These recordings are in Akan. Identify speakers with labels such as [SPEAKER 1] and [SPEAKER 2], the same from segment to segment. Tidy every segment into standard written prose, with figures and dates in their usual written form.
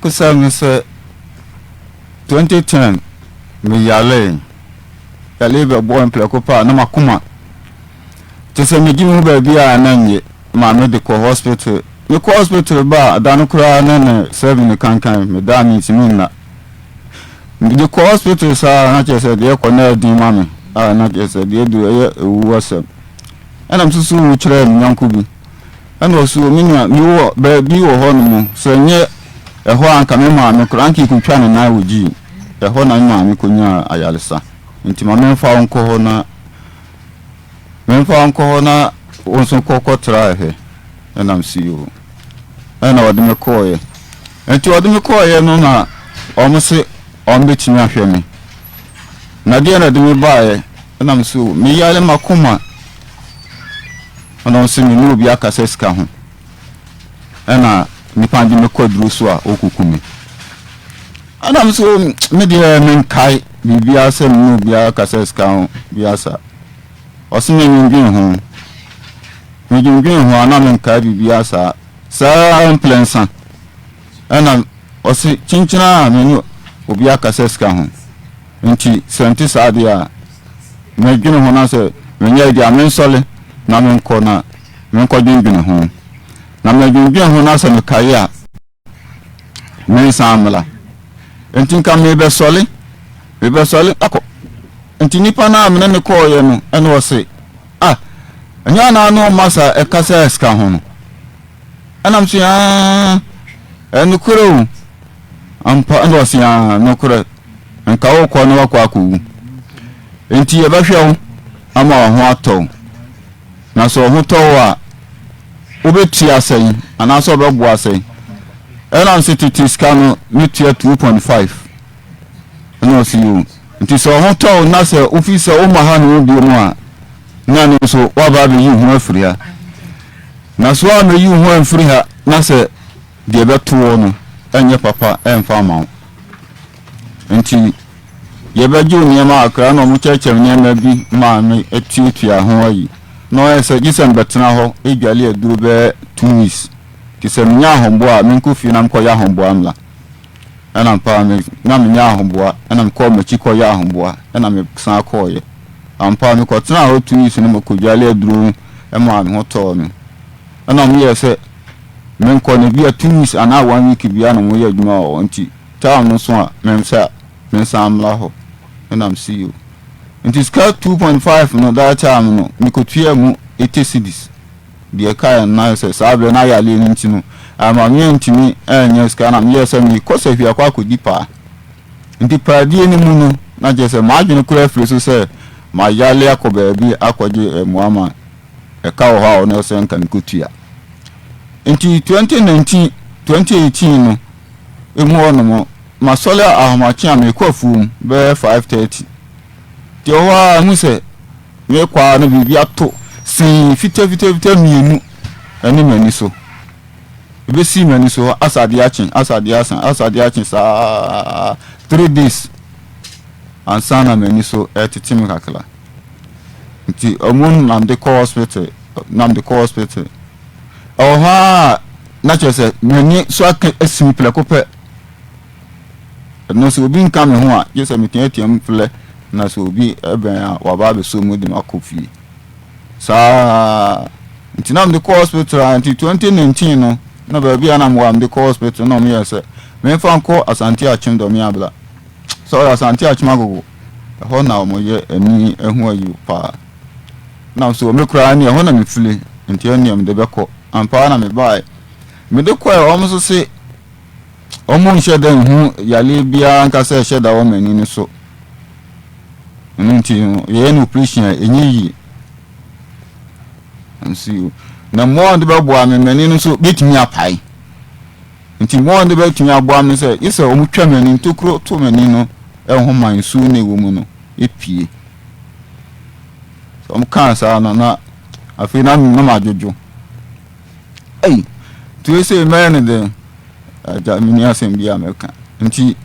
[SPEAKER 1] Awerɛkosɛm ne sɛ, 2010 meyaree. Yareɛ bɛbɔɔ me prɛko pɛ a na m'akoma kyerɛ sɛ megye me ho baabi a na nnye. Maame de kɔ hospital. Mekɔ hospital ba a, da no koraa na ne seven kankan. Meda a mentumi nna. Mede kɔ hospital saa na kyerɛ sɛ deɛ ɛkɔ na ɛden ma me a na kyerɛ sɛ deɛ ɛduru ɛyɛ ɛwu asɛm. Ɛna mesusu wo kyerɛɛ me yɔnko bi. Ɛna ɔse o me nua mewɔ baabi wɔ hɔ nom sɛ nyɛ ɛhɔ a anka me maame koraa anka yɛkɔtwa ne nan wɔ gyii. Ɛhɔ na me maame kɔnyaa ayaresa. Nti ma memfa wo nkɔ hɔ na memfa wo nkɔ hɔ na wo nso kɔ kɔtra hwɛ. Ɛna mese yoo. Ɛna ɔde me kɔɔeɛ. Nti ɔde me kɔɔeɛ no na wɔn se wɔn bɛtumi ahwɛ me. Na deɛ na ɛde me baeɛ ɛna mese o meyare m'akoma. Ɛna ɔse me ne obi akasa sika ho ɛna nipa de me kɔ aduro so a ɔkuku me. Ɛna mese o me deɛ menkae biribiara sɛ me ne obi akasa sika ho biara saa. Ɔse me nwendwen ho. Medwendwen ho a na menkae biribiara saa. Saa mprɛnsa ɛna ɔse kyenkyena a me ne obi akasa sika ho. Nti sɛ nte saa deɛ a, medwene ho na sɛ menya adi a, mensɔre na menkɔ na menkɔdwendwene ho. Na medwendwene ho na sɛ mekae a, mensan mmra. Nti nka mebɛsɔre, mebɛsɔre akɔ. Nti nipa no a mene ne kɔɔeɛ no, ɛna ɔse, ah, ɛnyɛ anaa ne ɔma sa ɛkasa sika ho no. Ɛna m so aa, ɛnokorɛ o. Ampa, ɛna ɔse aa, nokorɛ, nka wokɔ na wakɔ akɔwu. Enti yɛbɛhwɛ wo ama wo ho atɔ wo. Na sɛ wo ho tɔ wo a, wobɛtua sɛn anaasɛ wobɛboa sɛn? Ɛna ɔse tete sika no metua 2.5. Ɛna ɔse yoo. Nti sɛ wo ho tɔ wo na sɛ wofi sɛ woma ha ne wo bio mu a, na ne nso woaba abɛyi wo ho afiri ha. Na so woammɛyi wo ho amfiri ha na sɛ deɛ ɛbɛto wo no nyɛ papa mfa mma wo. Nti yɛbɛgye wo nneɛma kakra na wɔkyerɛkyerɛ me nneɛma bi maa me tuatua ho ayi. Na ɔyɛ sɛ gye sɛ mebɛtena hɔ dwale aduro bɛyɛ 2 weeks. Nti sɛ menya ahoboa a menkɔ fie na mekɔyɛ ahoboa mmra. Ɛna ampa me na menya ahoboa ɛna mekɔɔ m'akyi kɔyɛ ahoboa ɛna mesan kɔɔeɛ. Ampa mekɔtenaa hɔ 2 weeks no mekɔdwale aduro maa me ho tɔɔ me. Ɛna wɔyɛɛ sɛ menkɔ no ebia 2 weeks anaa one week biara na wɔyɛ adwuma wɔ hɔ nti time no so a mensa mensan mmra hɔ ɛna mese yoo. Nti sika 2.5 no that time no mekɔtuaa mu 80 cedis deɛ ɛkaeɛ no na ayɛ sɛ saa berɛ na yareɛ no nti no amma me antumi anyɛ sika na meyɛɛ sɛ mekɔ sahwi akɔ akɔdi paa. Nti paadie no mu no na kyerɛ sɛ m'adwene koraa afiri so sɛ mayare akɔ baabi akɔgye mmoa ma ɛka wɔ hɔ a ɔno sɛ nka mekɔtua. Nti 2019, 2018 no emu hɔ nom masɔre ahomakye a mekɔ afuom bɛyɛ 5:30. Nti ɛhɔ ara hu sɛ mekɔ ara na biribi ato sii fitafitafita mmienu ɛne m'ani so. Ebesii m'ani so hɔ asa adeɛ akye, asa adeɛ asa, asa adeɛ akye saa 3 days ansa na m'ani so ɛtete me kakra. Nti ɔmo na mede kɔ hospital, na mede kɔ hospital. Ɛwɔ hɔ a na kyerɛ sɛ m'ani so aka asi me prɛko pɛ. Ɛno sɛ obi nka me ho a, gye sɛ meteatea mu frɛ na sɛ obi bɛn a waba abɛsɔ mu de me akɔ fie. Saa nti na mede kɔ hospital a nti 2019 no na baabi a na mewɔ a mede kɔ hospital na ɔmo yɛ sɛ memfa nkɔ Asante Akyem Dɔme Abla. Sorry, Asante Akyem Agogo. Ɛhɔ na ɔmo yɛ ani ho ayi paa. Na so me koraa ne ɛhɔ na mefiri nti ɛnneɛ mede bɛkɔ. Ampa ara na mebaeɛ. Mede kɔɛ ɔmo nso se ɔmo nhyɛ da nhu yareɛ biara nka sɛ ɛhyɛ da wɔ m'ani no so. Ɛno nti no yɛyɛ no operation a ɛnyɛ yie. Nso na mmoa a wɔde bɛboa me m'ani no nso bɛtumi apae. Nti mmoa a wɔde bɛtumi aboa me sɛ gye sɛ wɔtwa m'ani ntokuro to m'ani no ho ma nsuo no a ɛwɔ mu no pue. Sɛ wɔkaa saa no na afei na na madwodwo. Ei, nti wei sei mɛyɛ no dɛn? Agya menni asɛm bi a mɛka. Nti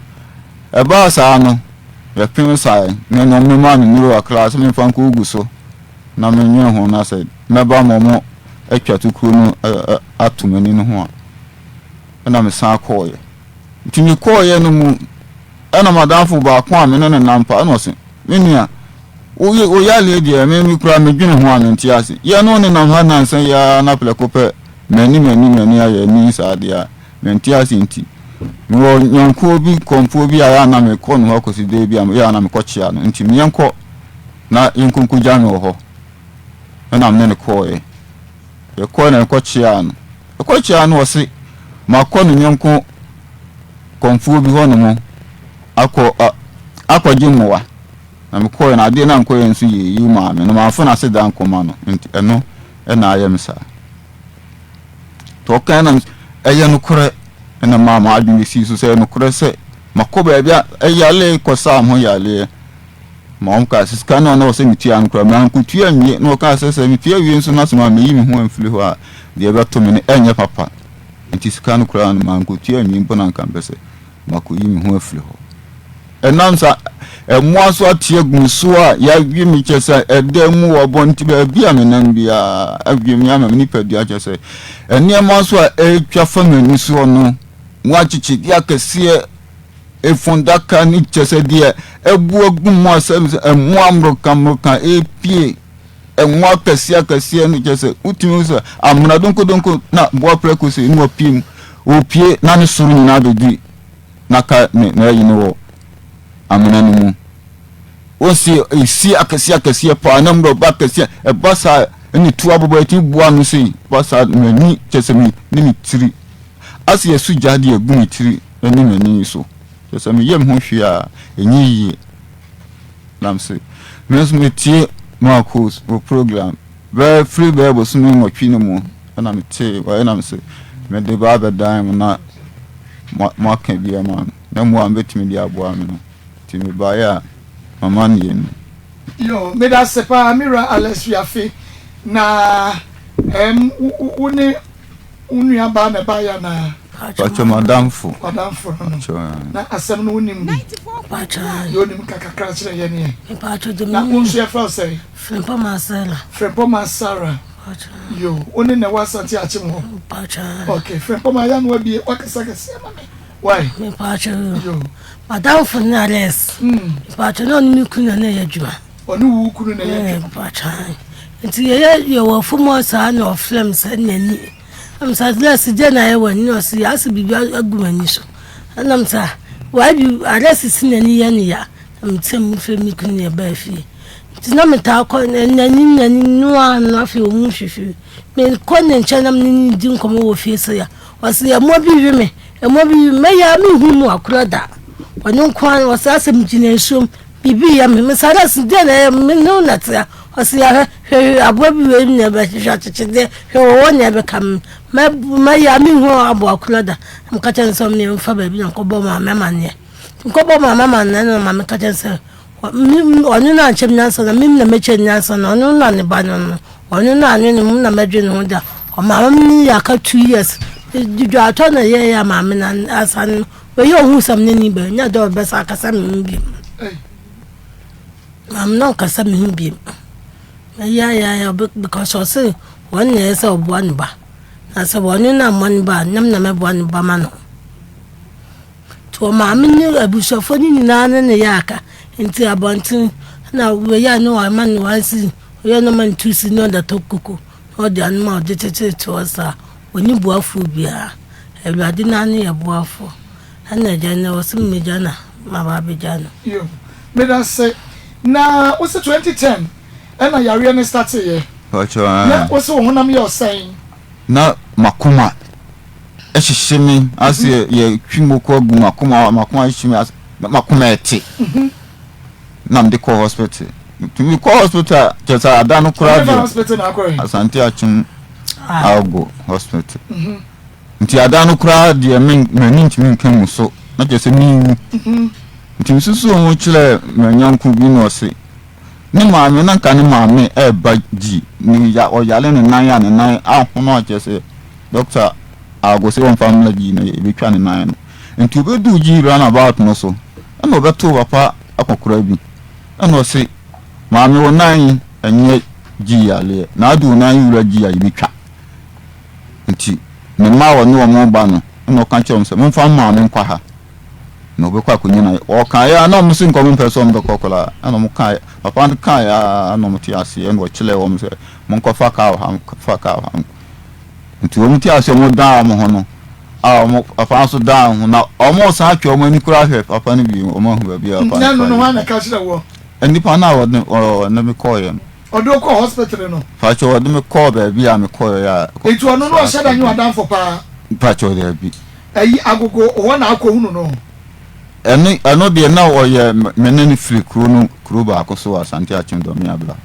[SPEAKER 1] ɛbaa saa no yɛpem sae na ɛno memaa me nnuro kakra sɛ memfa nkɔgu so na menwene ho na sɛ mɛba ma ɔmo atwa tokuro no ato m'ani no ho a ɛna mesan kɔɔeɛ. Nti mekɔeɛ no mu ɛna m'adamfo baako a me ne no nam paa ɛna ɔse, me nua, wo wo yareɛ deɛ me me koraa medwene ho a mente ase. Yɛne wo nenam ha nnansa yi ara na prɛko pɛ m'ani m'ani m'ani ayɛ ani saa deɛ a mente ase nti mewɔ nyɔnkoɔ bi kɔmfoɔ bi a ɛyɛ a na mekɔ ne hɔ akɔsi da bi a ɛyɛ a na mekɔkyea no nti meɛnkɔ na yɛnkɔnkɔgya me wɔ hɔ. Ɛna me ne no kɔeɛ. Yɛkɔe na yɛkɔkyeaa no. Yɛkɔkyeaa no ɔse makɔ ne yɔnko kɔmfoɔ bi hɔnom akɔ akɔgye mmoa. Na mekɔe no adeɛ no ankɔ yɛn so yie yi maa me no mamfa no ase da ankɔma no nti ɛno na ayɛ me saa. Nti ɔkae na ɛyɛ nokorɛ ɛna maa m'adwene sii so sɛ ɛyɛ nokorɛ sɛ makɔ baabi a ɛyale kɔsaa me ho yareɛ. Ma wɔkaa sɛ sika no a na ɔwɔ sɛ metua no koraa, mankotua anwie. Na wɔkaa sɛ sɛ metua wie nso na sɛ mammeyi me ho amfiri hɔ a, deɛ ɛbɛto me no ɛnyɛ papa. Enti sika no koraa no, mankotua anwie mpo na anka mepɛ sɛ makɔyi me ho afiri hɔ. Ɛnam sa mmoa so ate agu me so a yɛawe me kyɛ sɛ ɛda mu wɔ abɔnten baabi a menam biara awe me ama me nipadua kyɛ sɛ nneɛma nso a ɛretwa fa m'ani soɔ no mu akyekyedeɛ akɛseɛ Efundaka no kyerɛ sɛ deɛ abu agu mu a sɛ mmoa mmoroka mmoroka repue, mmoa akɛseɛ akɛseɛ no kyerɛ sɛ wotumi hu sɛ amena donkodonko na boa prɛko sɛ ne wapue mu. Ɔpue na ne soro nyinaa bɛdi na ka ne n'ayi no wɔ amena no mu. Wɔsi esi akɛseɛ akɛseɛ paa na mmorɔba akɛseɛ ɛba saa ɛne tu abobɔ ɛtumi boa no sei ba saa m'ani kyerɛ sɛ me ne me tiri ase ɛso gya de agu me tiri. ne m'ani so. Kyerɛ sɛ meyɛ me ho hwee a, ɛnyɛ yie. Na mese, me nso metie Marcos wɔ program bɛyɛ firi bɛyɛ bosome nwɔtwe no mu ɛna metee wɔ ɛna mese mede ba abɛdan mu na moaka bi ama me na mmoa a mobɛtumi de aboa me no nti mebaeɛ a mama no yɛ ni.
[SPEAKER 2] Yoo medase paa me wura Alex Wiafe na ɛɛm wo ne Wo nua baa na ɛbaeɛ anaa?
[SPEAKER 1] Pakyɛ m'adamfo.
[SPEAKER 2] W'adamfo no no. Na asɛm no wonim bi?
[SPEAKER 3] Pakyɛ.
[SPEAKER 2] Deɛ onim ka kakra kyerɛ yɛn ɛ.
[SPEAKER 3] Pakyɛ deɛ
[SPEAKER 2] Na wo nso yɛfrɛ wo sɛn?
[SPEAKER 3] Frempɔmaa Sarah.
[SPEAKER 2] Frempɔmaa Sarah.
[SPEAKER 3] Pakyɛ.
[SPEAKER 2] Yo, wo ne na ɛwɔ Asante Akyem hɔ?
[SPEAKER 3] Pakyɛ.
[SPEAKER 2] Okay, Frempɔmaa yɛ ano abie, wakasa kɛseɛ ama me. Why?
[SPEAKER 3] Pakyɛ.
[SPEAKER 2] Yo.
[SPEAKER 3] M'adamfo ne Alex. Pakyɛ na ɔne me kunu na na ɛyɛ adwuma.
[SPEAKER 2] Ɔne wo kunu na ɛyɛ adwuma.
[SPEAKER 3] Pakyɛ. Nti yɛyɛ yɛwɔ fam hɔ saa na ɔfrɛ me sɛ n'ani. Na me sɛ Alex deɛ na ayɛ w'ani na ɔse asɛ biribi agu m'ani so. Ɛna me sɛ why bi Alex si n'ani yɛ ne ya. Na me sɛ me frɛ me kunu na yɛbaa fie. Nti na metaa kɔ n'ani n'ani noa no afei ɔmu hwehwɛ. Mekɔ ne nkyɛn na me ne no di nkɔmmɔ wɔ fie sɛ ya. Ɔse ɛmoa bi we me ɛmoa bi we me mɛyɛ a menhu mu akorɔ da. Ɔno nko ara ɔse asɛ megyina nsuom biribi yɛ me. Me sɛ Alex deɛ na ɛyɛ me ne wo na ɛte ha. Ɔse ya hwɛ hwɛ hwɛ aboa bi wei na ɛbɛhwehwɛ akyekyedeɛ hwɛ wɔwɔ nea ɛbɛka me mɛ mɛyɛ a menhu aboa korɔ da. Na meka kyerɛ no sɛ ɔmeɛ mfa baabi na nkɔbɔ maame amanneɛ. Nkɔbɔ maame amanneɛ na maame ka kyerɛ no sɛ ɔno na ankyɛ me nyansa na mem na mɛkyɛ no nyansa na ɔno na ne ba no no ɔno na anwene mu na mɛdwene ho da. Ɔmaame no yɛ aka 2 years dwaatɔ na ɛyɛɛyɛ a maame no asa no wɔyɛ ɔhu sɛ me ne ne ba nya dɛ ɔbɛsa akasa me ho bio. Maame no ankasa me ho bio. Ɛyɛayɛayɛ because ɔse wɔn na ɛyɛ sɛ ɔboa ne ba. Na sɛ wɔne no ammɔ ne ba a, nam na mɛboa ne ba ma no. Nti ɔmaame ne abusuafoɔ no nyinaa ne ne yɛ aka. Nti abɔnten na wɔyɛ a ne wɔama no 1 cedi, wɔyɛ no ma no 2 cedi na ɔde atɔ koko na ɔde anom a ɔde kyekyere te hɔ saa. Ɔnni boafoɔ biara. Awurade no ara ne yɛ boafoɔ. Ɛna agya no ɔse megya no a, maba abɛgya no.
[SPEAKER 2] Yo, medase. Na wose 2010 ɛna yareɛ no starteeɛ?
[SPEAKER 1] Pakyɛ
[SPEAKER 2] Na
[SPEAKER 1] ɛɛ.
[SPEAKER 2] wose wo honam yɛ ɔsɛn?
[SPEAKER 1] Na makoma hyehye me ase yɛ yɛ twi moko agu makoma makoma hyehye me ase na makoma ɛte na mede kɔ hospital nti me kɔ hospital a kyerɛ sɛ ada no koraa
[SPEAKER 2] Ɛhefa
[SPEAKER 1] deɛ
[SPEAKER 2] hospital na akɔɛ?
[SPEAKER 1] Asante Akyem Algo hospital. Nti ada no koraa deɛ me m'ani ntumi nka mu so na kyerɛ sɛ mewu. Nti mesusuw ho kyerɛɛ m'anyɔnko bi na ɔse ne maame na nka ne maame ɛreba gyi ne ya ɔyare ne nan a ne nan ahono a kyerɛ sɛ dɔkta ago sɛ wɔmfa mmra gyi na yɛbɛtwa ne nan no. Nti obɛduu gyi round about no so ɛna ɔbɛtoo papa akɔkora bi ɛna ɔse maame wo nan yi ɛnyɛ gyi yareɛ na ade wo nan yi wura gyi a yɛbɛtwa. Nti ne mma a ɔne wɔn reba no, ɛnna ɔka kyerɛɛ wɔn sɛ, Momfa me maame nkɔ ha. Na ɔbɛkɔ akɔnya na ɔkaeɛ a na wɔn se nka wɔn mpɛ sɛ wɔn bɛkɔ koraa ɛna wɔn kaeɛ papa no kaeɛ a na wɔn te aseɛ ɛna ɔkyerɛɛ wɔn sɛ monkɔfa kaa wɔ ha fa kaa wɔ ha nti wɔn te aseɛ wɔn dan wɔn ho no a wɔn papa nso dan ho na wɔn san atwa wɔn ani koraa hwɛ papa no bio wɔn ahu baabi a papa no
[SPEAKER 2] fa no na ɛka kyerɛ wɔ
[SPEAKER 1] nipa no a wɔde ɔne me kɔɔeɛ no
[SPEAKER 2] ɔde wokɔ hospital no
[SPEAKER 1] pakyɛ ɔde me kɔɔ baabi a mekɔɔeɛ a
[SPEAKER 2] nti ɔno no ɔhyɛ da nyɛ ɔdamfo paa
[SPEAKER 1] pakyɛ daabi.
[SPEAKER 2] Ɛyi agogo hɔ na akɔhunu no.
[SPEAKER 1] Ɛno ɛno deɛ na ɔyɛ me ne no firi kuro no kuro baako so wɔ Asante Akyem Dɔme Abla.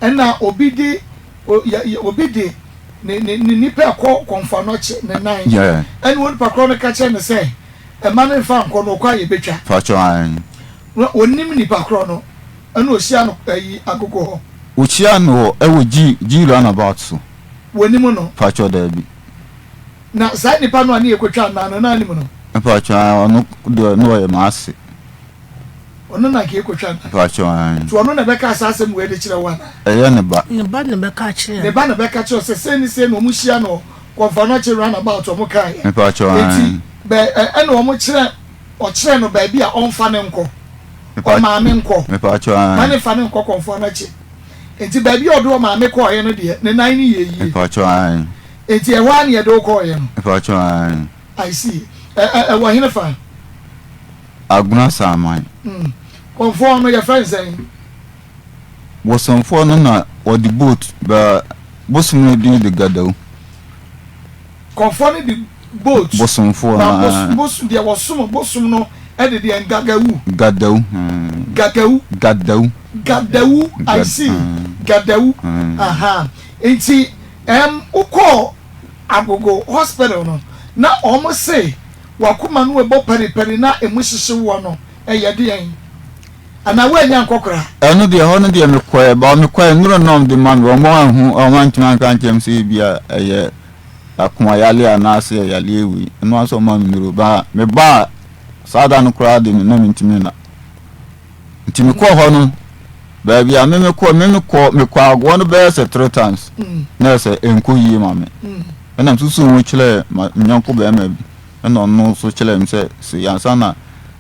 [SPEAKER 2] Ɛna obi de o yɛ yɛ obi de ne ne ne nipa ɛkɔ kɔnfoanɔkye ne nan.
[SPEAKER 1] Yeah.
[SPEAKER 2] Ɛna onipa korɔ no ka kyerɛ no sɛ ɛma no nfa nkɔ no ɔkɔ a yɛbɛtwa.
[SPEAKER 1] Fakyɛ ae.
[SPEAKER 2] Na ɔnim nipa korɔ no ɛna ɔhyia no ɛyi agogo hɔ.
[SPEAKER 1] Ɔhyia no wɔ ɛwɔ G G roundabout so.
[SPEAKER 2] Wɔnim no.
[SPEAKER 1] Fakyɛ daabi.
[SPEAKER 2] Na saa nipa no a ne yɛkɔtwaa nnan no, na anim no?
[SPEAKER 1] Mpakyɛw, ae, ɔno deɛ na ɔyɛ m'ase.
[SPEAKER 2] Ɔno na anka yɛkɔtwa nnan.
[SPEAKER 1] Mpakyɛw, ae.
[SPEAKER 2] Nti ɔno na ɛbɛkaa saa asɛm wei de kyerɛɛ wo anaa?
[SPEAKER 1] Ɛyɛ ne ba.
[SPEAKER 3] Ne ba na ɛbɛka kyerɛɛ
[SPEAKER 2] Ne
[SPEAKER 3] no.
[SPEAKER 2] ba na ɛbɛka kyerɛɛ wo sɛ sei ne sei na wɔhyia no wɔ Kɔmfoanɔkye round about wɔn kaeɛ.
[SPEAKER 1] Mpakyɛw, ae.
[SPEAKER 2] Enti bɛ, ɛ, ɛna wɔn kyerɛ, ɔkyerɛɛ no baabi a ɔmfa no nkɔ. Ɔmaame nkɔ.
[SPEAKER 1] Mpakyɛw, ae.
[SPEAKER 2] Ma ne mfa no nkɔ Kɔmfoanɔkye. Enti baabi a ɔde ɔmaame kɔeɛ no deɛ, ne nan no yɛɛ yie.
[SPEAKER 1] Mpakyɛw, ae.
[SPEAKER 2] Enti ɛhɔ ara na yɛde wo kɔeɛ no?
[SPEAKER 1] Mpakyɛw, aane.
[SPEAKER 2] I see. Ɛ, ɛ, ɛwɔ hene fa?
[SPEAKER 1] Agona Saaman.
[SPEAKER 2] Mm. Kɔmfoɔ no, yɛfrɛ no sɛn?
[SPEAKER 1] Bosomfoɔ no na wɔde boat ba, bosom no din de Gadawu.
[SPEAKER 2] Kɔmfoɔ no de boat.
[SPEAKER 1] Bosomfoɔ no,
[SPEAKER 2] Ba, bos,
[SPEAKER 1] aane.
[SPEAKER 2] bos, deɛ wɔsom bosom no de deɛn? Gagawu.
[SPEAKER 1] Gadawu, mm.
[SPEAKER 2] Gagawu.
[SPEAKER 1] Gadawu.
[SPEAKER 2] Gadawu, I
[SPEAKER 1] Gad,
[SPEAKER 2] see.
[SPEAKER 1] mm.
[SPEAKER 2] Gadawu.
[SPEAKER 1] Mm.
[SPEAKER 2] Aha. Enti. Ɛm wokɔɔ agogo hospital no na ɔmo se wakoma no ɛbɔ paripari na emu hyehye woɔ no ɛyɛ deɛn? Anaa woannya ankɔ koraa?
[SPEAKER 1] Ɛno deɛ ɛhɔ no deɛ mekɔɛ but mekɔɛ nnuro na wɔde ma me wɔn anhu wɔn antumi anka ankyerɛ me sɛ ebia ɛyɛ akoma yareɛ anaasɛ yareɛ wei ɛno ara sɛ wɔma me nnuro ba mebaa saa da no koraa de na mentumi nna. Nti mekɔɔ hɔ no, baabi a me mekɔ me mekɔ mekɔ agoɔ no bɛyɛ sɛ three times na yɛ sɛ ɛnkɔ yie ma me ɛna mesusu ho kyerɛɛ ma me yɔnko bɛrima bi ɛna ɔno nso kyerɛɛ me sɛ sei ansa na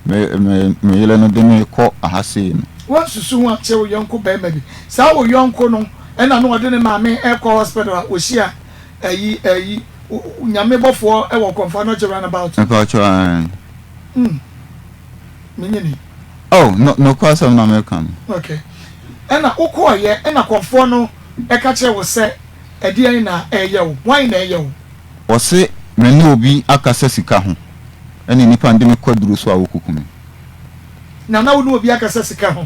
[SPEAKER 1] me me me yere no de me kɔ aha sei no.
[SPEAKER 2] Woansusu ho ankyerɛ wo yɔnko bɛrima bi? Saa wo yɔnko no ɛna na ɔde ne maame rekɔ hospital a ɔhyia ayi ayi Nyame bɔfoɔ wɔ Kɔmfoɔ Anɔkye roundabout.
[SPEAKER 1] Mepakyɛw ae.
[SPEAKER 2] Mm. Menyini.
[SPEAKER 1] Oh, no, nokwasɛm na meka no.
[SPEAKER 2] Okay. Ɛna wokɔɔeɛ, ɛna kɔmfoɔ no ɛka kyerɛɛ wo sɛ ɛdeɛn na ɛreyɛ wo? Hwan na ɛreyɛ wo?
[SPEAKER 1] Ɔse me ne obi akasa sika ho, ɛna nnipa no de me kɔ aduro so a wɔkuku me.
[SPEAKER 2] Na na wo ne obi akasa sika ho?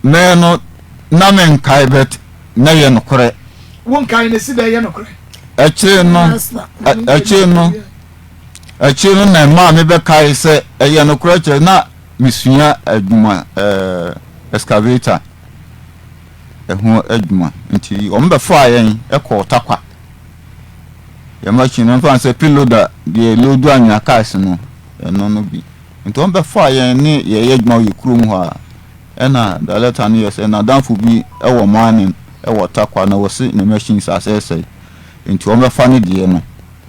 [SPEAKER 1] Me no, na menkae but na ɛyɛ nokorɛ.
[SPEAKER 2] Wonkae no, ɛsi dɛn yɛ nokorɛ?
[SPEAKER 1] Akyire no, akyire no. Akyiri no na ɛmaa mebɛkae sɛ ɛyɛ nokorɛ kyerɛ na mesua adwuma ɛɛ excavator ɛho adwuma nti wɔn bɛfaa yɛn kɔɔ Tarkwa. Yɛn machine no mfa sɛ payloader deɛ load anwea cars no ɛno no bi nti wɔn bɛfaa yɛn ne yɛyɛ adwuma wɔ yɛ kurom hɔ a ɛna director no yɛ sɛ n'adamfo bi ɛwɔ mining ɛwɔ Tarkwa na wɔsi ne machines asɛesɛe nti wɔn bɛfa ne deɛ no.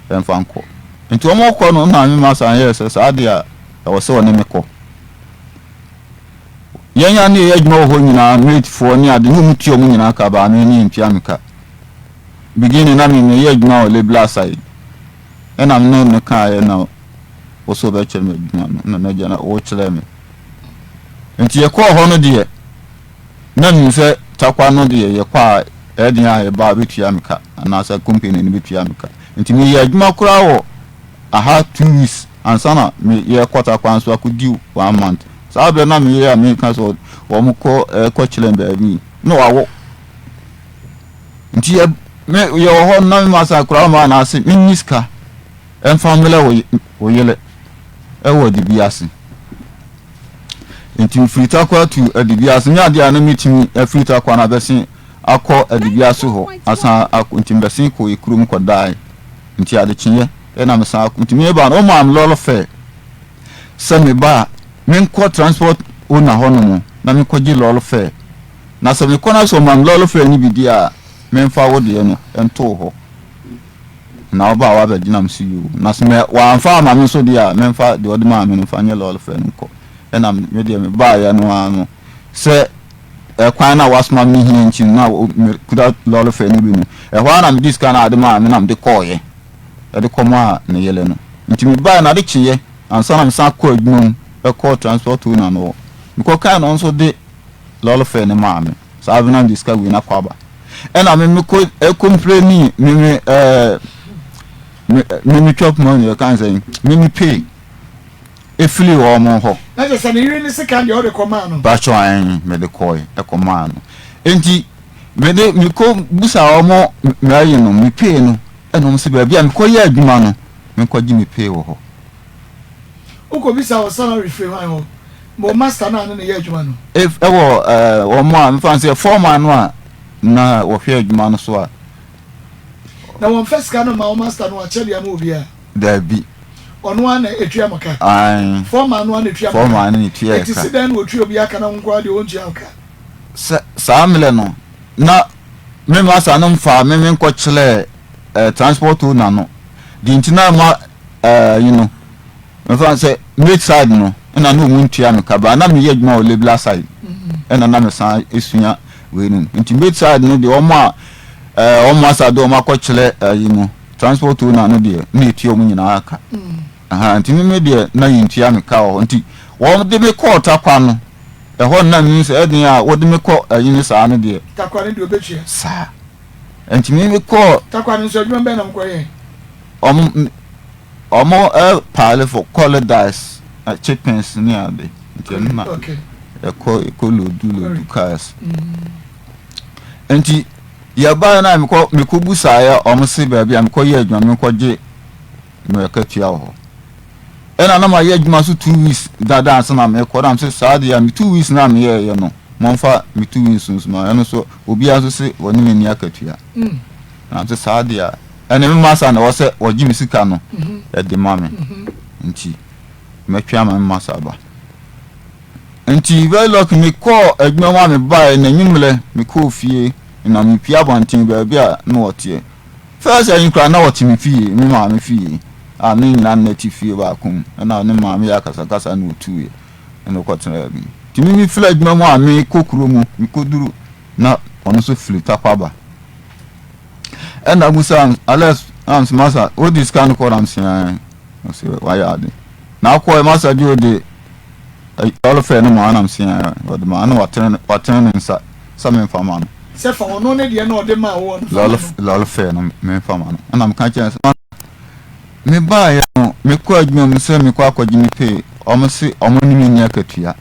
[SPEAKER 1] Yɛmfa nkɔ. Nti wɔrekɔ no na me masa yɛɛ sɛ saa deɛ a ɛwɔ sɛ ɔne me kɔ. Yɛn a ne yɛyɛ adwuma wɔ hɔ nyinaa, matefoɔ ne ade, ne wɔn tua wɔn nyinaa ka, baa me ne yɛntua me ka. Beginning na me meyɛ adwuma wɔ Lebla side. Ɛna me ne no kaeɛ na wɔsɛ ɔbɛkyerɛ me adwuma no, na n'agya na ɔkyerɛɛ me. Nti yɛkɔɔ hɔ no deɛ, Na menim sɛ Tarkwa no deɛ yɛkɔ a ɛyɛ den a yɛba a bɛtua me ka anaasɛ company no bɛtua me ka. Nti meyɛɛ adwuma koraa wɔ aha 2 weeks ansa na me yɛkɔ Tarkwa nso akɔdi one month. Saa berɛ na meyere a meka sɛ wɔn kɔ ɛkɔ kyerɛ baabi na wawo. Nti yɛ me yɛwɔ hɔ na me masa koraa ma anaase menni sika ɛmfa mmerɛ wo yere ɛwɔ adibi ase. Nti mefiri Tarkwa to Adibiase. Nyɛ adeɛ a na mɛtumi afiri Tarkwa no abɛsen akɔ Adibiase hɔ asan akɔ. Nti mebɛsen kɔɔ yɛ kurom kɔdaeɛ. Nti adekyeeɛ na mesan akɔ. Nti meba no, wɔmaa me lɔre fare sɛ meba a menkɔ transport owner hɔnom na menkɔgye lɔre fare. Na sɛ mekɔ na sɛ wɔma me lɔre fare no bi deɛ a, memfa wo deɛ no ntoo hɔ. Na ɔba a wabɛgye na mese yoo. Na sɛ mɛ wamfa ama me nso deɛ a, memfa deɛ ɔde maa me no mfa nyɛ lɔɔre fare no nkɔ. Ɛna me deɛ mebaeɛ no ara no, sɛ ɛkwan no a wasoma me no hia nti no, na mekura lɔɔre fare no bi no, ɛhɔ ara na mede sika no a ɔde maa me na mede kɔeɛ, de kɔmaa ne yere no. Nti mebaeɛ no, ade kyeeɛ ansa na mesan kɔɔ adwuma mu kɔɔ transport owner no hɔ. Mekɔkaeɛ no, ɔno nso de lɔɔre fare no maa me. Saa bere no na mede sika wei no akɔ aba. Ɛna me mekɔ ɛkɔmpleni me me ɛɛ me me me chop money ɛka sɛ me me pay efiri wɔn hɔ.
[SPEAKER 2] Na kyerɛ sɛ ne yere ne sika deɛ ɔde kɔmaa no.
[SPEAKER 1] Bàtchɔ ɛn mede kɔe ɛkɔmaa no nti mede mekɔ busa wɔn mɛyi no me pay no ɛna wɔn sɛ baabi a mekɔ yɛ adwuma no menkɔ gye me pay wɔ hɔ.
[SPEAKER 2] Wokɔbisa wo salary firi hwan hɔ? Mo master no a ne no yɛ adwuma no.
[SPEAKER 1] If ɛwɔ ɛɛ wɔn a mefa no sɛ foreman no a na wɔhwɛ adwuma no so a.
[SPEAKER 2] Na wɔnfa sika no mma wo master no akyɛ de ama obiara?
[SPEAKER 1] Daabi.
[SPEAKER 2] Ɔno ara na etua mo ka?
[SPEAKER 1] Ae.
[SPEAKER 2] Foreman no ara na etua mo ka?
[SPEAKER 1] Foreman no na etua yɛ ka.
[SPEAKER 2] Eti si dɛn na otua obiara ka na wo nko ara deɛ ontua wo ka?
[SPEAKER 1] Sɛ saa mmerɛ no na me master no mfaa me menkɔ kyerɛɛ ɛɛ transport owner no deɛ nti na ɛma ɛɛ yi no. Mefa no sɛ mate side no na na ɔmu ntua me ka but na meyɛ adwuma wɔ labourer side ɛna na mesan sua wei no nti mate side no deɛ wɔn a ɛɛ wɔn asa de wɔn akɔkyerɛ ɛyi no transport owner no deɛ na etua wɔn nyinaa ka ɛha nti me deɛ na yɛntua me ka wɔ hɔ nti wɔn de me kɔɔ takwa no ɛhɔ na mi sɛ ɛden a wɔde me kɔ ɛyi no saa no deɛ
[SPEAKER 2] takwa no deɛ obetua
[SPEAKER 1] saa nti me me kɔɔ
[SPEAKER 2] takwa no nso adwuma bɛn na mo kɔ yɛ
[SPEAKER 1] wɔn. Ɔmo paale for kɔle dice, chippings ne ade nti ɛno na yɛkɔ yɛkɔ lodu lodu cars. Nti yɛbaeɛ no a mekɔ mekɔ busaeɛ ɔmo se baabi a mekɔ yɛ adwuma mekɔ gye me akatua wɔ hɔ. Ɛna na mayɛ adwuma so 2 weeks dada ansa na mekɔ na mese saa deɛ a me 2 weeks na meyɛɛyɛ no momfa me 2 weeks nso ma ɛno so obiara nso se wɔne me nni akatua. Na mese saa deɛ a Ɛne me masa na ɛwɔ sɛ wɔgye me sika no de ma me nti mɛtwe ama me masa aba. Nti very lucky mekɔɔ adwuma mu a mebaeɛ na anwummerɛ mekɔɔ fie na mepie abɔnten baabi a na wɔteɛ. First ayi koraa na wɔte me fie, me maame fie a ne nyinaa na ɛte fie baako mu ɛna ne maame yɛ akasakasa na ɔtuiɛ ɛna ɔkɔtenaa bi. Nti me mefiri adwuma mu a mekɔ kuro mu mekɔduru na ɔno nso firi Takwaba. Ɛna ɔbisaa no, Alex, na mese, Masa, wode sika no kɔ? Na mese, Ae. Ɔse, wayɛ ade. Na akɔɛ, Masa gye ode ɔlefɛ no ma? Na mese, Ae, ɔde ma. Ɛna watene, watene ne nsa sɛ memfa ma no.
[SPEAKER 2] Sɛ fa ɔno ne deɛ na ɔde maa woɔ no fa ma
[SPEAKER 1] no. Lɔlefɛ no memfa ma no. Ɛna meka kyerɛ no sɛ, Masa, mebaeɛ no, mekɔ adwuma mu sɛ mekɔ akɔgye me pay, wɔn se wɔn ne me nni akatua.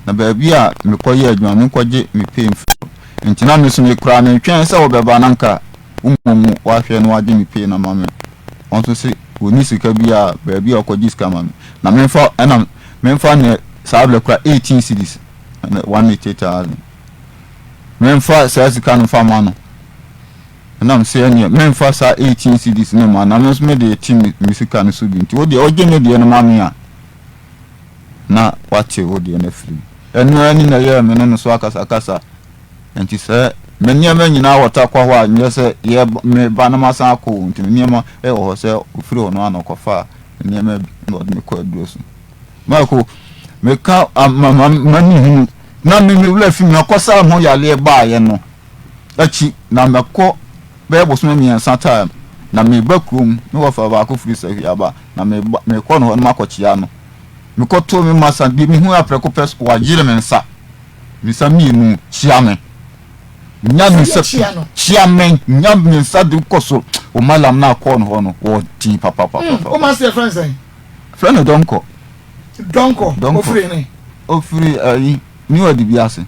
[SPEAKER 1] Na baabi a mekɔyɛ adwuma, menkɔgye me pay mfiri hɔ. Nti na me nso me koraa mentwɛn sɛ wobɛba na nka wo mmom woahwɛ na woagye me pay no ama me. Ɔno nso se ɔnni sika biara baabi a ɔkɔgye sika ma me. Na memfa ɛna memfa ne saa berɛ koraa 18 cedis, 180,000. Memfa saa sika no mfa ma no. Ɛna mese ɛneɛ memfa saa 18 cedis no ma na me nso mede rete me sika no so bi. Nti wo deɛ wogye me deɛ no ma me a na wate wo deɛ no afiri mu. Ɛno ara ni na ɛyɛɛ me ne no so akasakasa. Enti sɛ me nneɛma nyinaa wɔ Tarkwa hɔ a, nyɛ sɛ yɛ meba na masan akɔ o. Nti me nneɛma wɔ hɔ sɛ ɔfiri hɔ no ara na ɔkɔfaa me nneɛma bi na ɔde me kɔ aduro so. Marco, meka m'ani hunu na me me werɛ fi me akɔsaa ho yareɛ baeɛ no akyi na mɛkɔ bɛyɛ bosome 3 time na meba kurom me wɔfa baako firi Sahwi aba na meba mekɔ no hɔ na makɔkyea no. Mekɔtoo me masa deɛ mehui ara prɛko pɛ wayere me nsa, me nsa mmienu kyea me. Nya me nsa kyea me, nya me nsa de kɔ so. O malam no a kɔɔ no hɔ no, wɔden papapapa.
[SPEAKER 2] O masa yɛfrɛ no sɛn?
[SPEAKER 1] Frɛ no Dɔnkɔ.
[SPEAKER 2] Dɔnkɔ, ofiri hene?
[SPEAKER 1] Ofiri ayi, New Adibi ase.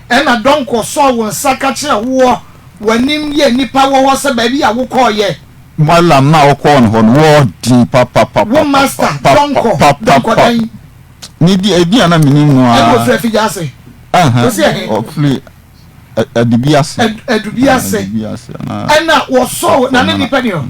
[SPEAKER 2] Ɛna Dɔnkɔ sɔɔ wo nsa ka kyerɛ woɔ w'anim yɛ nnipa wɔ hɔ sɛ baabi a wokɔɔyɛ.
[SPEAKER 1] Mallam no a wokɔɔ no hɔ no, wɔden papapapa.
[SPEAKER 2] Wo master, Dɔnkɔ, Dɔnkɔ dɛn?
[SPEAKER 1] Ne di, edin a na menim no
[SPEAKER 2] ara. Ɛna ofiri Afigya ase. Osi ɛhe?
[SPEAKER 1] Ɔfiri Adubi ase.
[SPEAKER 2] Adubi ase.
[SPEAKER 1] Adubi ase.
[SPEAKER 2] Ɛna wɔsɔɔ na ne nipa ni hɔ.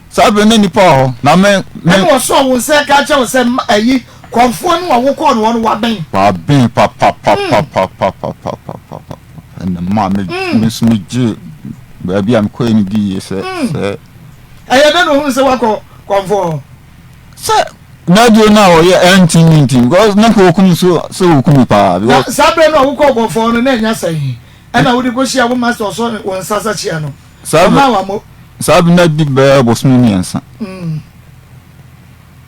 [SPEAKER 1] Saa bere ne nipa wɔ hɔ na me.
[SPEAKER 2] Ɛna wɔsɔɔ wo nsa ka kyerɛ wo sɛ ayi kɔnfoɔ no a wokɔɔ no hɔ no waben.
[SPEAKER 1] Waben papapapapapapapapa. Ɛna maa me me nso me gye baabi a mekɔɛ no di yie sɛ sɛ.
[SPEAKER 2] Ɛyɛ dɛn na ohunu sɛ woakɔ kɔmfoɔ hɔ?
[SPEAKER 1] Sɛ n'aduro no a ɔyɛ ɛnti mi nti because na nka okum so sɛ okum mi paa
[SPEAKER 2] Na
[SPEAKER 1] because.
[SPEAKER 2] saa berɛ no a wokɔɔ kɔmfoɔ hɔ no na ɛnya sɛn? Ɛna wode kɔhyia wo master ɔsɔ wo nsa sakyia no,
[SPEAKER 1] Saa
[SPEAKER 2] ɔmaa wo amo.
[SPEAKER 1] Saa bere no adi bɛyɛ bosome mmiɛnsa.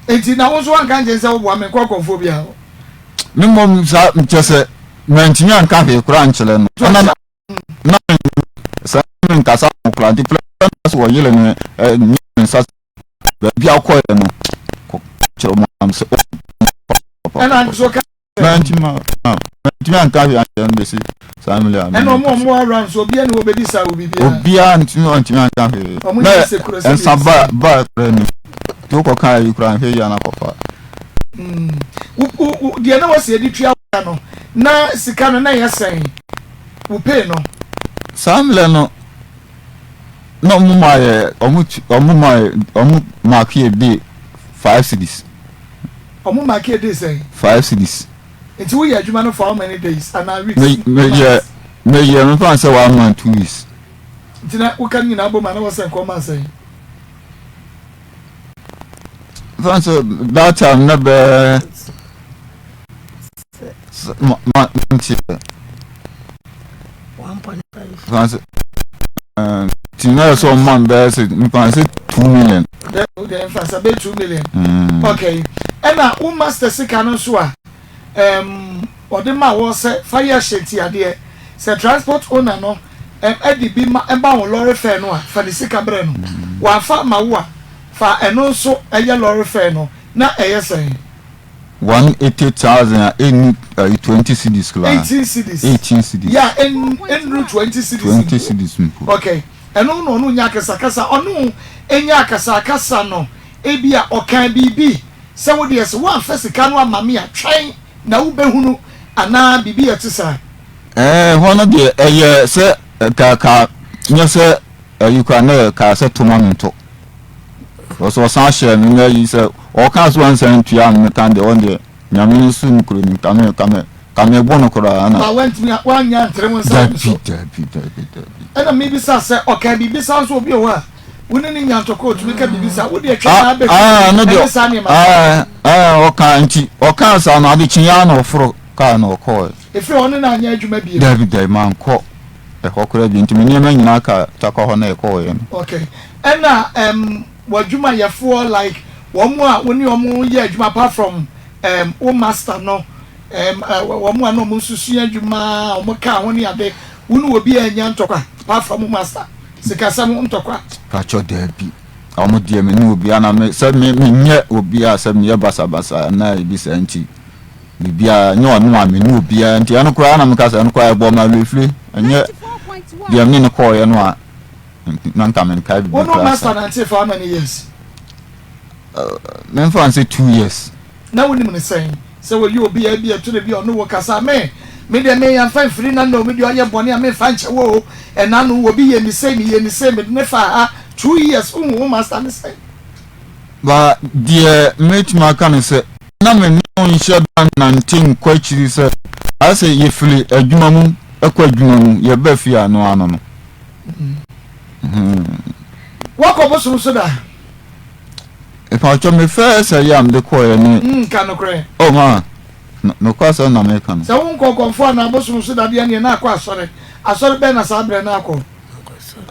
[SPEAKER 2] Enti na wo nso woanka ankyerɛ sɛ woboa me nkɔ kɔmfoɔ biara hɔ?
[SPEAKER 1] Me mmom saa kyerɛ sɛ mantumi anka hwee koraa ankyerɛ no. Ɛna na na saa menkasa ho koraa nti pɛrɛ na sɛ wɔyere no nyɛ me nsa baabi a wokɔeɛ no kɔ kyerɛ wɔn am sɛ
[SPEAKER 2] Ɛna nso ka
[SPEAKER 1] Mantumi mantumi anka hwee ankyerɛ no bɛsi saa mmere a.
[SPEAKER 2] Ɛna ɔmo a ɔmo wɔ around nso obiara ni hɔ obedi saa wɔ biribiara.
[SPEAKER 1] Obiara ntumi ɔntumi anka hwee.
[SPEAKER 2] Ɔmo
[SPEAKER 1] Na
[SPEAKER 2] nyinaa sɛ kura sɛ
[SPEAKER 1] nsa
[SPEAKER 2] biribi
[SPEAKER 1] ba
[SPEAKER 2] sɛ.
[SPEAKER 1] ba kura ni. Nti wokɔ kaa yi kura nhwɛ yie ana kɔfa.
[SPEAKER 2] Wo wo wo deɛ na wɔsi edi tua ka no na sika no na ɛyɛ sɛn wo pay no.
[SPEAKER 1] Saa mmerɛ no na ɔmo ma yɛ ɔmo ɔmo ma yɛ ɔmo mark yɛ day 5 cedis.
[SPEAKER 2] Ɔmo mark yɛ day sɛn?
[SPEAKER 1] 5 cedis.
[SPEAKER 2] Nti wo yɛ adwuma no for how many days anaa weeks?
[SPEAKER 1] Me me yɛ me yɛ me fa sɛ 1 month 2 weeks.
[SPEAKER 2] Nti na wo ka ne nyinaa bom a na wɔsɛ nka ɔma sɛn?
[SPEAKER 1] Fa sɛ that time na bɛɛ ma ma nti fa sɛ nti na yɛ sɛ ɔma bɛɛ sɛ nfa sɛ 2 million.
[SPEAKER 2] Dɛ dɛ nfa sɛ bɛyɛ 2 million. Okay, ɛna wo master sika no nso a ɔde ma wɔ sɛ fa yɛ hyɛntiadeɛ sɛ transport owner no ɛde bi ma ɛma wo lorry fare no a fa ne sika brɛ no wamfa ama wo a fa ɛno nso ɛyɛ lorry fare no na ɛyɛ sɛn?
[SPEAKER 1] 180,000 a ɛnnu ɛyi 20 cedis koraa.
[SPEAKER 2] 18 cedis.
[SPEAKER 1] 18 cedis.
[SPEAKER 2] Yeah, ɛnnuru 20 cedis
[SPEAKER 1] 20
[SPEAKER 2] mpo.
[SPEAKER 1] Cedis mpo.
[SPEAKER 2] Okay, ɛno na ɔno nya akasakasa ɔno nya akasakasa no ebia ɔkaa biribi sɛ wo deɛ sɛ woamfa sika no amma me a twɛn na wobɛhunu anaa biribi a ɛte saa.
[SPEAKER 1] Ɛɛ hɔ no deɛ ɛyɛ sɛ ka ka nyɛ sɛ ɛyi koraa na ɛkaa sɛ to ma me nto. Ɔsɛ ɔsan hyɛɛ me na ayi sɛ ɔka so ansan ntua me ka deɛ ɔn deɛ Nyame no so nokore nim ka me ka me ka me bo no koraa na.
[SPEAKER 2] Ba wantumi wanyɛ antere wo nsa
[SPEAKER 1] Dabi
[SPEAKER 2] nso.
[SPEAKER 1] dabi dabi dabi.
[SPEAKER 2] Ɛna mebisa sɛ ɔkaa biribi saa nso obi wɔ hɔ a wo ne no nya ntɔkwa otumi ka biribi saa wo deɛ twɛn
[SPEAKER 1] Ah
[SPEAKER 2] na abɛhwɛ
[SPEAKER 1] ah
[SPEAKER 2] bi
[SPEAKER 1] ɛno deɛ
[SPEAKER 2] ɛne saa nneɛma no.
[SPEAKER 1] ah ah ɔkaa nti ɔkaa saa no ade kyeeɛ ara na ɔforo kaa na ɔkɔɔɛ.
[SPEAKER 2] Ɛfiri hɔ ɔne no anyɛ adwuma bio.
[SPEAKER 1] Dabi dabi mankɔ ɛhɔ koraa bio nti me nneɛma nyinaa ka Tarkwa hɔ na ɛkɔɔɛ no.
[SPEAKER 2] Okay ɛna ɛm w'adwumayɛfoɔ like wɔn a wo ne wɔn yɛ adwuma apart from ɛm wo master no ɛm ɛ wɔn a na wɔn nso sua adwuma a wɔn kaa ho ne ade wo ne obi annya ntɔkwa apart from wo master sikasɛm ho ntɔkwa.
[SPEAKER 1] Pakyɛ daabi wɔn deɛ me ne obiara na me sɛ me menyɛ obiara sɛ meyɛ basabasa anaa ebi saa nti biribiara nyɛ ɔno a me ne obiara nti ɛno koraa na meka sɛ ɛno koraa ɛbɔ ma awerɛfire ɛnyɛ deɛ me ne no kɔɔeɛ no a na nka menkae
[SPEAKER 2] Wo
[SPEAKER 1] biribi
[SPEAKER 2] ne wo
[SPEAKER 1] koraa
[SPEAKER 2] master
[SPEAKER 1] saa.
[SPEAKER 2] nantee for how many years?
[SPEAKER 1] Memfa nsɛ 2 years.
[SPEAKER 2] Na wonim no sɛn? Sɛ wɔyɛ obi a ebia ɛtɔ da bi a ɔne wo kasa a, me, me deɛ me yɛmfa mfiri na no, me deɛ ɔyɛ bɔne a memfa nkyɛ wo o, ɛna no obi yɛ me sei, meyɛ ne sei, mede ne faa ha, 2 years, wohu wo master no sɛn?
[SPEAKER 1] Ba deɛ mɛtumi aka ne sɛ na me ne wo nhyɛ da nnante nkɔ akyiri sɛ ayɛ sɛ yɛfiri adwuma mu kɔ adwuma mu yɛba fie a no ano no.
[SPEAKER 2] Woakɔ bosom so da?
[SPEAKER 1] Mpatsɔ me first ayi a mede kɔɔɛ ne.
[SPEAKER 2] Ka nokorɛ.
[SPEAKER 1] Oh ma, nokwasɛm na meka no.
[SPEAKER 2] Sɛ wonkɔ kɔmfoɔ anaa bosom so da deɛ neɛ na akɔ asɔre. Asɔre bɛn na saa berɛ no akɔ?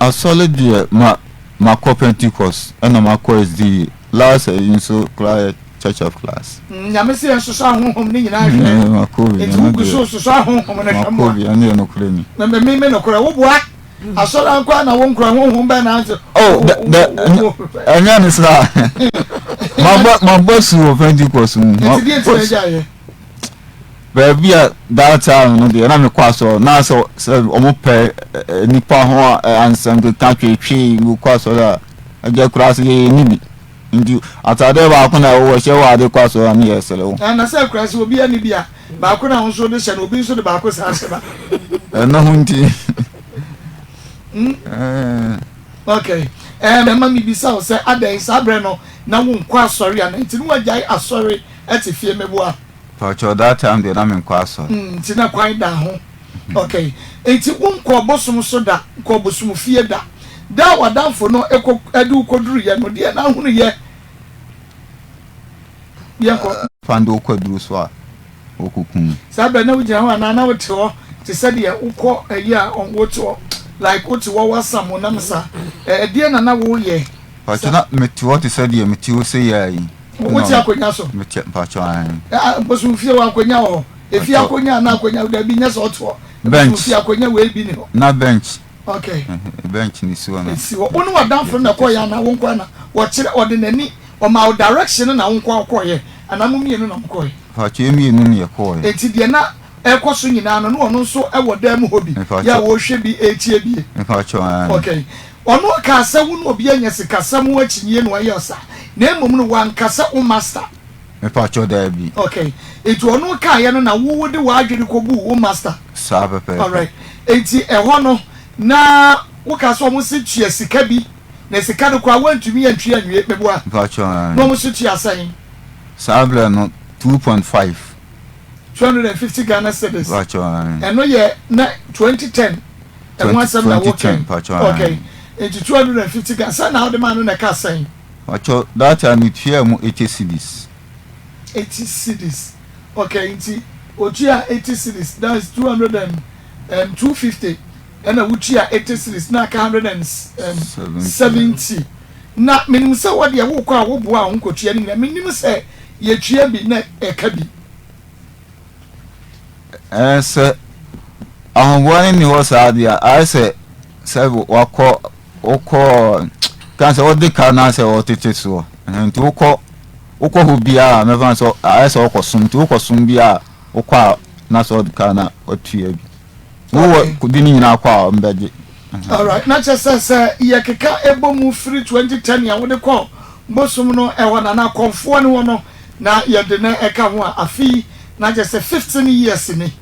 [SPEAKER 1] Asɔre deɛ ma makɔ Pentecost ɛna makɔ SDA. Last ayi nso koraa yɛ Church of Christ.
[SPEAKER 2] Nyame se yɛnsosɔ ahonhom no nyinaa nhwɛ.
[SPEAKER 1] Makɔ bi,
[SPEAKER 2] Enti
[SPEAKER 1] ɛno
[SPEAKER 2] wogu
[SPEAKER 1] deɛ
[SPEAKER 2] so sosɔ ahonhom no hwɛ
[SPEAKER 1] makɔ
[SPEAKER 2] mmoa.
[SPEAKER 1] bi, ɛno yɛ nokorɛ ni.
[SPEAKER 2] Me me me nokorɛ woboa. Asɔre anko na wo nkura honhom bɛn na ase.
[SPEAKER 1] Oh, dɛ dɛ ɛnyɛ ne saa. Mabɔ mabɔ su wɔ Pentecost mu.
[SPEAKER 2] Nti deɛ nti na agya yɛ.
[SPEAKER 1] Baabi a that time no deɛ na mekɔ asɔre na sɛ sɛ wɔn pɛ nipa ho ansɛm keka twetwe kɔ asɔre a agya kura ase yɛ ni bi nti ataadeɛ baako na ɛwɔ hyɛ wɔ ade kɔ asɔre a ne yɛ sere wo.
[SPEAKER 2] Na sɛ akura sɛ obi ani bi a baako na nso de hyɛ no obi nso de baako saa hyɛ ba.
[SPEAKER 1] Ɛno ho nti.
[SPEAKER 2] Okay. Ɛma mebisa wo sɛ adɛn saa berɛ no na wonkɔ asɔre ana nti ne woagyae asɔre ɛte fie meboa.
[SPEAKER 1] Pacho that time deɛ na menkɔ asɔre.
[SPEAKER 2] Nti na kwan da ho. Okay. Nti wonkɔ bosom so da, nkɔ bosom fie da. Da a w'adamfo no kɔ de wo kɔduruiɛ no, deɛ na wohunuiɛ? Yɛnkɔ.
[SPEAKER 1] Fa de wo kɔ aduro so a, wɔkɔku wo.
[SPEAKER 2] Saa berɛ na wogyina hɔ anaa na wote hɔ te sɛ deɛ wokɔ ayi a wote hɔ like wote hɔ woasam wo nam sa ɛdeɛ na na woyɛ?
[SPEAKER 1] Mpakyɛ na mete hɔ te sɛ deɛ mete hɔ sei ara yi.
[SPEAKER 2] Wote akonnwa so?
[SPEAKER 1] Mete mpakyɛ ae.
[SPEAKER 2] Bosomfie wɔ akonnwa wɔ hɔ? Efie akonnwa anaa akonnwa dabi nyɛ sɛ ɔte hɔ.
[SPEAKER 1] Bench.
[SPEAKER 2] Bosomfie akonnwa wei bi ni hɔ.
[SPEAKER 1] Na bench.
[SPEAKER 2] Okay.
[SPEAKER 1] Bench ni si hɔ no.
[SPEAKER 2] Esi hɔ. Wo ne w'adamfo no na ɛkɔɔyɛ anaa wo nko ara na wɔkyerɛ ɔde n'ani ɔmaa wo direction no na wo nko ara wokɔɔyɛ anaa mo mmienu na mokɔɔyɛ?
[SPEAKER 1] Mpakyɛ yɛn mmienu na yɛkɔɔyɛ.
[SPEAKER 2] Enti deɛ na ɛrekɔ so nyinaa no na ɔno nso wɔ dan mu hɔ bi yɛ a ɔrehwɛ bi retie bie?
[SPEAKER 1] Mpakyɛ aane.
[SPEAKER 2] Okay. Ɔno ɔkaa sɛ wo ne obi anya sikasɛm ho akyinnye na wayɛ saa na mmom no wanka sɛ wo master.
[SPEAKER 1] Mepakyɛw daabi.
[SPEAKER 2] Okay. Enti ɔno kaeɛ no na wo wode w'adwene kɔbuu wo master?
[SPEAKER 1] Saa pɛpɛɛpɛ.
[SPEAKER 2] Alright. Enti ɛhɔ no na wokaa sɛ wɔn se tua sika bi na sika no koraa woantumi antua anwie, meboa?
[SPEAKER 1] Mepakyɛw aane.
[SPEAKER 2] Na wɔn se tua sɛn?
[SPEAKER 1] Saa berɛ no 2.5.
[SPEAKER 2] 250 Ghana cedis.
[SPEAKER 1] Mepakyɛw aane.
[SPEAKER 2] Ɛno yɛ na 2010 ɛho asɛm na woka yi?
[SPEAKER 1] 2010 mepakyɛw aane.
[SPEAKER 2] Okay. Enti 250 Ghana, sɛn na wode maa no na ɛka sɛn?
[SPEAKER 1] Pakyɛw that time me tuaa mu 80 cedis.
[SPEAKER 2] 80 cedis okay nti otua 80 cedis that's 200 and um, 250 ɛna wotua 80 cedis na aka 170 na menim sɛ wɔ deɛ wokɔ a woboa a ho nkɔtua no nyina menim sɛ yɛtua bi na ɛka bi.
[SPEAKER 1] Ɛɛ sɛ ahoboa no nni hɔ saa deɛ a ayɛ sɛ sɛ wakɔ wokɔ kan sɛ wɔde ka na sɛ wɔtete soɔ nti wokɔ wokɔ hɔ biara mɛfa sɛ ayɛ sɛ wokɔ som nti wokɔ som biara wokɔ a na sɛ wɔde ka na watua bi wowɔ de ne nyinaa kɔ a ɔmbɛgye.
[SPEAKER 2] Alright, na kyerɛ sɛ sɛ yɛkeka ɛbɔ mu firi 2010 a wode kɔ bosom no ɛhɔ na na akɔmfoɔ ne hɔ no na yɛde no ɛka ho a afe yi na kyerɛ sɛ 15 years ni.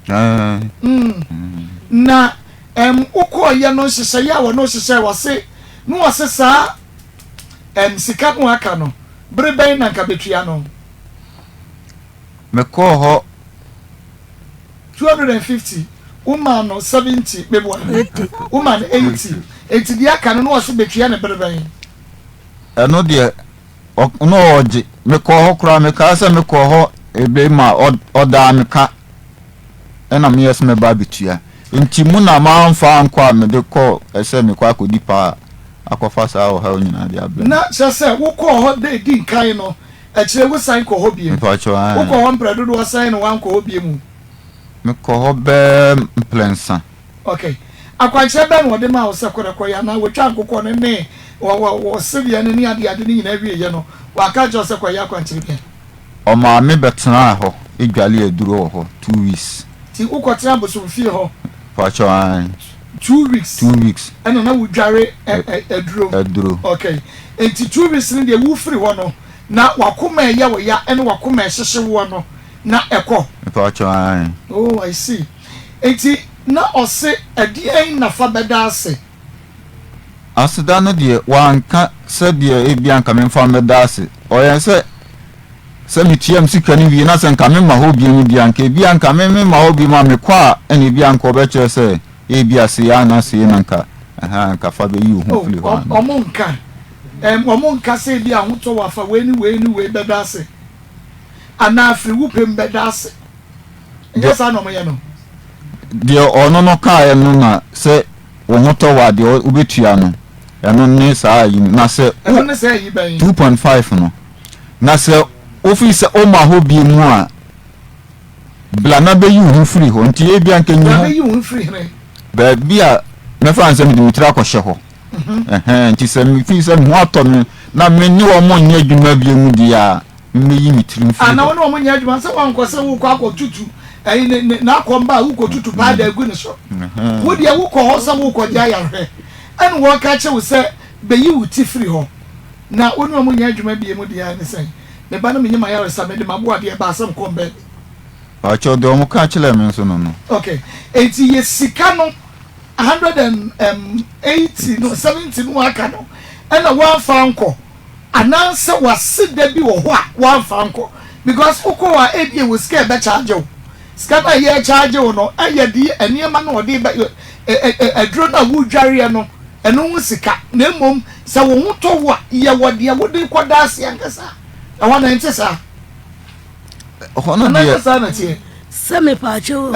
[SPEAKER 2] Mm. Na ɛm wokɔɔyɛ no nhyehyɛeɛ a wɔne hyehyɛɛ wɔse na wɔse saa ɛm sika no aka no bere bɛn na nka bɛtua no?
[SPEAKER 1] Mekɔɔ hɔ.
[SPEAKER 2] 250 womaa no 70 meboa womaa no 80 enti deɛ aka no na wɔse bɛtua no bere bɛn?
[SPEAKER 1] Ɛno deɛ na ɔgye. Mekɔɔ hɔ koraa mekaa sɛ mekɔɔ hɔ ebe ma ɔdaa me ka ɛna meyɛ sɛ mɛba abɛtua. Nti mu na mamfa ankɔ a mede kɔɔ sɛ mekɔ akɔdi paa akɔfa saa ɔhaw nyinaa de abrɛ me.
[SPEAKER 2] Na kyerɛ sɛ wokɔɔ hɔ da edi nkan no, akyire wosan kɔ hɔ bio?
[SPEAKER 1] Mepakyɛw, aane.
[SPEAKER 2] Wokɔɔ hɔ mprɛ dodoɔ sɛn na woankɔ hɔ bio mu?
[SPEAKER 1] Mekɔɔ hɔ bɛɛ mprɛnsa.
[SPEAKER 2] Ok. Akwankyerɛ bɛn na wɔde maa wo sɛ kɔ na kɔyɛ anaa wɔtwaa nkokɔ no ne wɔ wɔ wɔ sedeɛ no ne adeade no nyinaa wieeɛ no, wɔanka ankyerɛ wo sɛ kɔyɛ akwankyerɛ biara?
[SPEAKER 1] Ɔmaa me bɛtenaa hɔ dwalee aduro wɔ hɔ 2 weeks.
[SPEAKER 2] Nti wokɔtenaa bosomfie hɔ?
[SPEAKER 1] Pakyɛw, aane.
[SPEAKER 2] 2 weeks?
[SPEAKER 1] 2 weeks.
[SPEAKER 2] Ɛna na wodware ɛ ɛ aduro?
[SPEAKER 1] Aduro.
[SPEAKER 2] Ok. Nti 2 weeks no deɛ wofiri hɔ no, na w'akoma ɛyɛ wo ya ɛne w'akoma ɛhyehye woɔ no, na ɛkɔ?
[SPEAKER 1] Mepakyɛw, aane.
[SPEAKER 2] Oh, I see. Enti na ɔse ɛdeɛn na fa bɛda ase?
[SPEAKER 1] Aseda no deɛ wanka sɛdeɛ ebia nka memfa mmɛda ase. Ɔyɛɛ sɛ sɛ metua me sika no wie na sɛ nka memma hɔ bio deɛ a, nka ebia nka me memma hɔ bio a mekɔ a ɛna ebia nka ɔbɛkyerɛ sɛ ebia sei anaa sei na nka ɛhaa nka fa bɛyi wo ho
[SPEAKER 2] Oh,
[SPEAKER 1] firi hɔ anaa.
[SPEAKER 2] wɔn nka, ɛm, wɔn nka sɛ ebia ahotɔ wɔ afa wei ne wei ne wei bɛda ase, anaa firi wo pɛ mu bɛda ase. Ɛnyɛ saa na wɔyɛ no.
[SPEAKER 1] Deɛ ɔno no kaeɛ no na sɛ wo ho tɔ wo a deɛ wobɛtua no ɛno ne saa ayi no na sɛ
[SPEAKER 2] Ɛno ne saa ayi bɛn?
[SPEAKER 1] 2.5 no na sɛ wofiri sɛ woma hɔ bie mu a bla na bɛyi wo ho firi hɔ nti ebia nka nyi
[SPEAKER 2] Bla
[SPEAKER 1] ho
[SPEAKER 2] bɛyi wo ho firi hene?
[SPEAKER 1] Baabi a mɛfa no sɛ mede me tiri akɔhyɛ hɔ ɛhɛn nti sɛ mefiri sɛ me ho atɔ me na me ne wɔn nyɛ adwuma bie mu deɛ a mmeyi me tiri mfiri
[SPEAKER 2] Ah, na
[SPEAKER 1] hɔ.
[SPEAKER 2] wo ne wɔn nyɛ adwuma sɛ woankɔ sɛ worekɔ akɔtutu ɛyi ne ne n'akɔmba a wokɔtutu paada agu ne so. Wo deɛ wokɔ hɔ sɛ worekɔgye ayarehwɛ, ɛna wɔreka akyerɛ wo sɛ bɛyi wo ti firi hɔ. Na wo ne wɔn nyɛ adwuma bio mu deɛ ɛne sɛn? Me ba no menye m'ayaresa, mede m'aboadeɛ baa sɛ mekɔ mbaabi.
[SPEAKER 1] Pakyɛw deɛ wɔn ka kyerɛɛ me nso no no.
[SPEAKER 2] Okay, enti yɛ sika no 180 no 70 no aka no ɛna woamfa ankɔ. Anaasɛ w'aseda bi wɔ hɔ a w'anfa ankɔ because wokɔ hɔ a ebia wɔ sika a ɛbɛ charge wo. Sika no a yɛ charge wo no ɛyɛ de nneɛma no a ɔde bɛ ɛ ɛ aduro no a wodwareɛ no. ɛno ho sika, na mmom sɛ wo ho tɔ wo a, yɛwɔ deɛ wode rekɔda ase ankasa. Ɛhɔ no, ɛnte saa?
[SPEAKER 1] Ɛhɔ no
[SPEAKER 2] Anaa
[SPEAKER 1] deɛ.
[SPEAKER 2] ɛnyɛ saa na ɛteɛ?
[SPEAKER 3] Sɛ mepaakyɛ o,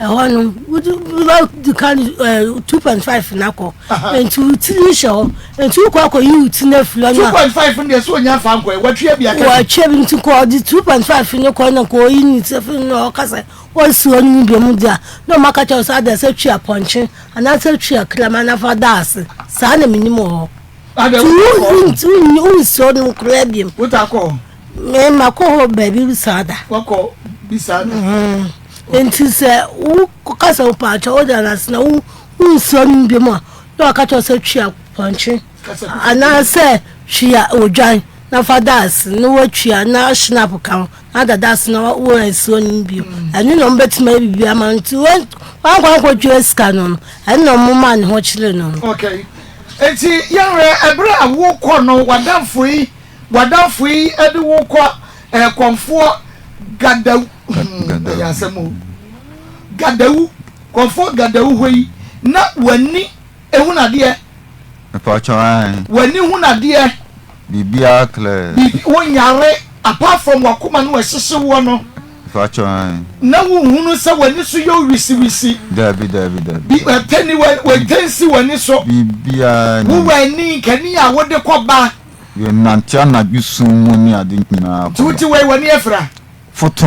[SPEAKER 3] ɛhɔ no, wode ka 2.5 na kɔ, nti wo tiri hyɛ hɔ, nti wokɔ akɔyi wo ti no afiri hɔ no a.
[SPEAKER 2] 2.5 no deɛ sɛ ɔnya fa nkɔɛ, watwea bi aka bi.
[SPEAKER 3] Watwea bi nti kɔ ɔde 2.5 no kɔ na kɔ ɔyi ne ti afiri no ɔka sɛ ɔnsi hɔ no mu biom deɛ a, na ɔma ka kyerɛ wo sɛ adɛn sɛ twi apɔnkye anaasɛ twi akraman na fa da ase. Saa na menim wɔ hɔ.
[SPEAKER 2] Adɛn
[SPEAKER 3] Nti wonsi hɔ nom koraa biom.
[SPEAKER 2] Wotaa kɔ hɔ?
[SPEAKER 3] Me makɔ hɔ baabi saa da.
[SPEAKER 2] Wakɔ bi saa da.
[SPEAKER 3] Nti sɛ woka sɛ wopaakyɛ woda no ase na wonsi hɔ nom biom a, na waka kyerɛ wo sɛ twi apɔnkye anaasɛ twi odwan na fa da ase na woatwi a na hyinap ka ho na ada da ase na woansi hɔ nom bio. Ɛno na ɔmbɛtumi ayɛ biribi ama no nti wankɔ ankɔtwea sika no no ɛno na ɔmo ne ho kyeree no no.
[SPEAKER 2] Okay. Nti yɛnhwɛ ɛberɛ a wokɔ no w'adamfo yi w'adamfo yi de wo kɔ ɛɛ kɔnfoɔ Gadawu hmm ɛyɛ asɛm o Gadawu kɔnfoɔ Gadawu hɔ yi na w'ani ehunu adeɛ.
[SPEAKER 1] Mepakyɛw ae.
[SPEAKER 2] W'ani hunu adeɛ.
[SPEAKER 1] Biribiara clear.
[SPEAKER 2] Biribi wonyare apart from w'akoma no ɛhyehye woɔ no.
[SPEAKER 1] Mepakyɛw ae.
[SPEAKER 2] Na wonhunu sɛ w'ani so yɛ wo wisiwisi.
[SPEAKER 1] Dabi dabi dabi.
[SPEAKER 2] Bi ɛtɛ ni wɔ ɛtɛ nsi w'ani so.
[SPEAKER 1] Biribiara ni.
[SPEAKER 2] Wo w'ani nkani a wode kɔ ba.
[SPEAKER 1] Yɛ nante anadwo sum mu ne ade nyinaa kɔ ba.
[SPEAKER 2] Nti wote wei w'ani afira.
[SPEAKER 1] Fotoo.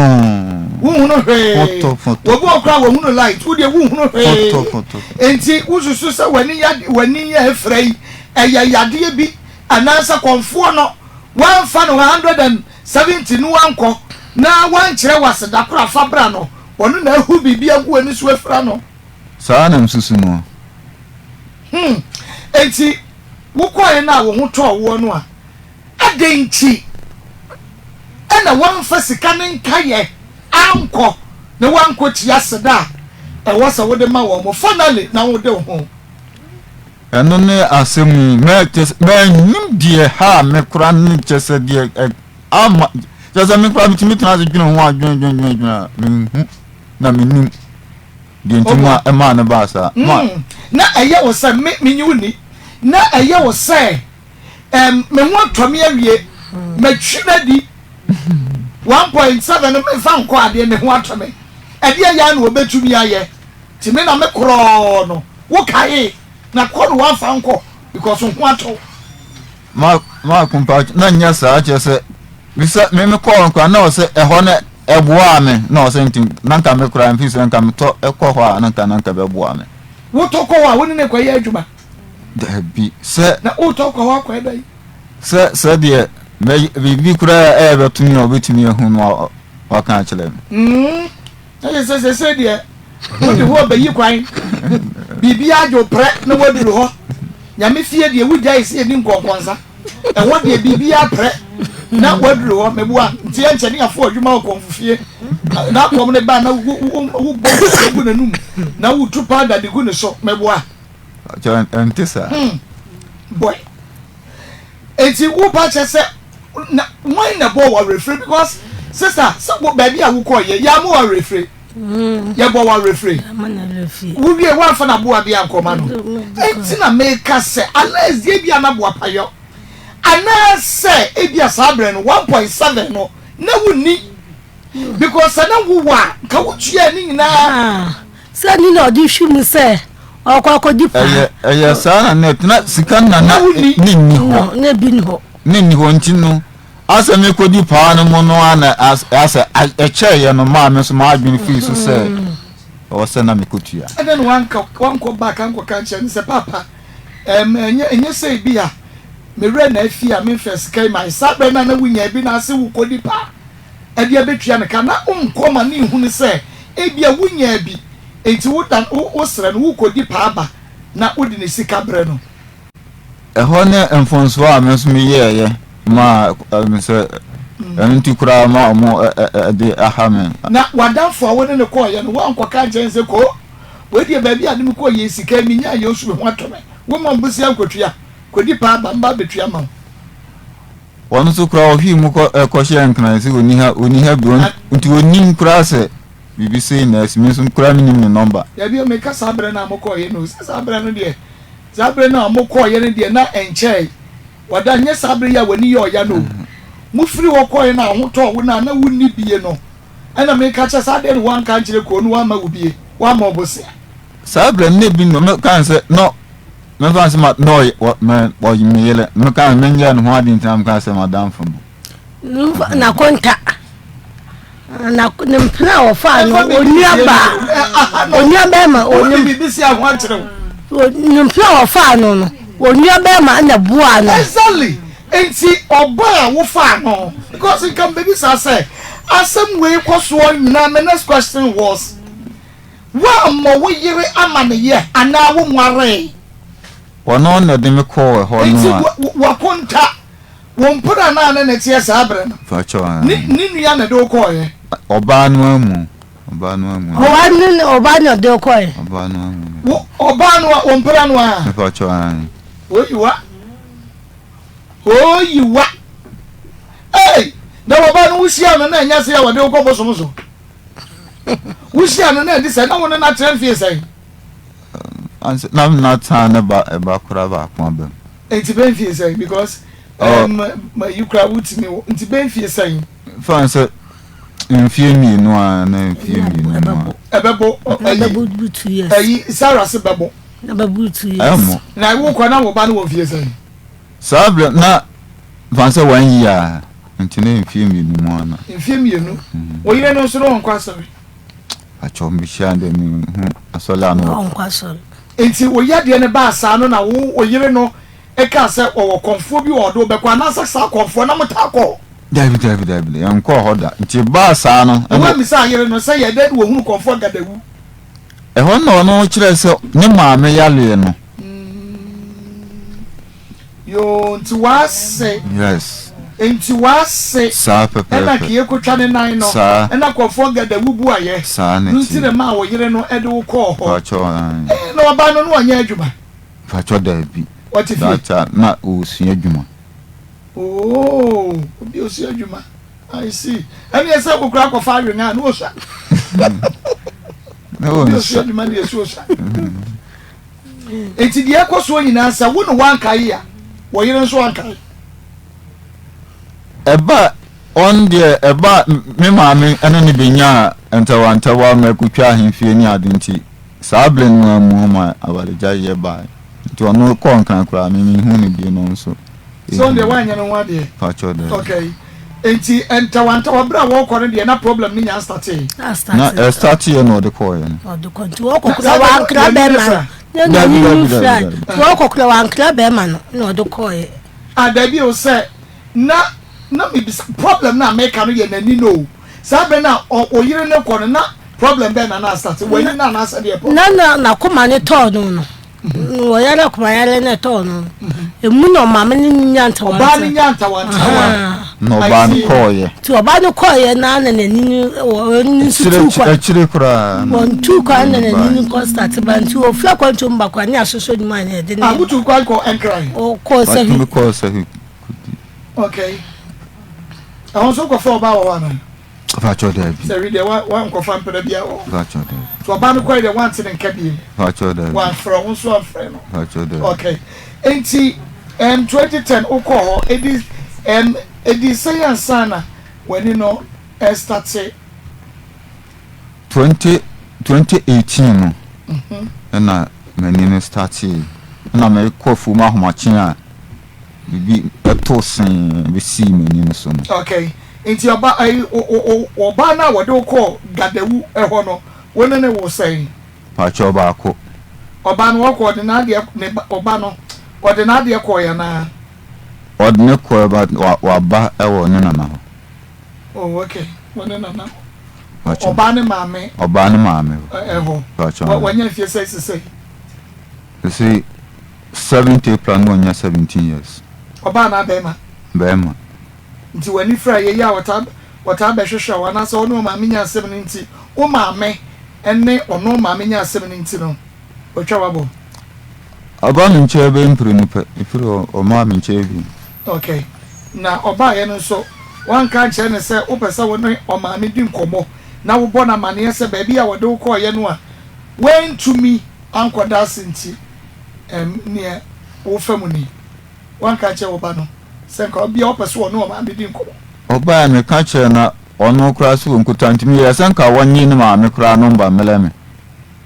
[SPEAKER 2] Wonhunu hwee.
[SPEAKER 1] Foto foto.
[SPEAKER 2] Obi wɔ koraa wɔhunu light wo deɛ wonhunu hwee.
[SPEAKER 1] Foto foto.
[SPEAKER 2] Nti wosusu sɛ w'ani yade w'ani yɛ afira yi ɛyɛ yadeɛ bi anaasɛ kɔnfoɔ no wamfa no 170 no ankɔ na wankyerɛ wo aseda koro a fa bra no ɔno na ahu biribi agu w'ani so afira no.
[SPEAKER 1] Saa na mesusu no.
[SPEAKER 2] Hmm enti wokɔeɛ no a wo ho tɔɔ woɔ no a adɛn nti na woamfa sika no nkaeɛ ankɔ na woankɔtua aseda a ɛwɔ sɛ wode ma wɔn finally na wode wo ho.
[SPEAKER 1] Ɛno ne asɛm yi, mɛ kyɛ sɛ mannim deɛ ɛhaa me koraa ne kyɛ sɛ deɛ ɛ ama kyɛ sɛ me koraa metumi tena ase dwene ho a dwene dwene dwene dwene a menhu na mennim deɛ nti ma ɛmaa no baa saa. Ma.
[SPEAKER 2] Mm, na ɛyɛ wo sɛ me menye wo nni, na ɛyɛ wo sɛ ɛm me ho atɔ me awie, matwi no adi 1.7 no memfa nkɔ adeɛ me ho atɔ me, ɛdeɛ yɛ ara na wɔbɛtumi ayɛ. Nti me na me korɔɔ no wo kaee na kɔ no wamfa nkɔ because wo ho atɔ wo.
[SPEAKER 1] Ma maako mpa na nyɛ saa kyerɛ sɛ bisa me me kɔɔ nkora na ɔsɛ ɛhɔ no ɛboaa me na ɔsɛ nti na nka me koraa mfi sɛ nka metɔ ɛkɔ hɔ a na nka na nka bɛboa me.
[SPEAKER 2] Wotɔ kɔ hɔ a wo ne ne kɔ yɛ adwuma?
[SPEAKER 1] Dabi sɛ.
[SPEAKER 2] Na wotɔ kɔ hɔ akɔ ɛdɛn?
[SPEAKER 1] Sɛ sɛ deɛ mɛ biribi koraa ɛɛbɛto me a ɔbɛtumi ahu no waka akyerɛ me.
[SPEAKER 2] Mm. Na yɛ sɛ sɛsɛ deɛ wode hɔ bɛyi kwan biribiara gye wo prɛ na woaduru hɔ nyame fie deɛ wogyae sɛ yɛni nkɔnkɔnsa ɛhɔ deɛ biribiara prɛ na woaduru hɔ meboa nti ɛnkyɛ ne afo adwuma wɔ kɔmfo fie na akɔm ne ba na wobɔ gu n'anum na wotu powder de gu ne so meboa
[SPEAKER 1] ɛnte saa
[SPEAKER 2] hmm. boy Enti wo ba kyɛ sɛ na wɔn na bɔ wɔ awerɛfire because sister sɛ wo baabi a wokɔ yɛ yɛ ama wɔ awerɛfire mm. yɛ bɔ wɔ awerɛfire wowie wɔnfa na aboa bi ankɔma no enti na meka sɛ unless deɛ bi a na boa payɔ anaasɛ ebi a saa berɛ no 1.7 no na wonni because sɛ na wowɔ a nka wotua ne nyinaa.
[SPEAKER 3] Ah, sɛ ne na ɔde hwi mu sɛ ɔkɔ akɔdi paa.
[SPEAKER 1] Ɛyɛ ɛyɛ saa na net na sika na na ne nni hɔ.
[SPEAKER 3] Na ebi nni hɔ.
[SPEAKER 1] Ne nni hɔ nti no asɛ mekɔdi paa no mu no a na asɛ ɛkyɛeɛ no maa me nso m'adwene fii so sɛ ɛwɔ sɛ na mekɔtua.
[SPEAKER 2] Ɛdɛn na wanka wankɔ back ankɔka nkyerɛ no sɛ paapa ɛm ɛnyɛ ɛnyɛ sɛ ebi a me werɛ na afi a memfaa sika yi mae saa berɛ no a na wonya bi na ase wokɔdi paa. de abetua no ka na wonkɔ ma no nhunu sɛ ebia wunyaa bi enti wodan wosrɛ no wukodi paa ba na wode ne sika brɛ no.
[SPEAKER 1] Ɛhɔ ne mfomsoɔ a me nso meyɛeɛ maa sɛ ɛno nti koraa ma wɔn de aha me.
[SPEAKER 2] Na w'adamfo a wo ne no kɔeɛ no, woankɔka ankyerɛ no sɛ, Koo, wei deɛ baabi a ne me kɔeɛ yi sika yi menyaeɛ o, so me ho atɔ me? Womma wo bosea nkɔtua, kɔdi paa ba, mma abɛtua ma wo.
[SPEAKER 1] Ɔno nso koraa ɔhwee mu kɔ kɔhyɛɛ nkran sɛ ɔnni ha ɔnni ha bio nti ɔnnim koraa sɛ biribi sei na asi me nso koraa mennim ne nɔmba.
[SPEAKER 2] Dabi o meka saa berɛ no a mokɔeɛ no o sɛ saa berɛ no deɛ. Saa bere no a mokɔeɛ no deɛ na ɛnkyɛe. Wada, nyɛ saa bere yi a w'ani yɛ ɔya no o. Mofiri hɔ kɔeɛ no a ho tɔɔ wo no a na wonni bie no, ɛna meka kyerɛ sɛ adɛn na woanka ankyerɛ kuro no woamma wo bie, woammɔ wo bosea.
[SPEAKER 1] Saa bere no na ebi no meka no sɛ na memfa no sɛ ma na ɔyɛ wɔ me ɔyɛ me yere meka no menyɛɛ ne ho ade nti na meka sɛ madamfo no.
[SPEAKER 3] N'akonta na ne mpena a wɔfaa no onua baa onua bɛrima onim ne mpena a wɔfaa no no onua bɛrima na boa no.
[SPEAKER 2] Exactly nti ɔbaa a wofaa no because nka mbɛbisa sɛ asɛm wei kɔ soɔ nyinaa my next question was woammɔ wo yere amaneyɛ anaa wo nwaree.
[SPEAKER 1] Ɔno na ɔde me kɔɔ ɛhɔ no a.
[SPEAKER 2] Nti wakonta. Wo mpena no a ne ne teɛ saa berɛ no, ne ne nua na ɛde wo kɔeɛ.
[SPEAKER 1] Ɔbaa no amu. Ɔbaa no amu.
[SPEAKER 3] Ɔbaa no ne ɔbaa na ɔde wo kɔeɛ.
[SPEAKER 1] Ɔbaa no amu.
[SPEAKER 2] Wo ɔbaa no a wo mpena no a.
[SPEAKER 1] Mepakyɛw aane.
[SPEAKER 2] Oyiwa. Oyiwa. Ei! Na ɔbaa no wohyia no na ɛnyɛ sɛ wɔde wo kɔ bosom so. Wohyia no na ɛde sɛ na wo ne no atena mfie sɛn?
[SPEAKER 1] Na me na tan ne ba ɛba kora baako aba mu.
[SPEAKER 2] Nti bɛ mfie sɛn because um, ma yi kora wotumi wo nti bɛ mfie sɛn.
[SPEAKER 1] Fan sɛ mfie mmienu a na mfie mmienu mu
[SPEAKER 2] a. Ɛbɛbɔ ɛyi ɛyi Sarah se bɛbɔ.
[SPEAKER 3] Ɛbɛbɔ 2 years. Ɛmo.
[SPEAKER 2] Na wo kɔ na wo ba no wɔ mfie sɛn.
[SPEAKER 1] Saa berɛ na fan sɛ wɔn yi a nti na mfie mmienu mu ana.
[SPEAKER 2] Mfie mmienu. Wo yere no nso no wɔnkɔ asɔre.
[SPEAKER 1] Pakyɛw mehyia no dɛ mehu asɔre a na
[SPEAKER 3] ɔkɔ. Ɔnkɔ asɔre.
[SPEAKER 2] Nti wo yadeɛ no baa saa no na wo wo yere no kaa sɛ ɔwɔ kɔmfoɔ bi wɔ ɔde wo bɛkɔ anaasɛ saa kɔmfoɔ na motaa kɔ hɔ?
[SPEAKER 1] Dabi dabi dabi yɛnkɔɔ hɔ da nti ɛbaa saa no.
[SPEAKER 2] Na woammisa yere no sɛ yɛ dɛn na wɔhunu kɔmfoɔ Gadawu?
[SPEAKER 1] Ɛhɔ na ɔno kyerɛɛ sɛ ne maame yareɛ no.
[SPEAKER 2] Yoo nti w'ase.
[SPEAKER 1] Yes.
[SPEAKER 2] Nti w'ase.
[SPEAKER 1] Saa pɛpɛɛpɛ.
[SPEAKER 2] Ɛna kee kotwa ne nan no.
[SPEAKER 1] Saa.
[SPEAKER 2] Ɛna nkurɔfoɔ gada wubu ayɛ.
[SPEAKER 1] Saa na
[SPEAKER 2] ɛteɛ. Nti na ɛmaa wo yere no ɛde wo kɔɔ hɔ.
[SPEAKER 1] Pakyɛw ae.
[SPEAKER 2] Ee na ɔbaa no na ɔnyɛ adwuma.
[SPEAKER 1] Pakyɛw daabi.
[SPEAKER 2] Ɔte fie.
[SPEAKER 1] That time na ɔresua adwuma.
[SPEAKER 2] Oo obi osua adwuma I see. Ɛne ɛsɛ wo koraa kɔfa awen a na osua. Obi osua adwuma na esi osua. Enti deɛ ɛkɔ soɔ nyinaa sɛ wo ne woankae a, wo yere nso ankae.
[SPEAKER 1] Ɛba ɔn deɛ ɛba me maame ɛne ne bɛnyaa ntawantawa ma ɛkɔtwa ahemfie ne ade nti saa berɛ no ara mu ɔma awaregyaeɛ baeɛ nti ɔno kɔɔ nkran koraa me menhuu no bio no nso.
[SPEAKER 2] Sɛ ɔno deɛ woanyɛ ne ho adeɛ.
[SPEAKER 1] Pakyɛw daabi.
[SPEAKER 2] Okay. Enti ntawantawa berɛ a wɔrekɔ no deɛ na problem no nya nstartee.
[SPEAKER 1] Na ɛstarteeɛ na ɔde kɔeɛ no.
[SPEAKER 3] Ɔde kɔ nti wɔkɔ kora wankra bɛrima no. Na
[SPEAKER 1] n'ani no fira
[SPEAKER 3] nti wɔkɔ kora wankra bɛrima no na ɔde kɔeɛ.
[SPEAKER 2] Ah dabi o sɛ na na mebisa problem no a meka no yɛ n'ani no o saa berɛ no a ɔyere no kɔ no na problem bɛn na na astarte w'ani no anaasɛ deɛ problem.
[SPEAKER 3] Na na n'akoma no tɔɔ no no. Wɔyare akomayare na ɛtɔɔ no no, emu na ɔmaame no nya ntawantawa.
[SPEAKER 2] Ɔbaa no nya ntawantawa.
[SPEAKER 1] Na ɔbaa no kɔɔyɛ.
[SPEAKER 3] Nti ɔbaa no kɔɔyɛ na na n'ani no wɔn nso tu kwan.
[SPEAKER 1] Akyire koraa.
[SPEAKER 3] Wɔn tu kwan na n'ani no kɔ start ba nti ofiri akwantuo mu ba koraa ne asosɔ ne mu a na yɛde ne.
[SPEAKER 2] Ah wotu kwan kɔ Nkran.
[SPEAKER 3] Ɔkɔɔ Sahwi.
[SPEAKER 1] Ɔtumi kɔɔ Sahwi.
[SPEAKER 2] Okay. Ɛhɔ nso kɔfa ɔbaa wɔ hɔ anaa?
[SPEAKER 1] Mpatsɔ daabi.
[SPEAKER 2] Sɛ wi deɛ wa wa nkɔfa mpena bia wɔ.
[SPEAKER 1] Mpatsɔ daabi.
[SPEAKER 2] So ɔbaa no kɔɛ deɛ wante ne nka biem.
[SPEAKER 1] Mpatsɔ daabi.
[SPEAKER 2] Wamfrɛ wo nso amfrɛ no.
[SPEAKER 1] Mpatsɔ daabi.
[SPEAKER 2] Okay. Nti um, 2010 wokɔɔ hɔ edi um, edi sɛn ansa na w'ani no ɛstate?
[SPEAKER 1] 20 2018 no ɛna m'ani no startee ɛna mekɔ afuom ahomakye a biribi too see bɛsii m'ani no so no.
[SPEAKER 2] Okay, nti ɔba ayi o o o ɔbaa no a wɔde wo kɔɔ Gadawu hɔ no, wo ne no wo sɛn?
[SPEAKER 1] Pakyɛw baako.
[SPEAKER 2] Ɔbaa no ɔkɔ ɔde n'adeɛ ne ba ɔba no ɔde n'adeɛ kɔɔɛ anaa?
[SPEAKER 1] Ɔde ne kɔɔɛ but wa waba wɔ ne nana hɔ.
[SPEAKER 2] Oh okay, wɔ ne nana hɔ. Pakyɛw. Ɔbaa ne maame.
[SPEAKER 1] Ɔbaa ne maame hɔ.
[SPEAKER 2] Ɛhɔ.
[SPEAKER 1] Pakyɛw.
[SPEAKER 2] Wa wanya mfie sɛn sesei?
[SPEAKER 1] Sesei 7th April na wanya 17 years.
[SPEAKER 2] Ɔbaa anaa bɛɛma?
[SPEAKER 1] Bɛɛma.
[SPEAKER 2] Nti w'ani fira yei a ɔtaa ɔtaa bɛhwehwɛ wo anaasɛ ɔne ɔmaame nya asɛm no nti wo maame ne ɔno maame nya asɛm no nti no watwa w'abɔ?
[SPEAKER 1] Ɔba me nkyɛn bɛyɛ mprenu pɛ, ɛfiri hɔ ɔmmaa me nkyɛn bio.
[SPEAKER 2] Ok, na ɔbaeɛ no nso woanka ankyerɛ no sɛ wopɛ sɛ wo ne ɔmaame di nkɔmmɔ na wobɔ no amaneɛ sɛ baabi a wɔde wo kɔeɛ no a woantumi ankɔda ase nti? Ɛm, neɛ wofa mu ni. Woanka ankyerɛ wo ba no sɛ nka ɔbia ɔpɛ sɛ ɔne ɔmaame di nkɔmmɔ?
[SPEAKER 1] Ɔbaeɛ meka kyerɛɛ no ɔno koraa sɛ ɔnkuta nti meyɛɛ sɛ nka wɔnye ne maame koraa nɔmba mmrɛ me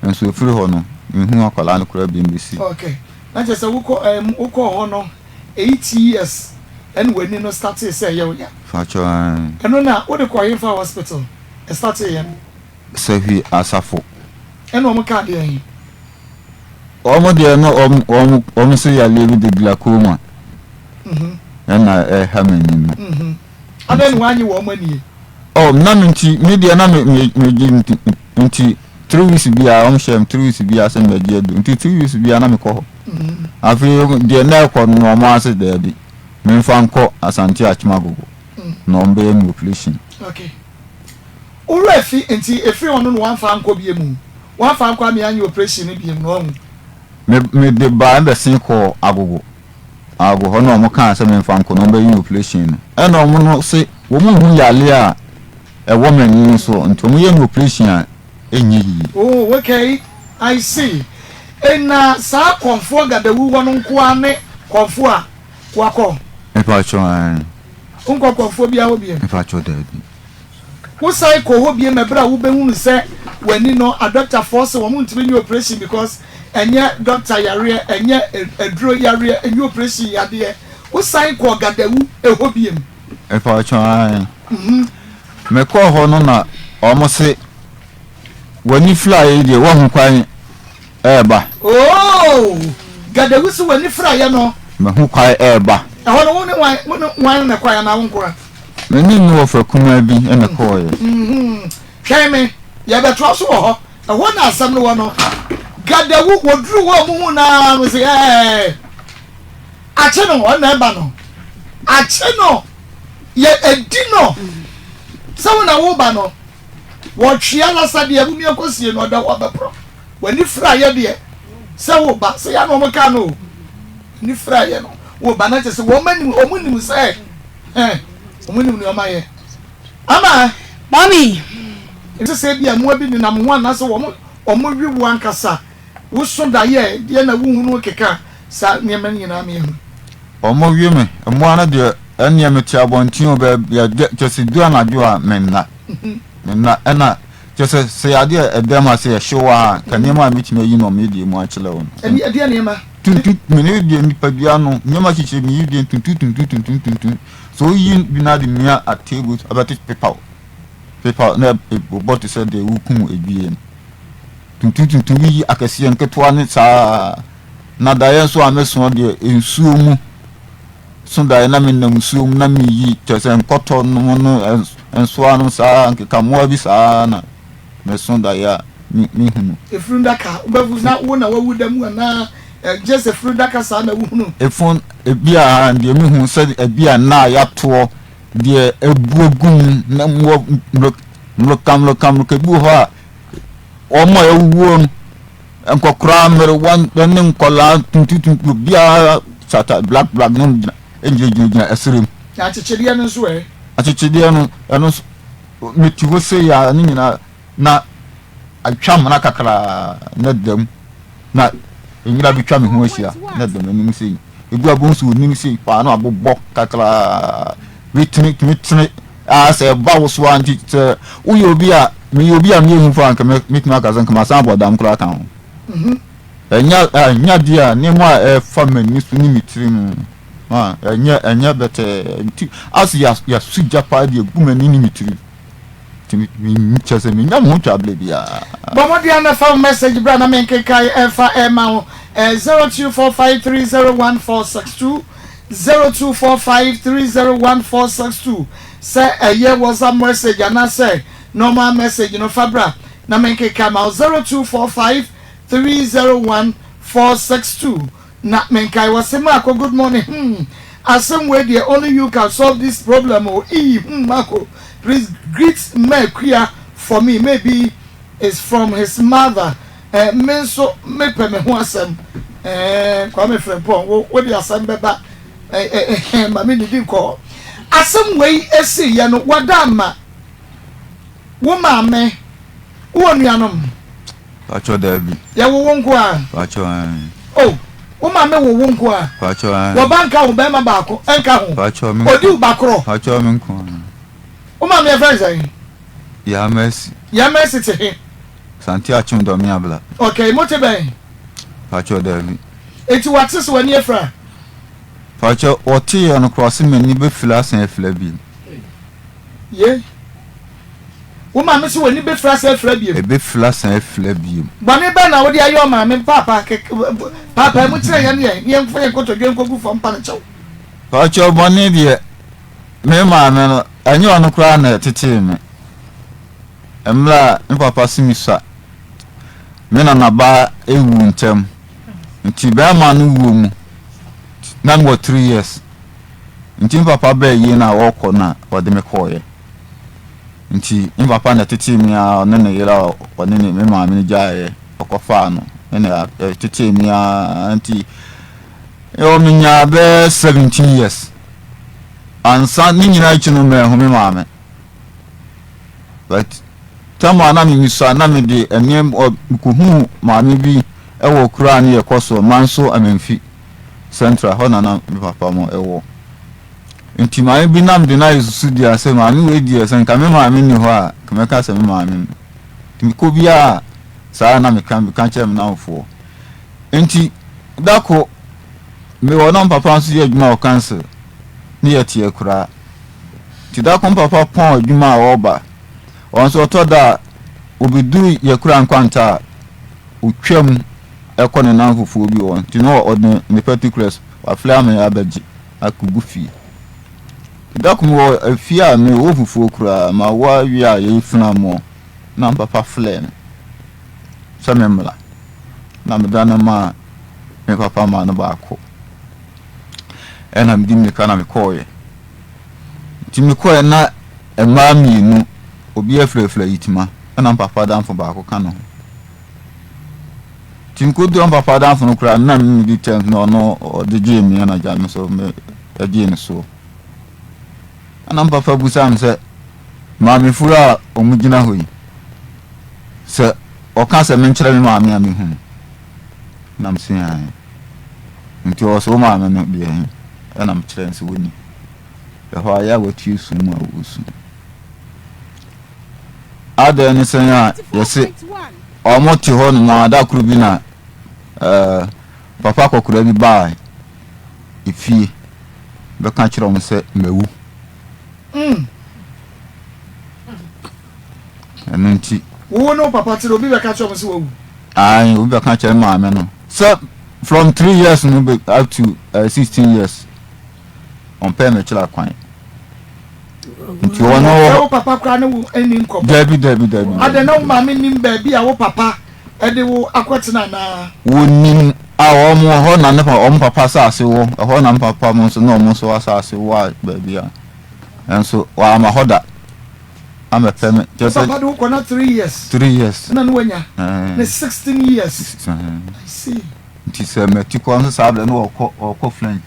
[SPEAKER 1] nso ɛfiri hɔ no menhuu akwadaa no koraa biom bɛsi.
[SPEAKER 2] Ok, na kyerɛ sɛ wokɔ ɛm wokɔɔ hɔ no 8 years ɛna w'ani no startee sɛ ɛyɛ wo ya?
[SPEAKER 1] Fakyɛ ɛɛn.
[SPEAKER 2] Ɛno na wode kɔɔ henfa hospital ɛstartee yɛ no?
[SPEAKER 1] Sahwi Asafo.
[SPEAKER 2] Ɛna wɔn kaa deɛn?
[SPEAKER 1] Wɔn deɛ no wɔn wɔn wɔn se yareɛ bi de glaucoma ɛna ɛha m'ani no.
[SPEAKER 2] Adɛn na wɔanye wɔn anie?
[SPEAKER 1] Oh na me nti me deɛ na me me me gye nti nti 3 weeks biara wɔn hyɛ me 3 weeks biara sɛ mbɛgye adu nti 3 weeks biara na mekɔ hɔ. Afei deɛ na ɛkɔ no wɔn ase daabi memfa nkɔ Asante Akyem Agogo na wɔn bɛyɛ me operation.
[SPEAKER 2] Okay. Wo werɛ afi nti ɛfiri hɔ no na wamfa ankɔ biom o, wamfa ankɔ ame anyɛ operation no biom no wahu.
[SPEAKER 1] Me me de baa ɛbɛsen kɔɔ Agogo, Agogo hɔ na wɔn kaa sɛ memfa nkɔ na wɔn bɛyɛ me operation no ɛna wɔn no se wɔn nhu yareɛ a ɛwɔ m'ani no soɔ nti wɔn yɛ me operation a ɛnyɛ yie.
[SPEAKER 2] Oh okay I see, ena saa kɔmfoɔ Gadawu hɔ no nkoaa ne kɔmfoɔ a wakɔ?
[SPEAKER 1] Mepakyɛw aane.
[SPEAKER 2] Wonkɔ kɔmfoɔ biara hɔ biom?
[SPEAKER 1] Mepakyɛw daabi.
[SPEAKER 2] Wosan kɔ hɔ biom ɛberɛ a wobɛhunu sɛ w'ani no adɔktafoɔ se wɔn ntumi nyɛ operation because ɛnyɛ dɔkta yareɛ, ɛnyɛ aduro yareɛ, ɛnyɛ operation yadeɛ. Wosan kɔɔ Gadawu ɛhɔ biom.
[SPEAKER 1] Mepakyɛw aane. Mekɔɔ hɔ no na wɔn se w'ani firaeɛ yi deɛ woahu kwan ɛɛba.
[SPEAKER 2] Oh! Gadawu se w'ani firaeɛ no.
[SPEAKER 1] Mahu kwan ɛɛba.
[SPEAKER 2] Ɛhɔ no wo ne wan, wo ne wan na ɛkɔeɛ anaa wo nkoa?
[SPEAKER 1] Me ne me wɔfa kumaa bi na ɛkɔeɛ.
[SPEAKER 2] Twɛn me, yɛbɛtoa so wɔ hɔ. Ɛhɔ na asɛm no wɔ no. Gadawu, wɔduruu hɔ a wɔhuu no ara no, wɔse, Ɛɛ! Akye no, ɔno na ɛba no. Akye no! Yɛ adi no sɛ wo na woreba no. Wɔtwe ara sa deɛ mumia kɔsie no, ɔda hɔ bɛporɔ. W'ani firaeɛ deɛ sɛ woreba, sɛ yɛ na wɔkaa no o. W'ani firaeɛ no, woreba na kyerɛ sɛ wɔn anim, wɔn nim sɛ Hɛn, wɔn nim nea wɔayɛ. Ama.
[SPEAKER 4] Mummy.
[SPEAKER 2] Ɛsɛ sɛ ebia mmoa bi nenam ho anaasɛ wɔn wɔwe wo ankasa. Woso daeɛ a, deɛ na wohunu keka saa nneɛma no nyinaa ma yɛhu.
[SPEAKER 1] Wɔwe me, mmoa no deɛ, ɛnneɛ mete abɔnten o, baabi a, kyerɛ sɛ ɛduru anadwo a, menna. Menna, ɛnna kyerɛ sɛ, sɛ yɛ adeɛ a ɛda mu a, sɛ yɛhyew a, anka nneɛma a mɛtumi ayi no wɔ me deɛ mu akyerɛ wo no.
[SPEAKER 2] Ɛdeɛn nneɛma?
[SPEAKER 1] Tuntum, me ne deɛ nipadua no nneɛma kyekyere me yi deɛ tuntum tuntum tuntum tuntum. So woyi bi na de mia a table abɛte pepaw pepaw na ɛbɔ te sɛ deɛ wokum edwie no. Tuntum tuntum yi akɛseɛ nketewa ne saa. Na daeɛ nso a mesoɔ deɛ nsuo mu so daeɛ na menam nsuo mu na meyi kyerɛ sɛ nkɔtɔ nom no nsoa no saa nkekamoa bi saa na Meso daeɛ a me mehunu.
[SPEAKER 2] Efunu daka, wobɛhu na wo na wawu da mu anaa gye sɛ funu daka saa na wohunu.
[SPEAKER 1] Efun, ebi a deɛ mehu sɛ ebi a nna a yɛatoɔ deɛ abu agu mu na mmoa mmoroka mmoroka mmoroka ebi wɔ hɔ a wɔn a awuwuo no nkɔkoraa mmerewa ne nkɔlaa tuntum obiara sata black black na wɔn gyina gyinagyina ɛserɛ mu.
[SPEAKER 2] Na akyekyedeɛ no nso ɛ?
[SPEAKER 1] Akyekyedeɛ no ɛno nso. Mete hɔ sei ara, ne nyinaa na atwa amena kakra na da mu, na nwura bi twa me ho ahyia na da m'anim sei. Ebi a bohu sɛ onim sei paa na abobɔ kakra. Metene tumi tene a sɛ ɛba wo so a nti sɛ woyɛ obi a meyɛ obi a meyɛ hu paa nka mɛtumi aka sɛ nka masan abɔ dam koraa ka ho. Ɛnyɛ ɛnyɛ adeɛ a nneɛma a ɛfa m'ani so ne me tirim Ah, ɛnyɛ ɛnyɛ bɛtɛɛ nti ase yɛaso gya paa de agu m'ani ne me tiri nti me kyerɛ sɛ menya me ho twa berɛ biara.
[SPEAKER 2] Bɔ mmɔden ara na fa wo message bra na menkenkan ɛmfa ɛma wo 0245301462 0245301462 sɛ ɛyɛ WhatsApp message anaasɛ normal message no fa bra na menkenkan ma wo 0245301462. Na menkae wɔse Marco good morning hmm asɛm wei deɛ only you can solve this problem o ii hmm Marco please greet Makua for me maybe is from his mother eh me nso mepɛ me ho asɛm eh Kwame Frimpong wo wode asɛm bɛba eh eh eh ma me nidi nkɔ hɔ asɛm wei esiiɛ no wada ama wo maame wowɔ nuanom.
[SPEAKER 1] Pacho daabi.
[SPEAKER 2] Yɛwo wo nko a?
[SPEAKER 1] Pacho ɛn.
[SPEAKER 2] Oh. Wo maame wo wo nko a?
[SPEAKER 1] Pakyɛw ae.
[SPEAKER 2] Wɔ ba nka ho, bɛrima baako nka ho?
[SPEAKER 1] Pakyɛw me nko.
[SPEAKER 2] Odi wo ba korɔ?
[SPEAKER 1] Pakyɛw me nko a.
[SPEAKER 2] Wo maame yɛfrɛ no sɛn?
[SPEAKER 1] Yaa Mercy.
[SPEAKER 2] Yaa Mercy te he?
[SPEAKER 1] Sante Akyem Dɔme Abla.
[SPEAKER 2] Okay, mo te bɛn?
[SPEAKER 1] Pakyɛw daabi.
[SPEAKER 2] Enti wate sɛ w'ani afira?
[SPEAKER 1] Pakyɛw ɔteeɛ no koraa ɔse m'ani bɛfira asan afira bio.
[SPEAKER 2] Yei. Wo maame se w'ani bɛfira asan afira bio?
[SPEAKER 1] Ɛbɛfira asan afira bio.
[SPEAKER 2] Bɔne bɛn na wode ayɛ ɔmaame? Paapa, paapae mu kyerɛ yɛn yɛn, na yɛmfa yɛn nkotodwe nkɔgu fam mpa no kyɛw.
[SPEAKER 1] Pakyɛw bɔne deɛ, me maame no, ɛnyɛ ɔno koraa na ɛtetee me. Mmerɛ a me papa se mesua, me nanabaa wuu ntɛm. Nti bɛrima no wuo mu, na mewɔ three years. Nti me papa bɛɛ yie na ɔrekɔ na ɔde me kɔɔeɛ. Nti me papa na ɛtetee me ara, ɔne ne yere a ɔne ne me maame no gyaeɛ, ɔkɔfaa no ɛna ɛtetee me ara nti ɛwɔ menyaa bɛyɛ 17 years. Ansa ne nyinaa akyi no manhu me maame. But tam a na memisua na mede nneɛma mekɔhuu maame bi wɔ kuro a ne yɛkɔ so Manso Amenfi Central hɔ na na me papa mo wɔ. Nti maame bi na mede no ayɛ susu dua sɛ maame wei deɛ sɛ nka me maame nni hɔ a nka mɛka sɛ me maame no. Nti mekɔ biara saa na meka meka kyerɛ me namfoɔ. Nti da ko mewɔ na me papa nso yɛ adwuma wɔ council ne yɛte akuraa. Nti da ko me papa pɔn adwuma a ɔreba ɔno nso ɔtɔ da a ɔbɛduru yɛkura nkwanta a ɔtwam kɔ ne nnamfofoɔ bi hɔ nti na ɔde ne particulars wafrɛ ama yɛabɛgye akɔgu fie. Nti da ko mewɔ afie a mewɔ fufuo koraa mawo awie a yɛfuna mmoɔ na me papa frɛɛ me sɛ memmra na meda no maa me papa maa no baako ɛna medi mmirika na mekɔɔeɛ. Nti mekɔeɛ na mmaa mmienu obi afirafira yitima ɛna me papa adamfo baako ka ne ho. Nti mekɔduru me papa adamfo no koraa na me medi terms na ɔno ɔde gyee me ɛna gya me so me gyee no soɔ. Ɛna me papa busaa me sɛ maamefo a wɔn gyina hɔ yi sɛ ɔka sɛ menkyerɛ me maame a mehu no na me se ae. Nti ɔwɔ sɛ wo maame no deɛ he ɛna mekyerɛ no sɛ wɔni. Ɛhɔ a yɛ a wɔatue sum mu a wɔsu. Adɛn ne sɛn a yɛse ɔmo te hɔ nom a da koro bi na ɛɛ papa akɔkora bi baa efie bɛka kyerɛ ɔmo sɛ mawu.
[SPEAKER 2] Mm.
[SPEAKER 1] Ɛno nti.
[SPEAKER 2] Wo ne wo papa te dɛ obi bɛka kyerɛ ɔmo sɛ wawu.
[SPEAKER 1] Ae obi bɛka kyerɛ maame no sɛ from 3 years no up to 16 years ɔmpɛɛ me kyerɛ kwan. Nti ɔno wɔ.
[SPEAKER 2] Sɛ wo papa koraa ne wo nni nkɔmmɔ.
[SPEAKER 1] Dabi dabi dabi.
[SPEAKER 2] Adɛn na wo maame nim baabi a wo papa de wo akɔtena anaa?
[SPEAKER 1] Wɔnim a wɔn wɔ hɔ na ne pa wɔn papa asase wɔ ɛhɔ na me papa mo nso na wɔn nso asase wɔ a baabi a nso wɔama hɔ da amɛpɛ me.
[SPEAKER 2] Wo papa de wo kɔ na 3 years.
[SPEAKER 1] 3 years.
[SPEAKER 2] Ɛna ne wanya ne 16 years. I see.
[SPEAKER 1] Nti sɛ mɛti kɔ nso saa berɛ no wɔkɔ wɔkɔ French.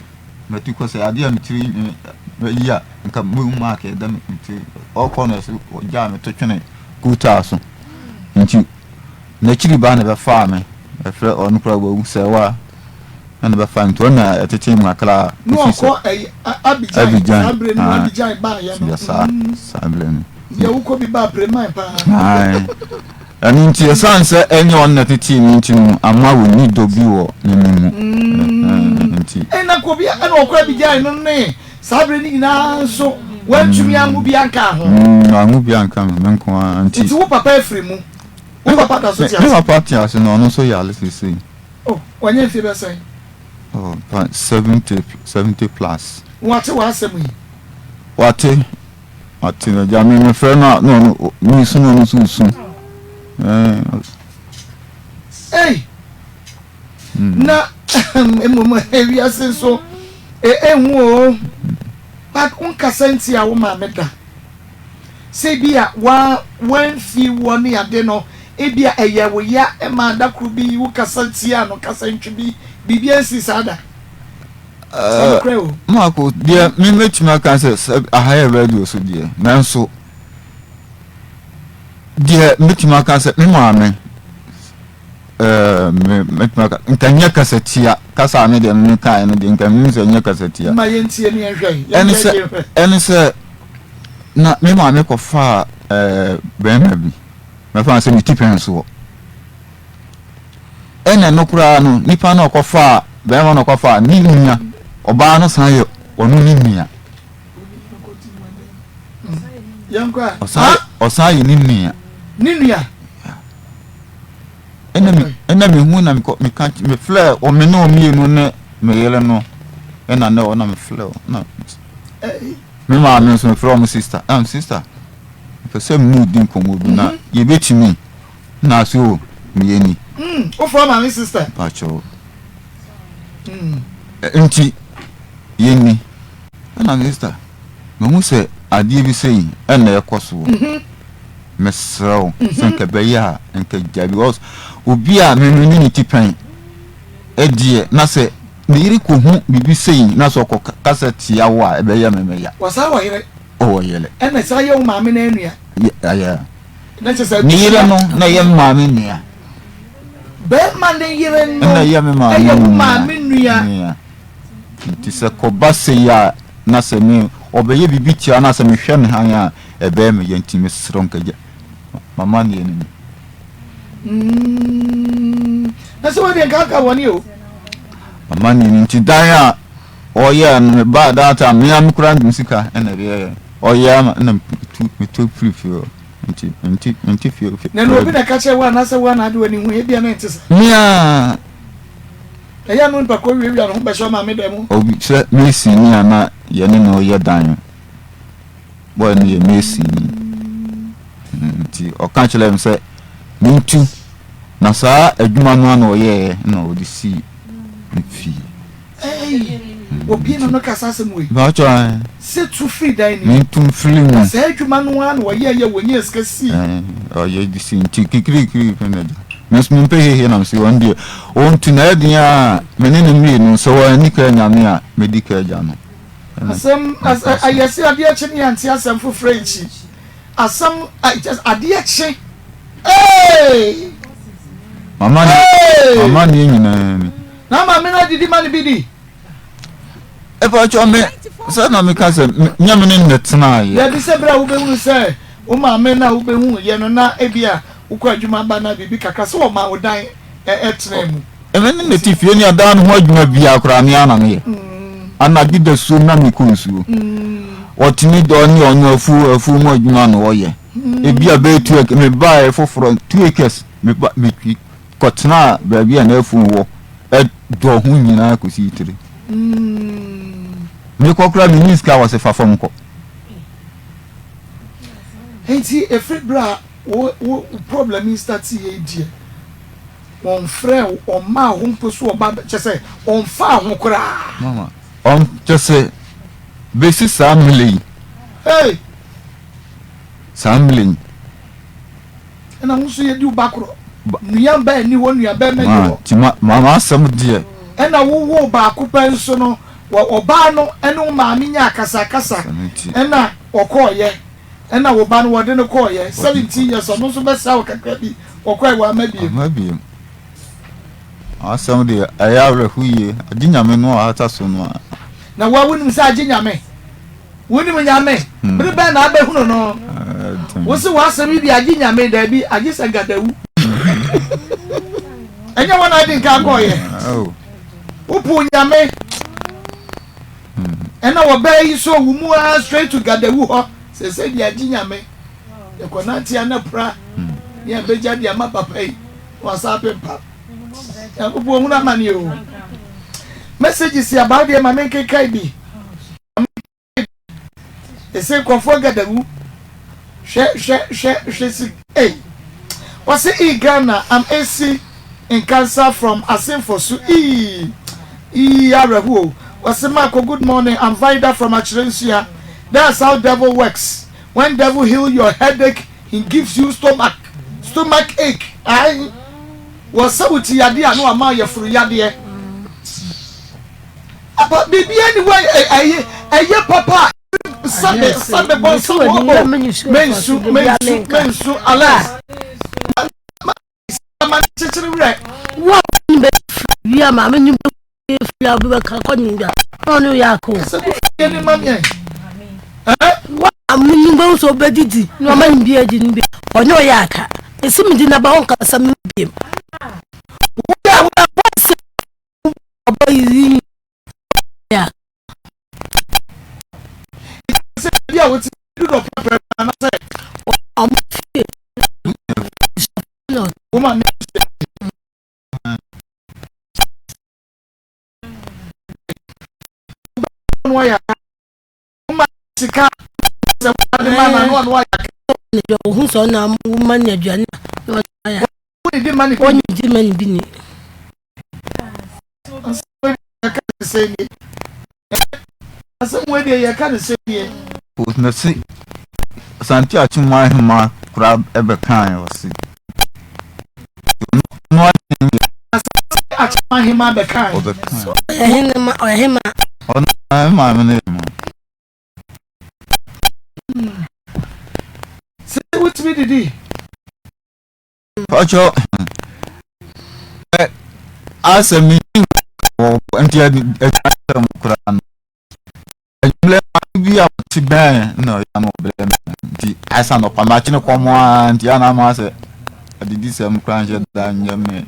[SPEAKER 1] Matu kɔ sɛ adeɛ a me tiri nwi mayi a nka mehu mark ɛda me tiri ɔkɔ no ɛso ɔgyaa me to twene kootaa so nti n'akyiri ba na bɛfaa me ɛfrɛ ɔno koraa wawu sɛ wa ɛna bɛfaa me nti ɔno na ɛtetee mu kakra
[SPEAKER 2] na ɔkɔ ɛyi Abidjan
[SPEAKER 1] Abidjan
[SPEAKER 2] saa bere no Abidjan baayɛ no
[SPEAKER 1] yɛ saa saa bere no
[SPEAKER 2] yɛ wokɔ bi baa Breman paa.
[SPEAKER 1] Ɛno nti, ɛsiane sɛ ɛnyɛ ɔno na ɛtetee me nti no, amma ɔnni dɔ bi wɔ me me mu. Nti.
[SPEAKER 2] Ɛna kɔ bi a ɛna ɔkɔ Abidjan no ne saa bere no nyinaa nso wantumi anwo bi anka ho.
[SPEAKER 1] Wanwo bi anka me, me nko ara nti.
[SPEAKER 2] Nti wo papa afiri mu? Wo papa da so te ase?
[SPEAKER 1] Me papa te ase na ɔno nso yare seesei.
[SPEAKER 2] Oh, wanya mfie bɛyɛ sɛn?
[SPEAKER 1] Oh, 70, 70 plus.
[SPEAKER 2] Wate w'asɛm yi?
[SPEAKER 1] Wate. Ate no agya me mefrɛ no a na ɔno mesu na ɔno nso resu.
[SPEAKER 2] Ei na mmom wiase nso ehu o but wonkasa ntia wo maame da sɛ bi a wa wamfi wɔ ne ade no ebi a ɛyɛ wo ya ma da koro bi wokasa tia no kasa ntwi bi biribi ansi saa da.
[SPEAKER 1] Marco, deɛ me mɛtumi aka sɛ sɛ aha yɛ radio so deɛ nanso deɛ mɛtumi aka sɛ me maame ɛɛ mɛtumi aka nka nyɛ kasatia. Kasa a me deɛ me kaeɛ no deɛ nka menim sɛ ɛnyɛ kasatia.
[SPEAKER 2] Ma yɛntie ne yɛnhwɛ.
[SPEAKER 1] Ɛne sɛ ɛne sɛ na me maame kɔfaa ɛɛ bɛrima bi mɛfa no sɛ me ti pɛn soɔ. Ɛna ɛno koraa no nipa no ɔkɔfaa bɛrima no ɔkɔfaa ne nua ɔbaa no san yɛ ɔno ne nua. Ɔsan ɔsan yɛ ne nua.
[SPEAKER 2] Ne nua.
[SPEAKER 1] Ɛna me ɛna me hu na mekɔ meka me flɛ ɔme ne ɔmmienu ne me yere no ɛna ne ɔna me flɛ na me maame nso me frɛ ɔmo sista ɛm sista mepɛ sɛ me ne odi nkɔmmɔ bi na mhm. yɛbɛtumi na ase o meyɛ ni.
[SPEAKER 2] Mm, wofrɛ maame sista.
[SPEAKER 1] Mpakyɛw. Mm. Nti yɛnni ɛna me sista mehu sɛ adeɛ bi sɛyi ɛna ɛkɔ soɔ. Mm -hmm. Mesrɛ wo sɛ nka ɛbɛyɛ a nka gyae because obi a me me ne ne ti pɛn deɛ na sɛ ne yere kɔhu biribi sei na sɛ ɔkɔ kasa tia wo a ɛbɛyɛ me me ya.
[SPEAKER 2] Wɔsan wɔ yere.
[SPEAKER 1] Ɔwɔ yere.
[SPEAKER 2] Ɛna saa yɛ wo maame na nua.
[SPEAKER 1] Yɛ na kyerɛ sɛ ne yere no na ɛyɛ me maame nua.
[SPEAKER 2] Bɛrima ne yere no
[SPEAKER 1] ɛna ɛyɛ me maame
[SPEAKER 2] ɛyɛ wo maame nua.
[SPEAKER 1] Nti sɛ kɔba sei a na sɛ me ɔbɛyɛ biribi tia na sɛ mehwɛ ne hann a ɛbɛyɛ me ya nti mesrɛ wo nka gya m'amanneɛ no ni.
[SPEAKER 2] Mm, na sɛ wɔde nka aka wɔne o.
[SPEAKER 1] M'amanneɛ no nti dan a ɔyɛɛ no mebaa that time me a me koraa de me sika ɛna ɛde yɛɛ ɔyɛ ama ɛna metu metu firi fie hɔ nti nti nti fie fie.
[SPEAKER 2] Na na obi na ɛka kyerɛ wo anaasɛ wo ana ade w'ani hu ebia na ɛnte saa.
[SPEAKER 1] Me a.
[SPEAKER 2] Ɛyɛ a na onipa kɔ wiawia ne ho bɛhyɛ ɔmaame dan mu.
[SPEAKER 1] Obi sɛ masonni a na yɛne no yɛ dan. Boy no yɛ masonni. Nti ɔka kyerɛɛ me sɛ mentu. Na saa adwuma no ara na ɔyɛeɛ na ɔde sii ne fie.
[SPEAKER 2] Ei, obi na no kasa asɛm wei.
[SPEAKER 1] Bàtchɔ ɛ.
[SPEAKER 2] Sɛ tu firi dan ni.
[SPEAKER 1] Mentu mfiri mu.
[SPEAKER 2] Na saa adwuma no ara na ɔyɛeɛ a wɔnyaa sika sii.
[SPEAKER 1] Ɔyɛ de sii nti kikirikiri pɛ na agya. Me nso mempɛ hehe na mese ɔno deɛ ɔntu na ɛyɛ den a me ne no mmienu sɛ wanni ka Nyame a mɛdi ka agya no.
[SPEAKER 2] Asɛm ayɛse adeɛ kye ne yɛnte asɛm foforɔ nkyi asɛm adeɛ kye ee.
[SPEAKER 1] Mama ne mama ne nyinaa ni.
[SPEAKER 2] Na maame no adidi ma no bi di.
[SPEAKER 1] Ɛfɔkyɛ me sɛ na meka sɛ nyɛ me ne ne tenaeɛ.
[SPEAKER 2] Dabi sɛ berɛ a wobɛhunu sɛ wo maame no a wobɛhu yɛ no na ebi a wokɔ adwuma ba na biribi kakra sɛ wɔma wo dan tenaa mu.
[SPEAKER 1] Ɛme ne ne te fie ne ɛdan no ho adwuma biara koraa me ara na meyɛ. Anadwo dasuo na mekɔ nsuo. Ɔtumi dɔ ne ɔno afuo afuo mu adwuma na ɔyɛ. Ebi a bɛyɛ 2 acres mebaeɛ foforɔ 2 acres meba metwi kɔtenaa baabi a n'afuo wɔ ɛdɔ ho nyinaa kɔsii tiri. Mekɔ koraa menni sika wɔ se fa fam kɔ.
[SPEAKER 2] Enti ɛfiri berɛ a wo wo problem yi start yɛ yi deɛ wɔnfrɛɛ wo ɔmmaa ho mpo so ɔba kyɛ sɛ ɔmfaa ho koraa.
[SPEAKER 1] Mama ɔn kyɛ sɛ bɛsi saa mmerɛ yi.
[SPEAKER 2] Hey!
[SPEAKER 1] Saa mmerɛ yi.
[SPEAKER 2] Ɛna wo nso yɛdi wo ba korɔ. Nua ba nni hɔ nua bɛrima nni hɔ.
[SPEAKER 1] Nti ma ma m'asɛm deɛ.
[SPEAKER 2] Ɛna wo woo baako pɛ nso no wɔ ɔbaa no ɛne wo maame nyaa akasakasa ɛna ɔkɔɔyɛ ɛna wo ba no wɔde no kɔɔyɛ 17 years ɔno nso bɛsra wo kakra bi ɔkɔɛ wamma biem.
[SPEAKER 1] Wamma biem. M'asɛm deɛ ɛyɛ awerɛho yie agye Nyame no a ɔhata so no a.
[SPEAKER 2] Na wo a wonim sɛ agye Nyame. Wonim Nyame? Bere bɛn na abɛhunu no? Wo se w'asɛm yi deɛ agye Nyame? Daabi, agye sɛ Gadawu. Ɛnyɛ wɔn na adi nka kɔɔyɛ. Wopoo Nyame. Ɛna wɔbaa yi so wo mu ara straight to Gadawu hɔ. Sɛsɛ deɛ agye Nyame. Yɛkɔnante anapra ne yɛbɛgya deɛ ama papa yi na wasa apempam. Nyankopɔn hunu amane o. Messages abaa deɛ ma menkenkan bi. Ese nkurɔfoɔ gadawu. Hwɛ hwɛ hwɛ hwɛ si ei. Wɔse ii Ghana am esi Nkansa from Asenfosu ii ii awerɛho o. Wɔse Marco good morning am Vida from Akyerɛnsua that's how devil works when devil heal your headache he gives you stomach stomach ache ae wɔsɛ wo ti yadeɛ a na wama wo yafunu yadeɛ. Apa biribiara ni hɔ a ɛyɛ ɛyɛ papa a sɛbe sɛbe bɔ nsɛm wɔ bɔ mensu mensu mensu Alex ma ma kyekyere werɛ.
[SPEAKER 3] Wo a w'ani bɛfiri wie a maame no bɛhu. firi a wobɛka kɔ ne dwa na ɔne woyɛ ako.
[SPEAKER 2] Sɛ wofie ne ma meɛ.
[SPEAKER 3] Wa mu bɛhu sɛ wobɛdidi na ɔma ne bi adi no bi ɔne ɔyɛ aka. Ɛsi medi na ba wo nkasa me biem. Woyɛ woyɛ sɛ ɔbɔ yiyi yɛ.
[SPEAKER 2] Sɛ bi a wote du dɔ pɛpɛ anasɛ
[SPEAKER 3] ɔmo fie.
[SPEAKER 2] Wo ma me no ayɛ ma sika sɛ wode ma na no ayɛ.
[SPEAKER 3] Ne ohun sɛ ɔna woma ne aduane na ɔna ayɛ.
[SPEAKER 2] Wone di ma ne bi.
[SPEAKER 3] Ɔne di ma ne bi ni.
[SPEAKER 2] Asɛm wei deɛ yɛka ne sɛ nie.
[SPEAKER 1] Na se Asante Akyem ahema koraa ɛbɛkae ɔse ɔno adwene yɛ.
[SPEAKER 2] Asante Akyem ahema bɛkae.
[SPEAKER 1] Ɔbɛkae.
[SPEAKER 3] Ɔyɛ henema ɔyɛ hema.
[SPEAKER 1] Ɔno maame no yɛ ma.
[SPEAKER 2] Sɛ wotumi didi.
[SPEAKER 1] Ɔkyɛ ɛ asɛ mi wɔ nti ɛkyɛ mu koraa no. Anwummerɛ maame bi a ɔte bɛn na ɔyɛ ano ɔbrɛ me nti ayɛ anɔpa makye ne kɔm ara nti ana ama sɛ adidi sɛm koraa nhyɛ da nyɛ me.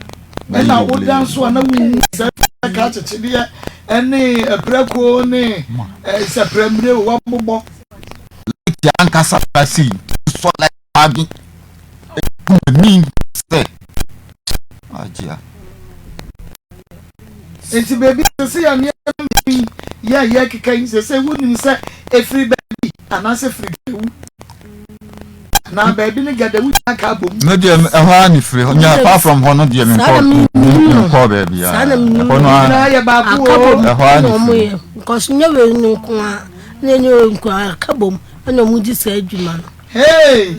[SPEAKER 2] Ɛna woda nso a na wohu sɛ ka akyekyedeɛ ɛne aprako ne sɛprɛmire wabobɔ.
[SPEAKER 1] Light ankasa koraa sei sɔ light paa bi egu m'ani sɛ agyea.
[SPEAKER 2] Nti baabi a sɛ yɛ nneɛma mmienu yi yɛ yɛ keka yi sɛ sɛ wonim sɛ efiri baabi anaasɛ firi gadawu anaa baabi ne gadawu nyinaa ka abom.
[SPEAKER 1] Me deɛ ɛhɔ ara ne firi hɔ nya apart from hɔ no deɛ menkɔ menkɔ baabi a ɛhɔ no ara
[SPEAKER 2] nyinaa yɛ baako o.
[SPEAKER 1] Ɛhɔ ara ne firi.
[SPEAKER 3] Nkɔso nyɛ wei no nko ara na ɛnyɛ wei nko ara aka bom ɛna ɔmo di saa adwuma no.
[SPEAKER 2] Hey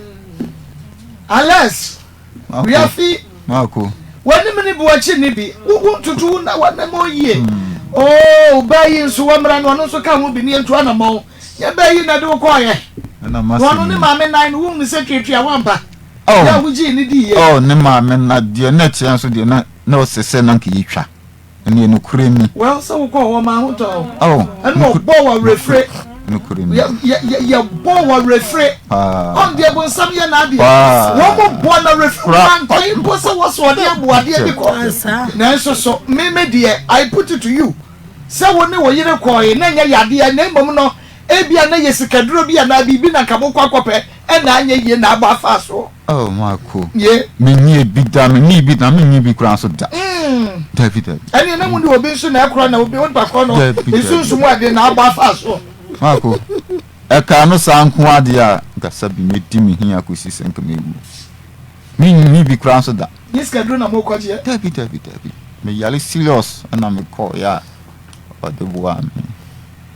[SPEAKER 2] Alex. Wiafi.
[SPEAKER 1] Marco.
[SPEAKER 2] W'anim ne bi w'akyi ne bi. Wo wo ntutu wo na w'anamɔn yie. Oh baa yi nso wɔmmra no ɔno nso ka ho bi ne yɛntu anamɔn. Nyɛ baa yi na ɛde wo kɔɔyɛ.
[SPEAKER 1] Ɛna
[SPEAKER 2] Na
[SPEAKER 1] masi
[SPEAKER 2] ɔno ne
[SPEAKER 1] ni.
[SPEAKER 2] maame nan no wohunu sɛ tuatua wampa.
[SPEAKER 1] Oh.
[SPEAKER 2] Yɛ a wogyee ne diiɛ.
[SPEAKER 1] Oh ne maame na deɛ na ɛteɛ nso deɛ na na ɔsɛ sɛ na nka yɛtwa. Ɛneɛ nokorɛ ni.
[SPEAKER 2] Well sɛ wokɔɔ hɔ maa ho tɔɔ wo.
[SPEAKER 1] Oh,
[SPEAKER 2] Ɛna
[SPEAKER 1] nokorɛ,
[SPEAKER 2] ɔbɔɔ wo awerɛfire.
[SPEAKER 1] nokorɛ ni.
[SPEAKER 2] Yɛ yɛ yɛ yɛbɔɔ wo awerɛfire.
[SPEAKER 1] Paa.
[SPEAKER 2] Ɔn deɛ bonsam yɛ n'adeɛ.
[SPEAKER 1] Paa.
[SPEAKER 2] Wɔn mo bɔɔ no awerɛfire.
[SPEAKER 1] Kora.
[SPEAKER 2] Wankae mpo sɛ wɔso ɔde aboadeɛ bi kɔ. Nanso so me me deɛ I put it to you sɛ wo ne wo yere kɔɔe na ɛnyɛ yadeɛ na mmom no ebia na ɛyɛ sikaduro bi anaa biribi na nka mokɔ akɔpɛ ɛna anyɛ yie na abɔ afa soɔ.
[SPEAKER 1] Oh Marco,
[SPEAKER 2] Ye.
[SPEAKER 1] menyie bi da, menni bi na mennye bi koraa nso da. Dabi dabi.
[SPEAKER 2] Ɛnneɛ na mo ne obi nso na ɛkorɔ na obi onipa korɔ no
[SPEAKER 1] Dabi dabi.
[SPEAKER 2] nsunsum a ɛde na abɔ afa soɔ.
[SPEAKER 1] Marco, ɛkaa no saa nko ara deɛ a, nka sɛbi mɛdi me hia kɔsi sɛ nka mɛwu. Menni bi koraa nso da.
[SPEAKER 2] Nye sikaduro na mokɔgyeɛ?
[SPEAKER 1] Dabi dabi dabi. Meyare serious ɛna mekɔeɛ a ɔde boaa me.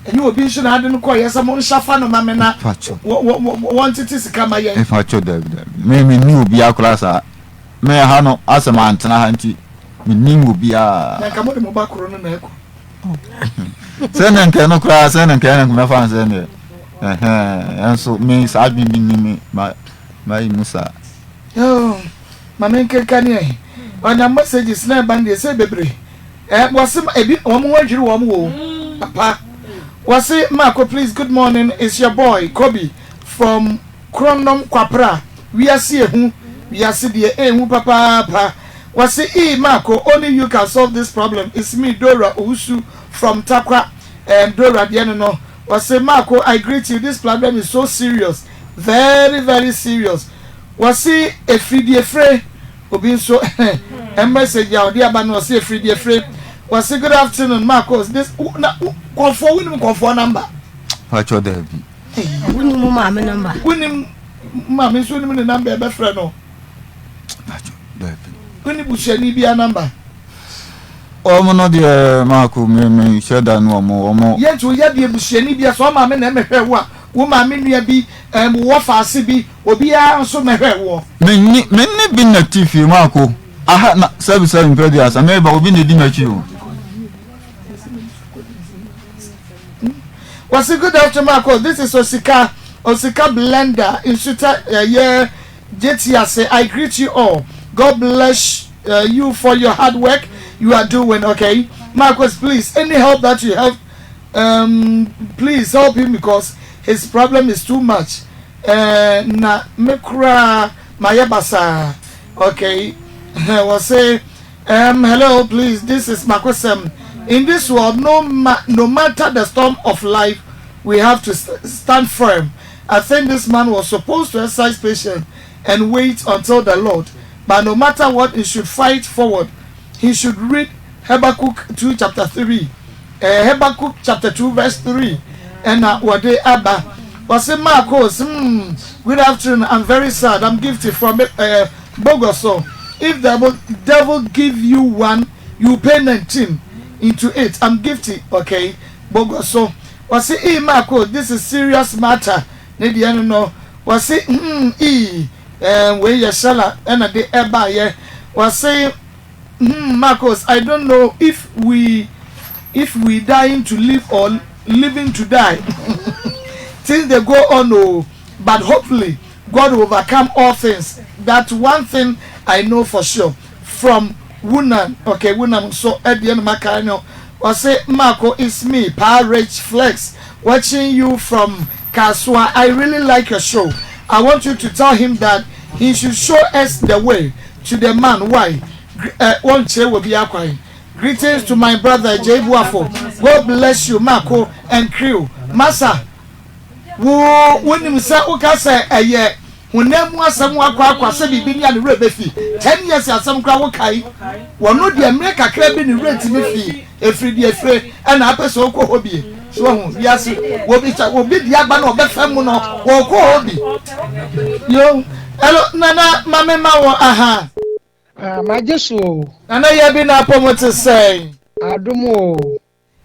[SPEAKER 2] Ɛnyɛ obi nso na ade no kɔeɛ sɛ monhyɛ fa no ma me na
[SPEAKER 1] Mpakyɛw.
[SPEAKER 2] wɔntete sika ma yɛn.
[SPEAKER 1] Mpakyɛw dabi dabi. Me menni obiara koraa saa. Me ha no asɛ mantena ha nti mennim obiara.
[SPEAKER 2] Na nka mode mo ba koro no na ɛkɔ.
[SPEAKER 1] Sɛ ne nka ɛno koraa sɛ ne nka ɛno mɛfa no sɛ neɛ ɛhɛn ɛnso me saa adwene bi nni me ma mayi mu saa.
[SPEAKER 2] Oh, ma menkenka ne ɛ. Ɔnya messages na ɛba no deɛ sɛ bebree. Eh, wɔse ebi wɔn ho adwiri wɔn wo papa. Wɔse Marco please good morning it's your boy Kobe from Kronom Kwapra. Wiase ehu, wiase deɛ ehu papaapa. Wɔse ee Marco only you can solve this problem it's me Dora Owusu from Takwa. Um, Dora deɛ no no. Wɔse Marco I greet you this problem is so serious very very serious. Wɔse efiri deɛ efire. Obi nso message a ɔde aba no ɔse efiri deɛ efiri wɔse good afternoon Marcos this na kɔfoɔ wonim kɔfoɔ number.
[SPEAKER 1] Pacho daabi.
[SPEAKER 3] Wonim wo maame number.
[SPEAKER 2] Wonim maame nso wonim ne number ɛbɛfrɛ no.
[SPEAKER 1] Pacho daabi.
[SPEAKER 2] Woni busuani bia number.
[SPEAKER 1] Wɔn no deɛ Marco me me nhyɛ da ne wɔn wɔn.
[SPEAKER 2] Yɛn nti woyɛ deɛ busuani bia sɛ ɔmaame na ɛmɛhwɛ wo a wo maame nua bi ɛm wɔ faase bi Obiara nso mɛhwɛ woɔ.
[SPEAKER 1] Me nni me nne bi na ti fie mako aha na sɛbi sɛbi mpɛ duasa meba obi na edi m'akyi o.
[SPEAKER 2] Wɔsi good afternoon Marco this is Osika Osika blender nsuta ɛyɛ gyeti ase I greet you all God bless uh, you for your hard work you are doing okay. Marcus please any help that you have um, please help him because his problem is too much eh, na me koraa mayɛ basaa okay wɔse um, hello please this is Makosɛm in this world no, ma no matter the storm of life we have to stand firm I think this man was supposed to exercise patience and wait until the Lord but no matter what he should fight forward he should read Habakkuk 2 chapter 3 eh, Habakkuk chapter 2 verse 3 ɛna wɔde aba wɔse Marcos hmm, good afternoon I'm very sad I'm gifted from uh, Bogoso if the devil give you one you pay 19 into it I'm gifted okay Bogoso wɔse ee Marcos this is serious matter ne deɛ no no wɔse hmm ee eh, wei yɛ Shella ɛna de ɛbaayɛ wɔse Hmm Marcos I don't know if we if we dying to live or living to die things dey go on oo but hopefully God will overcome all things that one thing I know for sure from Wunan okay Wunam nso ɛdeɛ na makae no ɔse Marco it's me paa Rich Flex watching you from Kasoa I really like your show I want you to tell him that he should show us the way to the man why eh wɔnkyerɛ wɔ bi akwan greetings to my brother Jay Buafo God bless you Mako and crew masa wo wonim sɛ woka sɛ ɛyɛ honam mu asɛm wakɔ akɔ sɛ biribi ne a ne werɛ bɛfi 10 years asɛm koraa wokae wɔno deɛ mmerɛ kakra bi ne werɛ ntumi fi Efiri deɛ efire ɛna apɛ sɛ ɔkɔ hɔ bie so wahu wiase obi sɛ obi di aba na ɔbɛfa mu no wɔkɔ hɔ bi yo ɛlo nana mame ma wɔ aha.
[SPEAKER 4] Ah, magye so o.
[SPEAKER 2] Nana yɛ bi na apɔ mo te sɛn.
[SPEAKER 4] Adom o.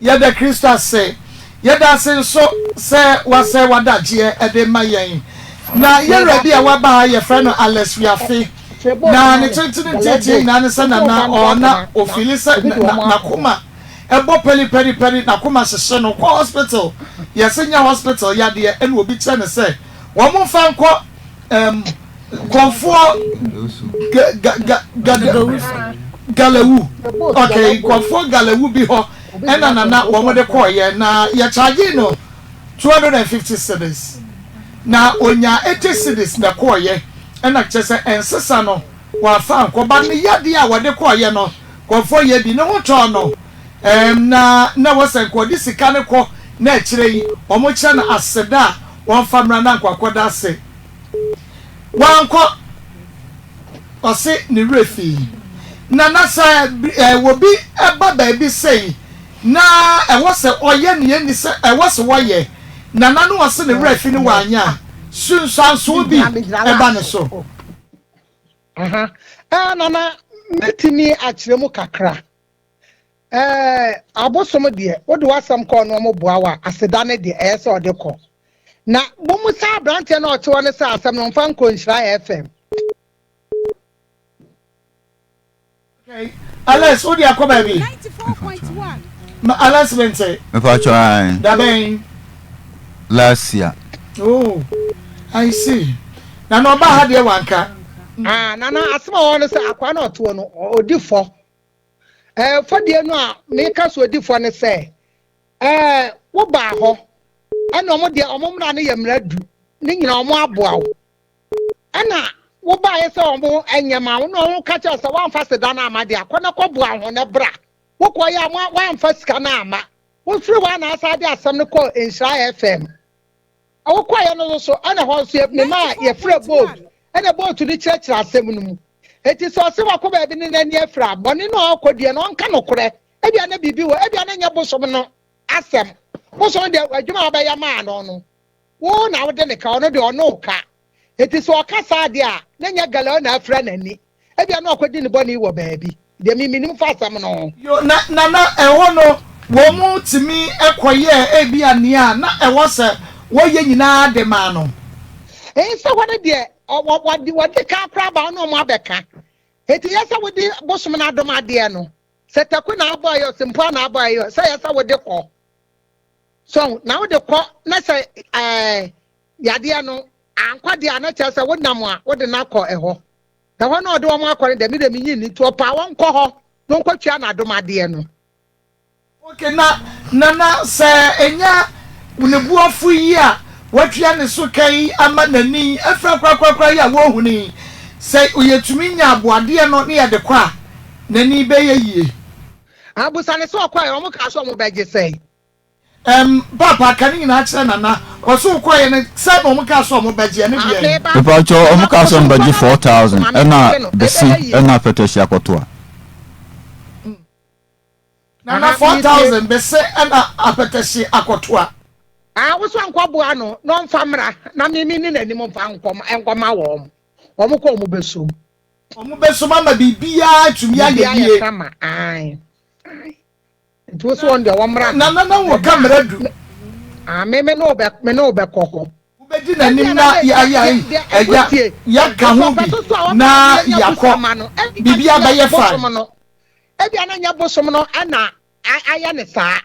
[SPEAKER 2] Yɛda Kristo ase. Yɛda ase nso sɛ wasɛe w'adagyeɛ de ma yɛn. Na yɛn wura bi a waba ha yɛfrɛ no Alex Wiafe. Na ne tenten ne nteatea nyinaa ne sɛ na na ɔ na ofili sɛ na n'akoma ɛbɔ pɛri pɛri pɛri n'akoma hyehye no kɔ hospital yɛse nyɛ hospital yadeɛ ɛna obi kyerɛ no sɛ wɔn mfa nkɔ ɛm kɔnfoɔ ga ga ga ga galawu okay kɔnfoɔ galawu bi hɔ ɛna nana wɔn de kɔɔyɛ na yɛkyagye no 250 cedis na onya 80 cedis na kɔɔyɛ ɛna kyerɛ sɛ ɛnsesa no wafa ankɔ but ne yadeɛ a wɔde kɔɔyɛ no kɔnfoɔ yɛ bi ne ho tɔɔ no ɛɛm na na wɔ sɛ nka ɔde sika no kɔ na akyire yi wɔn kyerɛ no aseda a wɔnfa mmra na nka akɔda ase wankɔ ɔse ne werɛ fii na na sɛ ɛɛ obi ɛba baabi sei na ɛwɔ sɛ ɔyɛ nea ɛnni sɛ ɛwɔ sɛ ɔyɛ, na na no ɔse ne werɛ afi no wanyɛ a, sunsuansoɔ bi ɛba ne so.
[SPEAKER 4] Aha. Eh, nana, mɛtumi akyerɛ mu kakra. Eh, abosom deɛ, wode w'asɛm kɔɔ no ɔmo boa wo a, aseda no deɛ, ɛyɛ sɛ ɔde kɔ. Na momu saa aberanteɛ no a ɔte hɔ no sɛ asɛm no ɔmfa nkɔ Nhyira FM.
[SPEAKER 2] Okay. Alex, wo de akɔ baabi. Ma Alex mente.
[SPEAKER 1] Mepa ayi.
[SPEAKER 2] Dabɛn.
[SPEAKER 1] Last year.
[SPEAKER 2] Oh, I see. Na na ɔba ha deɛ wanka.
[SPEAKER 4] Ah, na na asɛm a wɔn no sɛ akwa na ɔtoɔ no ɔdi fɔ. Ɛɛ fɔdeɛ no a meka so ɔdi fɔ no sɛ ɛɛ wobaa hɔ ɛna wɔn deɛ wɔn mmara no yɛ mmara du ne nyinaa wɔn aboa wo. Ɛna wobaeɛ sɛ ɔmo nyɛ ma wo na ɔmo ka kyerɛ sɛ woamfa seda no amma deɛ akɔ na kɔboa ho na bra. Wokɔyɛ a woamfa sika no amma. Wofiri hɔ a na asan de asɛm no kɔɔ Nhyira FM. Wokɔeɛ no nso ɛna hɔ nso memaa yɛfrɛ boat ɛna boat no kyerɛkyerɛ asɛm no mu. Enti sɛ ɔse wakɔ baabi ne n'ani afiri a, bɔne no a ɔkɔ deɛ no ɔnka nokorɛ. Ebia na biribi wɔ, ebia na ɛnyɛ bosom no asɛm. Bosom deɛ adwuma a wobɛyɛ maa no no, Wo na wode no ka, ɔno deɛ ɔne wo ka. Enti sɛ ɔka saa deɛ a, na ɛnyɛ Galileo na afira n'ani. Ebia na wakɔdi ne bɔne wɔ baabi. Deɛ me menim fa asɛm no ho.
[SPEAKER 2] Yo, na, na, na ɛhɔ no, wɔtumi kɔyɛɛ ebia nea na ɛwɔ sɛ wɔyɛ nyinaa de maa no.
[SPEAKER 4] Ee, sɛ hɔ no deɛ, ɔ, wɔ, wɔde, wɔde kan koraa ba wo ne wɔn abɛka. Enti ɛyɛ sɛ wode bosom no adom adeɛ no, sɛ taku na abɔ ɛyɛ o, sɛ mpoa na abɔ ɛyɛ o, sɛ ɛyɛ sɛ wode kɔ. So na wode kɔ na sɛ ɛɛ yadeɛ no ankɔ deɛ a na kyerɛ sɛ wonam a wode no akɔ ɛhɔ. Ɛhɔ na ɔde wɔn akɔ no deɛ me deɛ menyi nni nti ɔpaa wɔn nkɔ hɔ na ɔnkɔtua n'adom adeɛ no.
[SPEAKER 2] Ok na Nana sɛ ɛnya ne bo afu yi a watua ne so ka yi ama n'ani afira korakorakora yi a wɔhunu yi, sɛ yɛtumi nya aboadeɛ no ne yɛde kɔ a n'ani bɛyɛ yie.
[SPEAKER 4] Abusa no sɛ ɔkɔɛ ɔmo kaa sɛ ɔmo bɛgye sɛn.
[SPEAKER 2] Ɛm paapa ka ne nyinaa kyerɛ Nana. Ɔse wokɔeɛ no sɛn na ɔmo kaa sɛ ɔmo bɛgye ɛno deɛ.
[SPEAKER 1] Mepakyɛw ɔmo kaa sɛ ɔmo bɛgye 4000 ɛna bese ɛna pɛtɛhye akɔtoa.
[SPEAKER 2] Nana 4000 bese ɛna apɛtɛhye akɔtoa.
[SPEAKER 4] Ah wo so nkɔ boa no na ɔnfa mmra na me me ni n'anim nfa nkɔ nkɔma wɔn wɔn kɔ wɔn bɛsom.
[SPEAKER 2] Wɔn bɛsom ama biribiara atumi ayɛ yie.
[SPEAKER 4] Biribiara ayɛ kama ae ae. Nti wo so wɔn deɛ wɔn mmra.
[SPEAKER 2] Na na na wɔ ka mmra du.
[SPEAKER 4] Ah me me ne wo bɛ me ne wo bɛkɔ hɔ.
[SPEAKER 2] Wobɛdi n'anim na yɛ yɛ ɛya yɛaka ho bi na yɛakɔ biribiara bɛyɛ fine.
[SPEAKER 4] Ebia na nyɛ bosom no na ayɛ ne saa.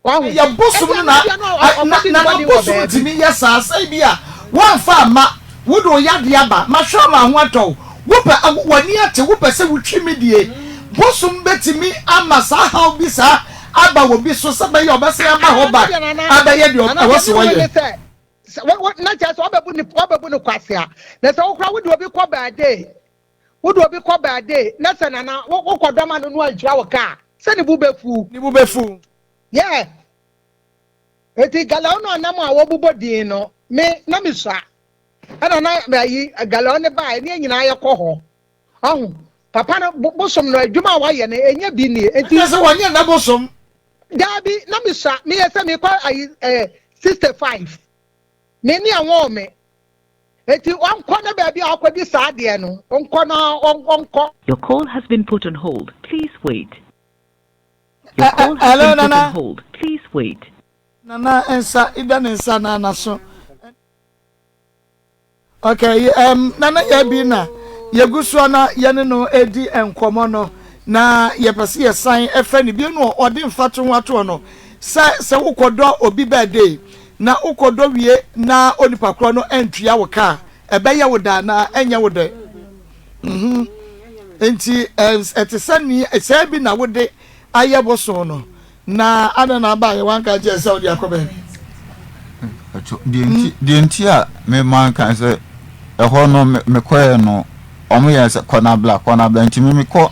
[SPEAKER 4] Wahu?
[SPEAKER 2] Ɛyɛ bosom no na na na na bosom tumi yɛ saa sɛ bi a woamfa amma wode wo yadeɛ aba mahwɛ ama ho atɔ wo wopɛ w'ani ate wopɛ sɛ wotwi me die bosom bɛtumi ama saa haw bi saa aba wɔ bi so sɛ bɛyɛ ɔbɛsan aba hɔ back abɛyɛ deɛ ɛwɔ sɛ ɔyɛ.
[SPEAKER 4] Na kyerɛ sɛ wabɛbu ne wabɛbu ne kwasea na sɛ wokora wode obi kɔ bɛɛdee Wode obi kɔ birthday na sɛ nana wokɔ dɔm ano no antua wo ka a, sɛ ne bo bɛfu.
[SPEAKER 2] Ne bo bɛfu.
[SPEAKER 4] Yeah. Eti galɔn no anam a wɔbobɔ din no, me na mesua. Ɛna na ayi galɔn no baa ɛne nyinaa yɛkɔ hɔ. Ɔho, papa no bosom no adwuma a wayɛ no ɛnyɛ bi nie. Eti.
[SPEAKER 2] Ɛkyɛ sɛ wɔnyɛ na bosom.
[SPEAKER 4] Daabi, na mesua. Meyɛ sɛ mekɔ ayi eh, 65. Me ne ɛwɔn me. Enti ɔnkɔ ne baabi a ɔkɔdi saa adeɛ no, ɔnkɔ na ɔnkɔ.
[SPEAKER 5] Your call has been put on hold, please wait. Your call has
[SPEAKER 2] Hello
[SPEAKER 5] been put on
[SPEAKER 2] Nana.
[SPEAKER 5] hold, please wait.
[SPEAKER 2] Nana nsa ida ne nsa na n'aso. Okay, um, Nana yɛ bi na yɛgu soɔ na yɛne no redi nkɔmmɔ no na yɛpɛ sɛ yɛsan ɛfɛ no bio no ɔde mfato ho atoɔ no sɛ sɛ wokɔdɔ obi birthday Na wokɔdɔ wie na onipa korɔ no antua wo ka a, ɛbɛyɛ wo dɛ anaa ɛnyɛ wo dɛ? Mhm. Enti ɛte sɛ nea saa bi na wode ayɛ bosom no, na adɛn na abaeɛ wanka ankyerɛ sɛ wode akɔ baabi?
[SPEAKER 1] Deɛ nti a me manka sɛ ɛhɔ no mekɔɛ no wɔn yɛ sɛ kɔ na bla kɔ na bla nti me mekɔ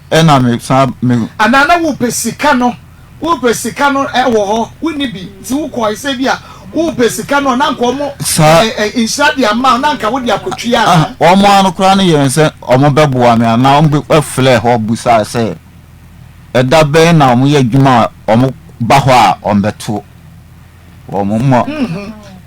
[SPEAKER 1] ɛna me san me.
[SPEAKER 2] Anaa na wopɛ sika no Wopɛ sika no wɔ hɔ, wonni bi nti wokɔe sɛ bi a wopɛ sika no a na anka wɔn nhyira de ama wo na anka wode akɔtua anaa?
[SPEAKER 1] Wɔn ara no koraa no yɛɛ sɛ wɔbɛboa me anaa wɔfrɛɛ hɔ bisaa sɛ ɛda bɛn na wɔyɛ adwuma a wɔba hɔ a wɔbɛto wɔn ma.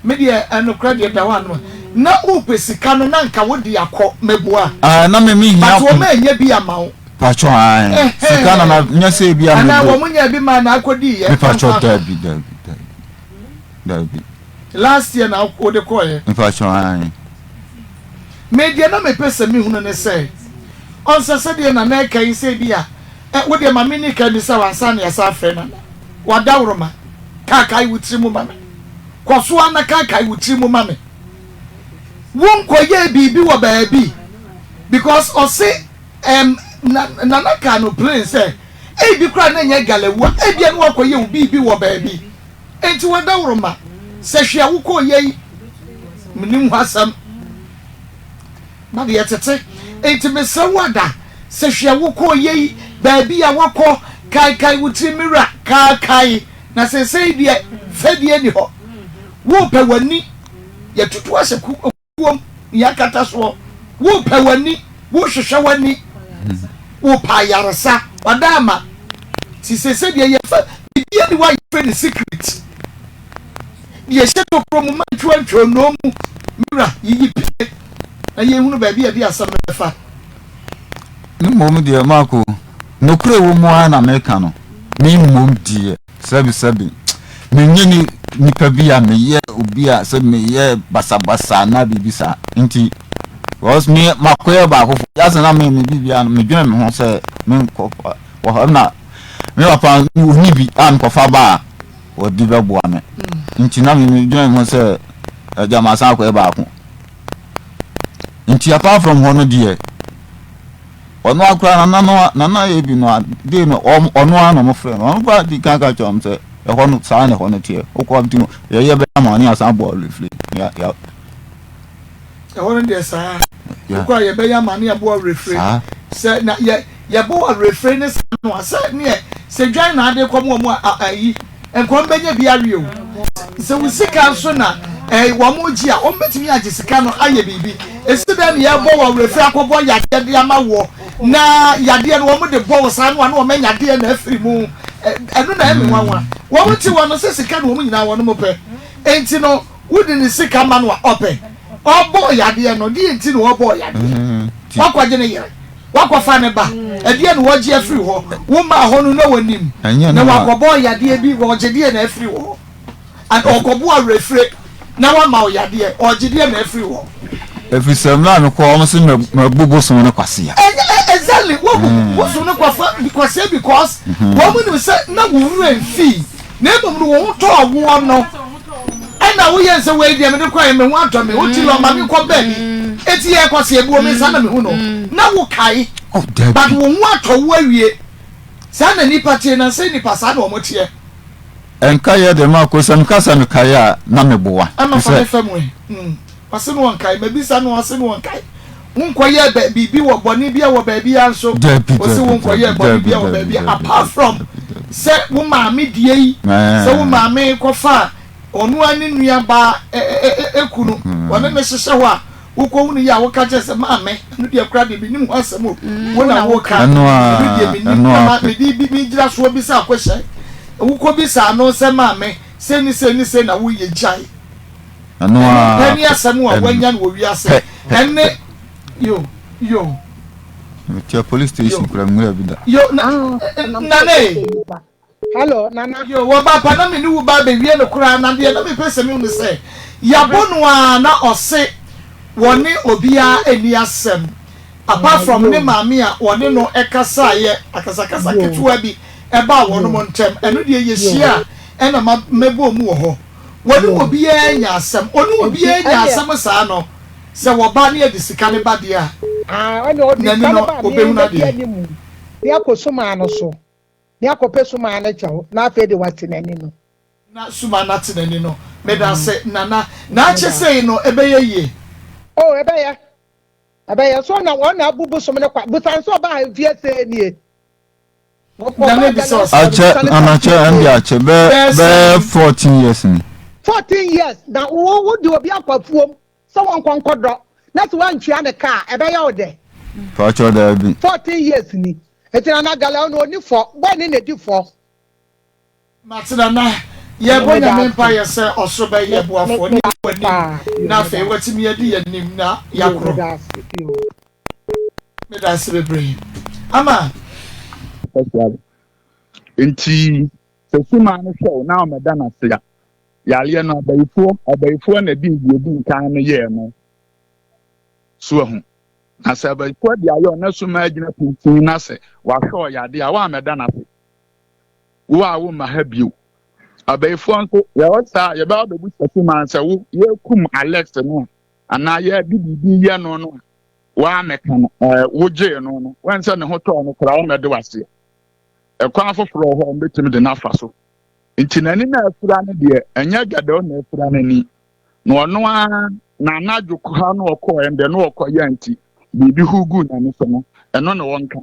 [SPEAKER 2] Me deɛ nokorɛ deɛ da hɔ anom na wopɛ sika no na nka wode akɔ mɛboa.
[SPEAKER 1] Ah, na me me hia.
[SPEAKER 2] But wɔn ɛnyɛ bi ama wo.
[SPEAKER 1] Pacho ae sika na na nyɛ sɛ ebi a
[SPEAKER 2] mebo. Anaa wɔn nyɛ bi ma na akɔdi yɛ.
[SPEAKER 1] Me pacho dabi dabi dabi dabi.
[SPEAKER 2] Last year na wode kɔɛ.
[SPEAKER 1] Me pacho ae.
[SPEAKER 2] Me deɛ na mepɛ sɛ mehunu ne sɛ ɔnsɛ sɛdeɛ nana ɛka yi sɛ ebi a ɛ wo deɛ ma me ni kan bisa wo ansa na yɛasa afrɛ nana wadaworoma kaakae wo tiri mu ma me kɔ so ara na kaakae wo tiri mu ma me wonkɔyɛɛ biribi wɔ baabi because ɔse ɛm na nana kaa no plain sɛ ebi koraa na ɛnyɛ galawu a ebia na wakɔyɛ wo biribi wɔ baabi enti wadaworoma sɛ hwɛ a wokɔyɛ yi menim ho asɛm Na deɛ ɛtete. Enti mesrɛ wo ada sɛ hwɛ wokɔɔ yei baabi a woakɔ kaekae wo tiri me wura kaakae na seesei deɛ fɛdie nni hɔ worepɛ w'ani yɛtutu ahyɛ kuom na yɛakata soɔ worepɛ w'ani worehwehwɛ w'ani worepɛ ayaresa wada ama nti seesei deɛ yɛfa biribiara ni hɔ a yɛfrɛ no secret Deɛ ɛhyɛ tokuro mu ma ntwoa ntwonoo mu, me wura, yiyi pue na yɛnhunu baabi a ɛde asɛm no bɛfa.
[SPEAKER 1] Ne mmom deɛ, Marko, nokorɛ wɔ mu ara na meka no, me mmom deɛ, sɛbesɛbe, menyɛ ni nipa bi a meyɛ obi a sɛ meyɛ basabasa anaa biribi saa nti, because me makɔyɛ baakofo, yasɛ na me me biribiara no, medwene me ho sɛ menkɔ wɔ hɔ na me papa ɔnni bi a mekɔfa ba a, wɔde bɛboa me nti na medwene ho sɛ agya masan akɔyɛ baako nti apart from hɔ no deɛ. Ɔno ara koraa nana no nana yɛ bi no a dei no ɔmo ɔno ara na ɔmo frɛ no. Ɔno koraa di kan ka kyerɛ ɔmo sɛ ɛhɔ no saa na ɛhɔ no teɛ. Wokɔ nti yɛyɛ bɛyɛ ama ne asan abɔ refle. Ya ya.
[SPEAKER 2] Ɛhɔ no deɛ saa. Wokɔ a yɛbɛyɛ ama ne yɛabɔ awerɛfire. Sɛ na yɛ yɛbɔ wo awerɛfire ne saa no a sɛ neɛ sɛ dwan na ade kɔm wɔn a ayi nka wɔn bɛnya bi awe o. Sɛ wo sika nso na ɛɛ wɔn gye a wɔn bɛtumi agye sika no ayɛ biribi. Esi dɛn na yɛbɔ wo awerɛfire akɔbɔ yadeɛ de ama woɔ na yadeɛ no wɔn de bɔ wo saa no a na wɔn anya adeɛ na afiri mu. Ɛno na ɛyɛ me nwanwa. Wɔn te hɔ no sɛ sika na wɔn nyinaa wɔn pɛ. Enti no Wode ne sika ma no a, ɔpɛ. Ɔbɔɔ yadeɛ no, deɛ nti na ɔbɔɔ yadeɛ? Wakɔgye ne yere, wakɔfa ne ba, ɛdeɛ na wɔgye afiri hɔ? Womaa hɔ no na wɔnim, na wakɔbɔɔ yadeɛ bi, wɔgye deɛ na afiri hɔ? Ɔkɔbo awerɛfire na wama wo yadeɛ, ɔgye deɛ na afiri hɔ?
[SPEAKER 1] Ɛfiri sɛ mmerɛ a mekɔɔ wɔn se mabu bosom no kwasea.
[SPEAKER 2] Exactly, wabu bosom no kwasea because wɔn nim sɛ na wo werɛ mfii, na mmom no wo ho tɔɔ woɔ no. Ɛna woyɛ nsɛ wei deɛ mede kɔɛ me ho atɔ me woti lɔ ma menkɔ baabi eti yɛ kɔ sɛ ebuo me nsa na mehu no na wo kae
[SPEAKER 1] Oh,
[SPEAKER 2] but
[SPEAKER 1] dabi.
[SPEAKER 2] wo ho atɔ wo awie saa na nipa teɛ na sɛ nipa saa na wɔn teɛ.
[SPEAKER 1] Ɛnka yɛ de ma ko sɛ meka sɛ mekae a na meboa.
[SPEAKER 2] Ama fa
[SPEAKER 1] Sɛ.
[SPEAKER 2] me fa mu ɛ mm ɔse no ɔnkae mabisa no ɔse no ɔnkae wonkɔyɛɛ bɛ biribi wɔ bɔne bia wɔ baabia nso
[SPEAKER 1] Dabi,
[SPEAKER 2] ɔse
[SPEAKER 1] dabi,
[SPEAKER 2] wonkɔyɛɛ
[SPEAKER 1] dabi,
[SPEAKER 2] bɔne
[SPEAKER 1] dabi,
[SPEAKER 2] bia wɔ
[SPEAKER 1] dabi,
[SPEAKER 2] baabia
[SPEAKER 1] dabi,
[SPEAKER 2] apart
[SPEAKER 1] dabi,
[SPEAKER 2] from
[SPEAKER 1] dabi, dabi.
[SPEAKER 2] sɛ wo maame deɛ yi sɛ wo
[SPEAKER 1] Ɛɛ.
[SPEAKER 2] maame kɔfaa Ɔno ara ne nuabaa kunu, ɔne no hyehyɛ hɔ a, wokɔhu no yie a, woka kyerɛ sɛ, Maame, ɛno deɛ koraa deɛ mennim ho asɛm o, wo na woka,
[SPEAKER 1] Ɛno
[SPEAKER 2] ɛno
[SPEAKER 1] ara,
[SPEAKER 2] deɛ mennim,
[SPEAKER 1] ɛno
[SPEAKER 2] na
[SPEAKER 1] ara
[SPEAKER 2] ma
[SPEAKER 1] pɛ.
[SPEAKER 2] mede bi megyina soɔ bisa akɔhyɛ. Wokɔbisaa no sɛ, Maame, sei ne sei ne sei na woyɛ, gyae.
[SPEAKER 1] Ɛno
[SPEAKER 2] Ɛno
[SPEAKER 1] ara
[SPEAKER 2] pɛ ne
[SPEAKER 1] pɛ.
[SPEAKER 2] asɛm a
[SPEAKER 1] Ɛno
[SPEAKER 2] woanya no wɔ wiase.
[SPEAKER 1] pɛ, pɛ,
[SPEAKER 2] Ɛne,
[SPEAKER 1] pɛ.
[SPEAKER 2] yo, yo,
[SPEAKER 1] Metua police
[SPEAKER 2] yo,
[SPEAKER 1] station koraa, menwura bi da.
[SPEAKER 2] yo, na,
[SPEAKER 4] Ah, ɛnam sɛ
[SPEAKER 2] Nana
[SPEAKER 4] ɔsɛ
[SPEAKER 2] e.
[SPEAKER 4] nipa. Hello, Nana.
[SPEAKER 2] Yoo, wɔba pa na me ne wo ba abɛwie no koraa na deɛ na mepɛ sɛ mehu ne sɛ yɛabɔ no ara na ɔse wɔne obiara nni asɛm apart from ne maame a wɔne no kasaeɛ akasakasa ketewa bi ɛbaa wɔnom ntɛm ɛno deɛ yɛhyia a ɛna ma mɛbɔɔ mu wɔ hɔ wɔne obiara nya asɛm ɔne obiara nya asɛm saa no sɛ wɔba ne yɛde sika no ba deɛ a n'ani no ɔbɛhunu adeɛ.
[SPEAKER 4] Ne akɔ sumaa no so. Ne akɔpɛ sumaa no kyɛw na afei de wate n'ani no.
[SPEAKER 2] Na sumaa no ate n'ani no. Medase Nana. Naakye sei no ɛbɛyɛ yie.
[SPEAKER 4] Oh ɛbɛyɛ. Ɛbɛyɛ. So na wɔn na abu bosom no kwa. Busan sɛ ɔbaa ha mfie sei nie.
[SPEAKER 2] Nana bisa ɔsɛ.
[SPEAKER 1] Akyɛ Nana kyɛ ɛnde akyɛ bɛɛ bɛɛ 14 years ni.
[SPEAKER 4] 14 years na wo wo de obi akɔ afuom sɛ wɔnkɔ nkɔdɔ na sɛ woantua ne ka a ɛbɛyɛ wo dɛ.
[SPEAKER 1] Pakyɛ daabi.
[SPEAKER 4] 14 years ni. Eti nana gala ɔno ɔni fɔ bɔy ne na edi fɔ.
[SPEAKER 2] Mate nana, yɛbɔ Nyame mpaeɛ sɛ ɔsoro bɛyɛ yɛn boafoɔ ne yɛn wɔ anim na afei watumi adi yɛn anim na yɛakorɔ. Medase bebree. Ama.
[SPEAKER 6] Nti sɛ sumaa no hwɛ wo na ɔmɛda no ase a, yareɛ no abayifoɔ abayifoɔ na ɛde deɛ ɛdi nkan no yɛɛ no. So ahu. Na sɛ abayifoɔ de ayɛ ɔna suma agyina pintinn na sɛ wahwɛ ɔyade a woammɛda no ase. Wo a womma ha bio. Abayifoɔ nso yɛwɔ saa a yɛbɛba bɛbusa suma sɛ wo yɛkum Alex no a anaa yɛde biribi yɛ no no a woammɛka no ɛɛ wogyee no no wɔn sɛ ne ho tɔɔ no koraa wɔmmɛde waseɛ. Ɛkwan foforɔ wɔ hɔ a wɔbɛtumi de no afa so. Nti n'ani na afira no deɛ ɛnyɛ gadaw na afira n'ani. Na ɔno ara na anadwo ha na ɔkɔɔ ɛndɛ na ɔkɔyɛ nti biribi hu guu n'ani so no ɛno na wɔnka.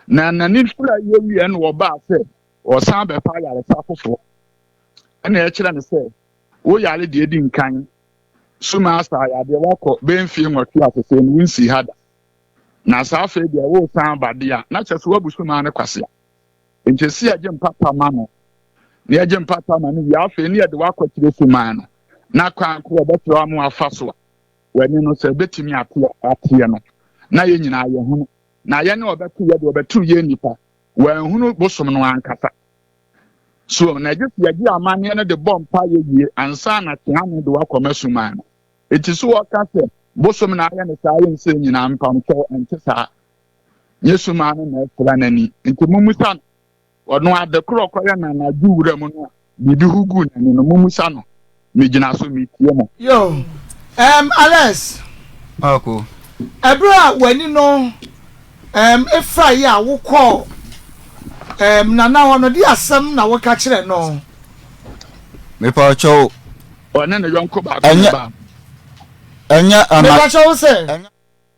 [SPEAKER 6] Na n'ani fira yɛ wie na ɔbaa sɛ ɔsan bɛpa ayaresa foforɔ. Ɛna ɛkyerɛ no sɛ wo yare deɛ di nkan suma asa yadeɛ wakɔ bɛyɛ mfie nwɔtwe asese no wonsii ha da. Na saa afei deɛ wosan ba deɛ a na kyerɛ sɛ woabu suma no kwasea. Nti ɛsi yɛgye mpata ma no na yɛgye mpata ma no wie afei ne yɛde wakɔkyerɛ suman no na kwan koro ɔbɛkyerɛ ama wafa so a w'ani no sɛ ɛbɛtumi ate ateɛ no na yɛn nyinaa yɛhunu na yɛne ɔbɛto yɛ deɛ ɔbɛto yɛ nnipa wɔanhunu bosom no ankasa so na ɛgye sɛ yɛgye amanneɛ no de bɔ mpa yɛ wie ansa na tea no de wakɔma suman no enti so wɔka sɛ bosom na ayɛ no saa yɛ nsɛ nyinaa mpamkyɛw ɛnte saa Nye sumaa no na ɛfira n'ani. Nti mummusa no. Ɔno ade korɔ ɔkɔyɛ no anadwo wura mu no a biribi hu guu n'ani no, mummusa no. Megyina so metie mo.
[SPEAKER 2] Yo, um, Alex.
[SPEAKER 1] Ako.
[SPEAKER 2] Ɛberɛ a w'ani no Ɛɛm efraeɛ a wokɔɔ ɛɛm Nana hɔ no, deɛ asɛm na woka kyerɛ no?
[SPEAKER 1] Mepakyɛw.
[SPEAKER 6] Ɔne ne yɔnko baako na ɛbaa.
[SPEAKER 1] Ɛnyɛ ana.
[SPEAKER 2] Mepakyɛw wo sɛ.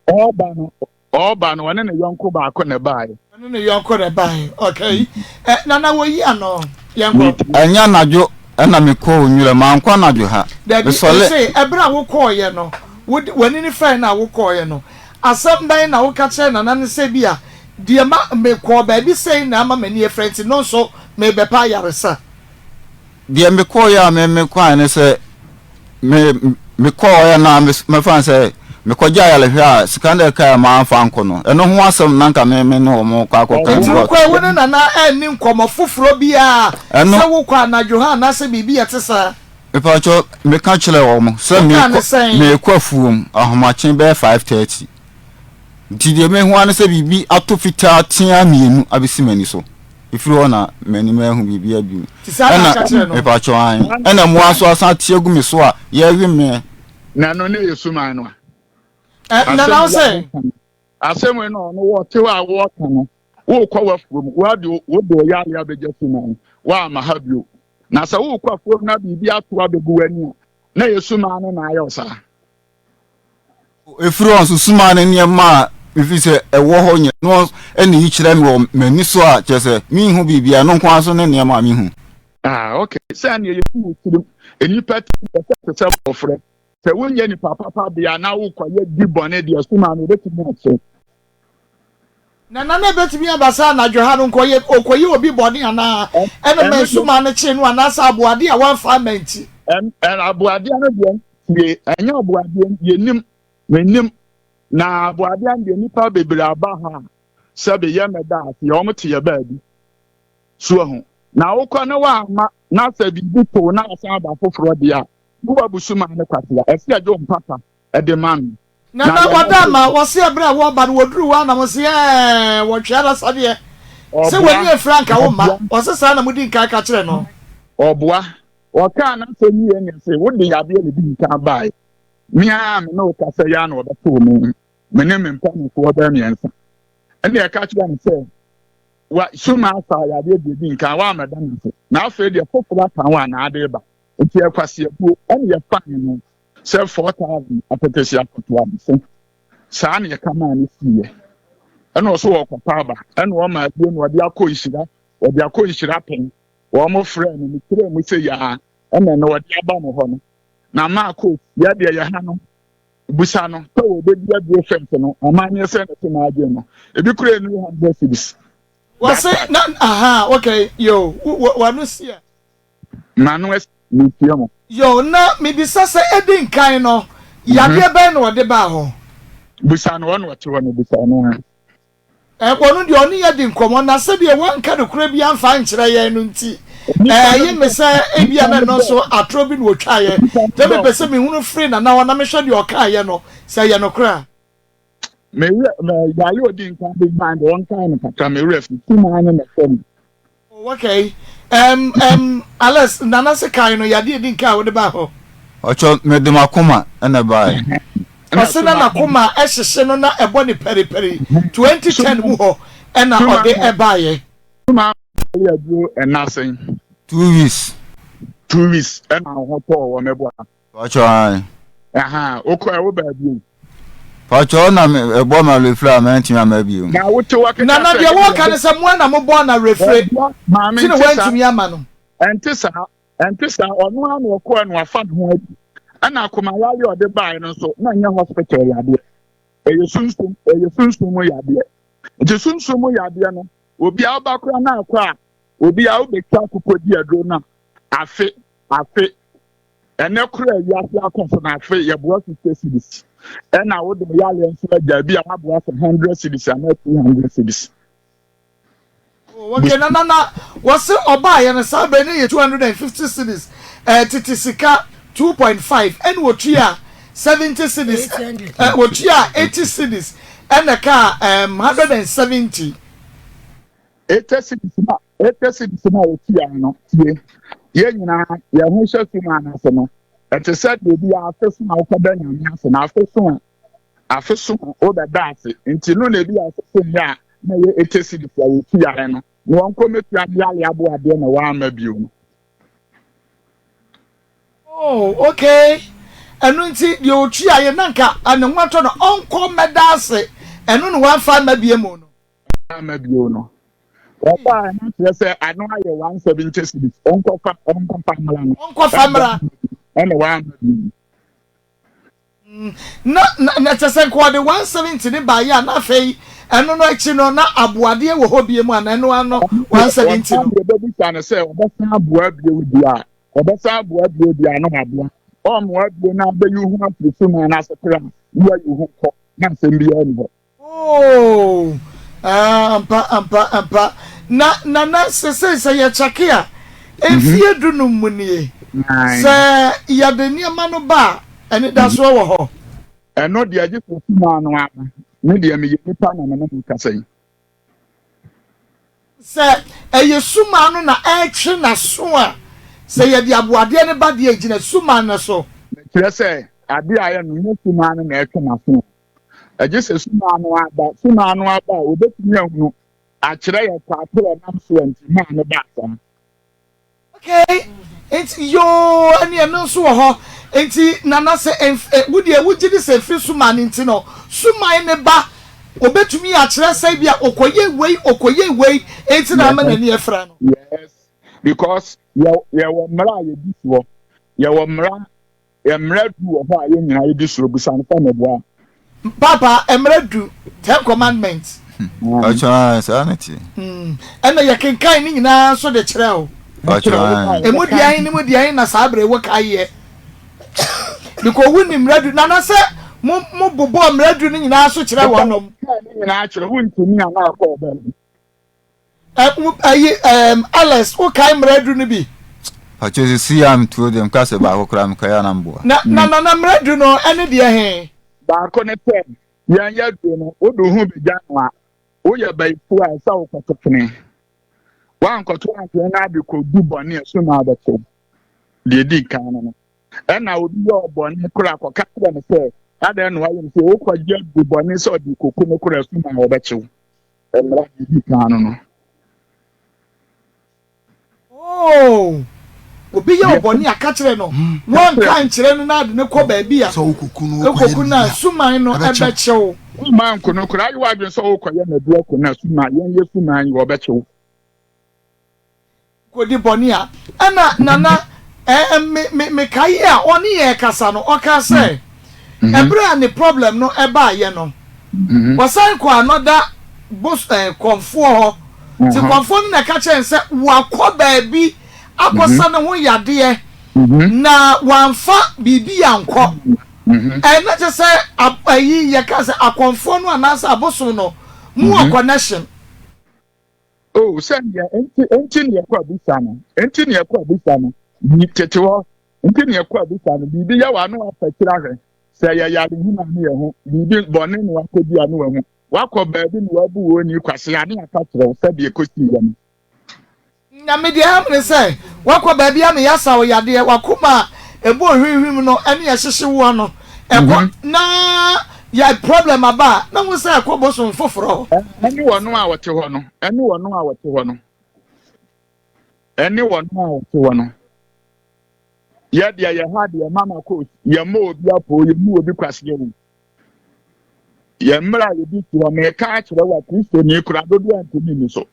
[SPEAKER 6] Ɔɔba no, ɔɔba no, ɔne ne yɔnko baako na ɛbaeɛ.
[SPEAKER 2] Ɔne ne yɔnko na ɛbaeɛ. Okay. Ɛ Nana wɔyi ano. Yɛnkɔ.
[SPEAKER 1] Ɛnyɛ anadwo ɛna mekɔɔ nwura, mankɔ anadwo ha.
[SPEAKER 2] Dabi, mese ɛberɛ a wokɔɔeɛ no, wode w'ani ne fɛn no a wokɔɔeɛ no, asɛm bɛn na woka kyerɛɛ Nana no sɛ bi a deɛ ma mekɔɔ baabi sei na ama m'ani afira nti no nso merebɛpɛ ayaresa?
[SPEAKER 1] Deɛ mekɔeɛ a me mekɔae ne sɛ me mekɔeɛ na mɛfa no sɛ mekɔgye ayarehwɛ a sika no ɛkae a mamfa ankɔ no ɛno ho asɛm na nka me me ne wɔn kɔ akɔka.
[SPEAKER 2] Nti wokɔe wo ne Nana anni nkɔmmɔ foforɔ biara sɛ wokɔ anadwo ha anaasɛ biribi a ɛte saa?
[SPEAKER 1] Mepakyɛw meka kyerɛɛ wɔn sɛ
[SPEAKER 2] Wokaa no
[SPEAKER 1] mekɔ
[SPEAKER 2] sɛn?
[SPEAKER 1] mekɔ afuom ahomakye bɛyɛ 5:30 nti deɛ mehu ara ne sɛ biribi atɔ fitaa teaa mmienu abɛsi m'ani so. Ɛfiri hɔ na m'ani manhu biribiara bio.
[SPEAKER 2] Nti saa na
[SPEAKER 1] Ɛna
[SPEAKER 2] aka kyerɛ no?
[SPEAKER 1] mepakyɛw ae. Ɛna mmoa nso asan ate agu me so a yɛrewe me.
[SPEAKER 6] Na ɛno ne yɛ suman no a.
[SPEAKER 2] Ɛ, Nana
[SPEAKER 6] Asɛm
[SPEAKER 2] wo
[SPEAKER 6] yi a
[SPEAKER 2] sɛ?
[SPEAKER 6] woka no, asɛm yi na ɔno wɔte hɔ a wɔka no, wokɔ w'afuom, wode wode wo yareɛ abɛgya suman, woamma ha bio. Na sɛ wokɔ afuom na biribi ato abɛgu w'ani a, na yɛ suman no na ayɛ wo saa.
[SPEAKER 1] Ɛfiri hɔ nso, sumaa no nneɛma a mefiri sɛ ɛwɔ hɔ nyɛ no ɛna yi kyerɛ me wɔ m'ani so a kyerɛ sɛ menhu biribiara, ɛno nko ara so ne nneɛma a mehu.
[SPEAKER 6] Ah, okay. Sɛ nea yɛhu wɔ tirim, nnipa tirim yɛ sɛ te sɛ bɔfrɛ. Sɛ wonyɛ nipa papa deɛ a na wokɔyɛ di bɔne deɛ, sumaa no ebetumi akye.
[SPEAKER 2] Na na na ebetumi aba sɛ anadwo ha no nkɔyɛ ɔkɔyɛ obi bɔne anaa ɛna ma nsumaa no kyee no anaasɛ aboade a wamfa amma nti.
[SPEAKER 6] Ɛn ɛn aboadeɛ no deɛ tie ɛnyɛ aboadeɛ yɛnim menim na aboadeɛ no deɛ nipa bebree aba ha a sɛbe yɛ mɛda ase wɔn te yɛ baabi so ahu na wokɔ na wamma na sɛ biribi to na asan aba foforɔ deɛ a na wabu sumaa no kwasea ɛsɛ ɛgye wo mpata ɛde ma no.
[SPEAKER 2] Na na wɔda ama wɔse ɛberɛ a wɔba no wɔduru hɔ a na wɔse ɛɛ wɔtwe ara sadeɛ sɛ w'ani afira anka wo mma wɔse saa na modi nkan ka kyerɛ no.
[SPEAKER 6] Ɔboa. Ɔkaa n'asɛm wie ne se wode yadeɛ na ɛdi nkan baeɛ. Me ara me ne wo kasa yi ara na wɔbɛtoo me, me ne me mpanimfoɔ bɛyɛ mmiɛnsa. Ɛnna ɛka kyerɛ no sɛ wa suma asa yadeɛ deɛ ɛdi nkan woammɛda no ase na afei deɛ foforɔ aka wo a na ade ba. Nti ɛkwaseabuo ɛne yɛfaa no sɛ 4000 apɛtɛsi akɔtoa no so saa na yɛka maa no siiɛ ɛna ɔso wɔkɔpa aba ɛna ɔma aduro no ɔde akɔ nhyira ɔde akɔ nhyira pɛn wɔn mo frɛ no mekyerɛ mu sɛ yaa ɛna na ɔde aba mo hɔ no na maa coach yɛ deɛ yɛ ha no busa no sɛ wɔbɛdi aduro fɛs no amanneɛ sɛ na ɛte n'adwene no ebi kura enu hundred cedis.
[SPEAKER 2] Wɔse na aha okay yo wano si a.
[SPEAKER 6] M'ano asi metie mo.
[SPEAKER 2] Yo, na mebisa sɛ edi nkan no, yadeɛ bɛn na ɔde baa hɔ?
[SPEAKER 6] Bisa no, ɔno ɔte hɔ no, bisa no ara.
[SPEAKER 2] Ɛ, ɔno deɛ ɔne yɛ di nkɔmmɔ, na sɛdeɛ wanka nokorɛ bi amfa ankyerɛ yɛn no nti, ɛyɛ me sɛ ebia na ɛno nso atorɔ bi na ɔtwaeɛ. Nti mepɛ sɛ mehunu firi Nana hɔ na mehwɛ deɛ ɔkaeɛ no, sɛ ɛyɛ nokorɛ a.
[SPEAKER 6] Me werɛ mɛ yare odi nkan de ban de wɔn kan no kakra me werɛ fi kumaa ne na fam.
[SPEAKER 2] Oh, okay. Um, um, Alex, Nana se kan no yade edi nkan a wode baa hɔ.
[SPEAKER 1] Ɔkyɛ mede m'akoma na ɛbaeɛ.
[SPEAKER 2] Ɔse na n'akoma ɛhyehye no na ɛbɔ ne pɛripɛri 2010 mu hɔ ɛna ɔde ɛbaeɛ.
[SPEAKER 6] Suma yɛ aduro ɛna sɛn?
[SPEAKER 1] 2 weeks.
[SPEAKER 6] 2 weeks ɛna ho tɔɔ wɔ mɛboa.
[SPEAKER 1] Pacho ae.
[SPEAKER 6] Aha, wokɔ ɛwo baa bio.
[SPEAKER 1] Pacho na me ɛbɔ ma refere a mantumi ama bio.
[SPEAKER 6] Na wote hɔ keka
[SPEAKER 2] Nana
[SPEAKER 6] sɛ
[SPEAKER 2] deɛ wɔka ne sɛ moa na mobɔɔ na refere
[SPEAKER 6] Ɔboa, maame
[SPEAKER 2] nti na
[SPEAKER 6] nte saa.
[SPEAKER 2] wantumi ama no.
[SPEAKER 6] Ɛnte saa, ɛnte saa. Ɔno ara na ɔkɔɛ na wafa ne ho adi. Ɛna akomayare a ɔde baeɛ no nso, na ɛnyɛ hospital yadeɛ. Ɛyɛ sunsum, ɛyɛ sunsum mu yadeɛ. Nti sunsum mu yadeɛ no, obiara woba koraa na akɔ a, obiara wobɛtwa akokɔ di aduro no a, afe, afe. Ɛnɛ koraa wiase akɔ so na afe yɛboa 50 cedis. Ɛna wode yareɛ nso agya bi a waboa sɛ 100 cedis anaa 200 cedis.
[SPEAKER 2] Oh, okay, na na na wɔse ɔbaayɛ no saa bɛn ne yɛ 250 cedis eh, tete sika 2.5 ɛna wɔtua 70 cedis eh, wɔtua 80 cedis ɛna ɛkaa um, 170.
[SPEAKER 6] 80 cedis na 80 cedis na wɔtua no tie yɛn nyinaa yɛn ho hyɛ sum anaase no ɛte sɛ deɛ bi afe so na wokɔda Nyame ase na afe so a. Afe so a wobɛda ase nti no na ebi afe so nyɛ a na ɛyɛ 80 cedis a wɔtu yare no na wɔnkɔ mɛtua ne yare aboa adeɛ na wɔamma bio no.
[SPEAKER 2] Oh, okay. Ɛno nti deɛ ɔtua yɛ na nka ne ho atɔ no ɔnkɔ mmɛda ase ɛno na wɔamfa amma bio mu no.
[SPEAKER 6] Amma bio no. Wɔbaa ɛno kyerɛ sɛ ano ayɛ 170 cedis ɔnkɔfa ɔnkɔfa mmra no.
[SPEAKER 2] Ɔnkɔfa mmra.
[SPEAKER 6] Ɛna wɔamma bio.
[SPEAKER 2] Na na na kyerɛ sɛ nka ɔde 170 ne baeɛ a na afei ɛno no akyi no na aboadeɛ wɔ hɔ bie mu a na ɛno ano 170 no.
[SPEAKER 6] Ɔsan bɛbisa no sɛ ɔbɛsan aboa bio deɛ a ɔbɛsan aboa bio deɛ a na waboa ɔmmoa bio na abɛyi ho afiri so mu anaasɛ kora na wayi ho kɔ na asɛm biara ni hɔ.
[SPEAKER 2] Oh ah ampa ampa ampa na nana sesei sɛ yɛ kyɛke a mfie mhm. dunum mu nie sɛ yɛde nneɛma no ba a anidasoɔ wɔ hɔ.
[SPEAKER 6] Ɛno deɛ gye sɛ kumaa no aba me deɛ meyɛ nipa na me ne mo kasa yi.
[SPEAKER 2] Sɛ ɛyɛ sumaa no na ɛretwe n'aso a sɛ yɛde aboadeɛ no ba deɛ egyina sumaa no so.
[SPEAKER 6] Kyerɛ sɛ adeɛ a yɛ no nyɛ sumaa no na ɛtwe n'aso. Ɛgye sɛ suma ano aba. Suma ano aba a, obetumi ahunu akyerɛ yɛ kwaakoro a ɛnam so a nti maa no baa saa.
[SPEAKER 2] Okay, nti yoo ɛne ɛno nso wɔ hɔ. Nti nana sɛ ɛnf ɛ wo deɛ wogye di sɛ ɛfiri suman no nti no, suman ne ba obetumi akyerɛ sɛ bi a ɔkɔyɛ wei ɔkɔyɛ wei nti na ama n'ani afira no.
[SPEAKER 6] Yes, because yɛ yɛwɔ mmara a yɛdi soɔ. Yɛwɔ mmara Mmara du wɔ hɔ a yɛn nyinaa yɛdi soɔ, bisa no sɛ meboa.
[SPEAKER 2] Paapa, mmara du, ten commandments.
[SPEAKER 1] Ɔkyerɛ saa na ɛteɛ.
[SPEAKER 2] Ɛna yɛkenkan ne nyinaa nso de kyerɛ o.
[SPEAKER 1] Ɔkyerɛ.
[SPEAKER 2] Emu deɛn ne mu deɛn na saa bere wo kae yɛ? Because wo nim mmara du, nana sɛ mo mo bobɔ mmara du no nyinaa so kyerɛ wɔn nom.
[SPEAKER 6] Ne nyinaa kyerɛ, wontumi a na akɔ ɔbɛn.
[SPEAKER 2] Ayi ɛɛm Alex wo kae mmara du no bi?
[SPEAKER 1] Pakyɛ sisi a metuo deɛ meka sɛ baako koraa mekae a na meboa.
[SPEAKER 2] Na na na na mmara du no ɛne deɛ he?
[SPEAKER 6] Baako ne sɛ yɛn yɛ duro no wode wo ho begya no a woyɛ bayifoɔ a ɛsɛ wokɔto twene. Woankɔto antwene na ade kɔgu bɔne a sum abɛto deɛ ɛdi kan no no. Ɛna obi yɛ ɔbɔne koraa kɔka kyerɛ no sɛ adɛn na wayɛ no sɛ wokɔgye adu bɔne sɛ ɔde kɔku no koraa sum a wɔbɛkyew. Mmara a edi kan no no.
[SPEAKER 2] Oh, obi yɛ wo bɔne a, ka kyerɛ no. Woanka ankyerɛ no na ade no kɔ baabi a,
[SPEAKER 7] Sɛ wokoku no, wokɔyɛ
[SPEAKER 2] ɛkɔku no a,
[SPEAKER 7] biribi a,
[SPEAKER 2] suman no
[SPEAKER 7] ɛbɛkye wo.
[SPEAKER 2] bɛkye wo.
[SPEAKER 6] Womma nko no koraa, ayɛ w'adwene sɛ worekɔyɛ no adu ako no a, suman, yɛn yɛ suman yi, wɔbɛkye wo.
[SPEAKER 2] Kɔdi bɔne a, ɛna Nana eh, me, me, mekae a ɔne yɛn kasa no, ɔkaa sɛ, ɛberɛ a ne problem no ɛbaeɛ no, wɔsan kɔ another bos, eh, kɔmfoɔ hɔ. Nti kɔmfoɔ no na ɛka kyerɛ no sɛ wakɔ baabi akɔsa ne ho yadeɛ, na wamfa biribi ankɔ. Eh, na kyerɛ sɛ, ayi, yɛka sɛ akɔmfoɔ no anaasɛ abosom no, mu wɔ connection.
[SPEAKER 6] Oh, sɛnea enti enti ne yɛkɔ abisa no, enti ne yɛkɔ abisa no, bi tete hɔ, enti ne yɛkɔ abisa no, biribi yɛ w'ano afakyiri ahwɛ, sɛ yɛ yare hu na ne yɛ ho, biribi bɔne na wakɔdi a ne wahu, wakɔ baabi na wabu wo ni kwase a ne aka kyerɛ wo sɛdeɛ ɛkɔsii yɛ no.
[SPEAKER 2] Na me deɛ ɛha me ne sɛ, wakɔ baabi a na yɛasa wo yadeɛ, wakoma a ɛbɔ hwimhwim no ɛne ɛhyehye woɔ no, ɛkɔ na Yɛ problem aba a, na wo sɛ ɛkɔ bosom foforɔ hɔ.
[SPEAKER 6] Ɛne wɔn a wɔte hɔ no, ɛne wɔn a wɔte hɔ no, ɛne wɔn a wɔte hɔ no. Yɛ deɛ yɛ ha deɛ mama coach, yɛ mmɔ obi apoo, yɛ mu obi kwaseɛ o. Yɛ mmerɛ a yɛdi soɔ, meka akyerɛ wa Kristoni kora dodoɔ a ntumi nni so.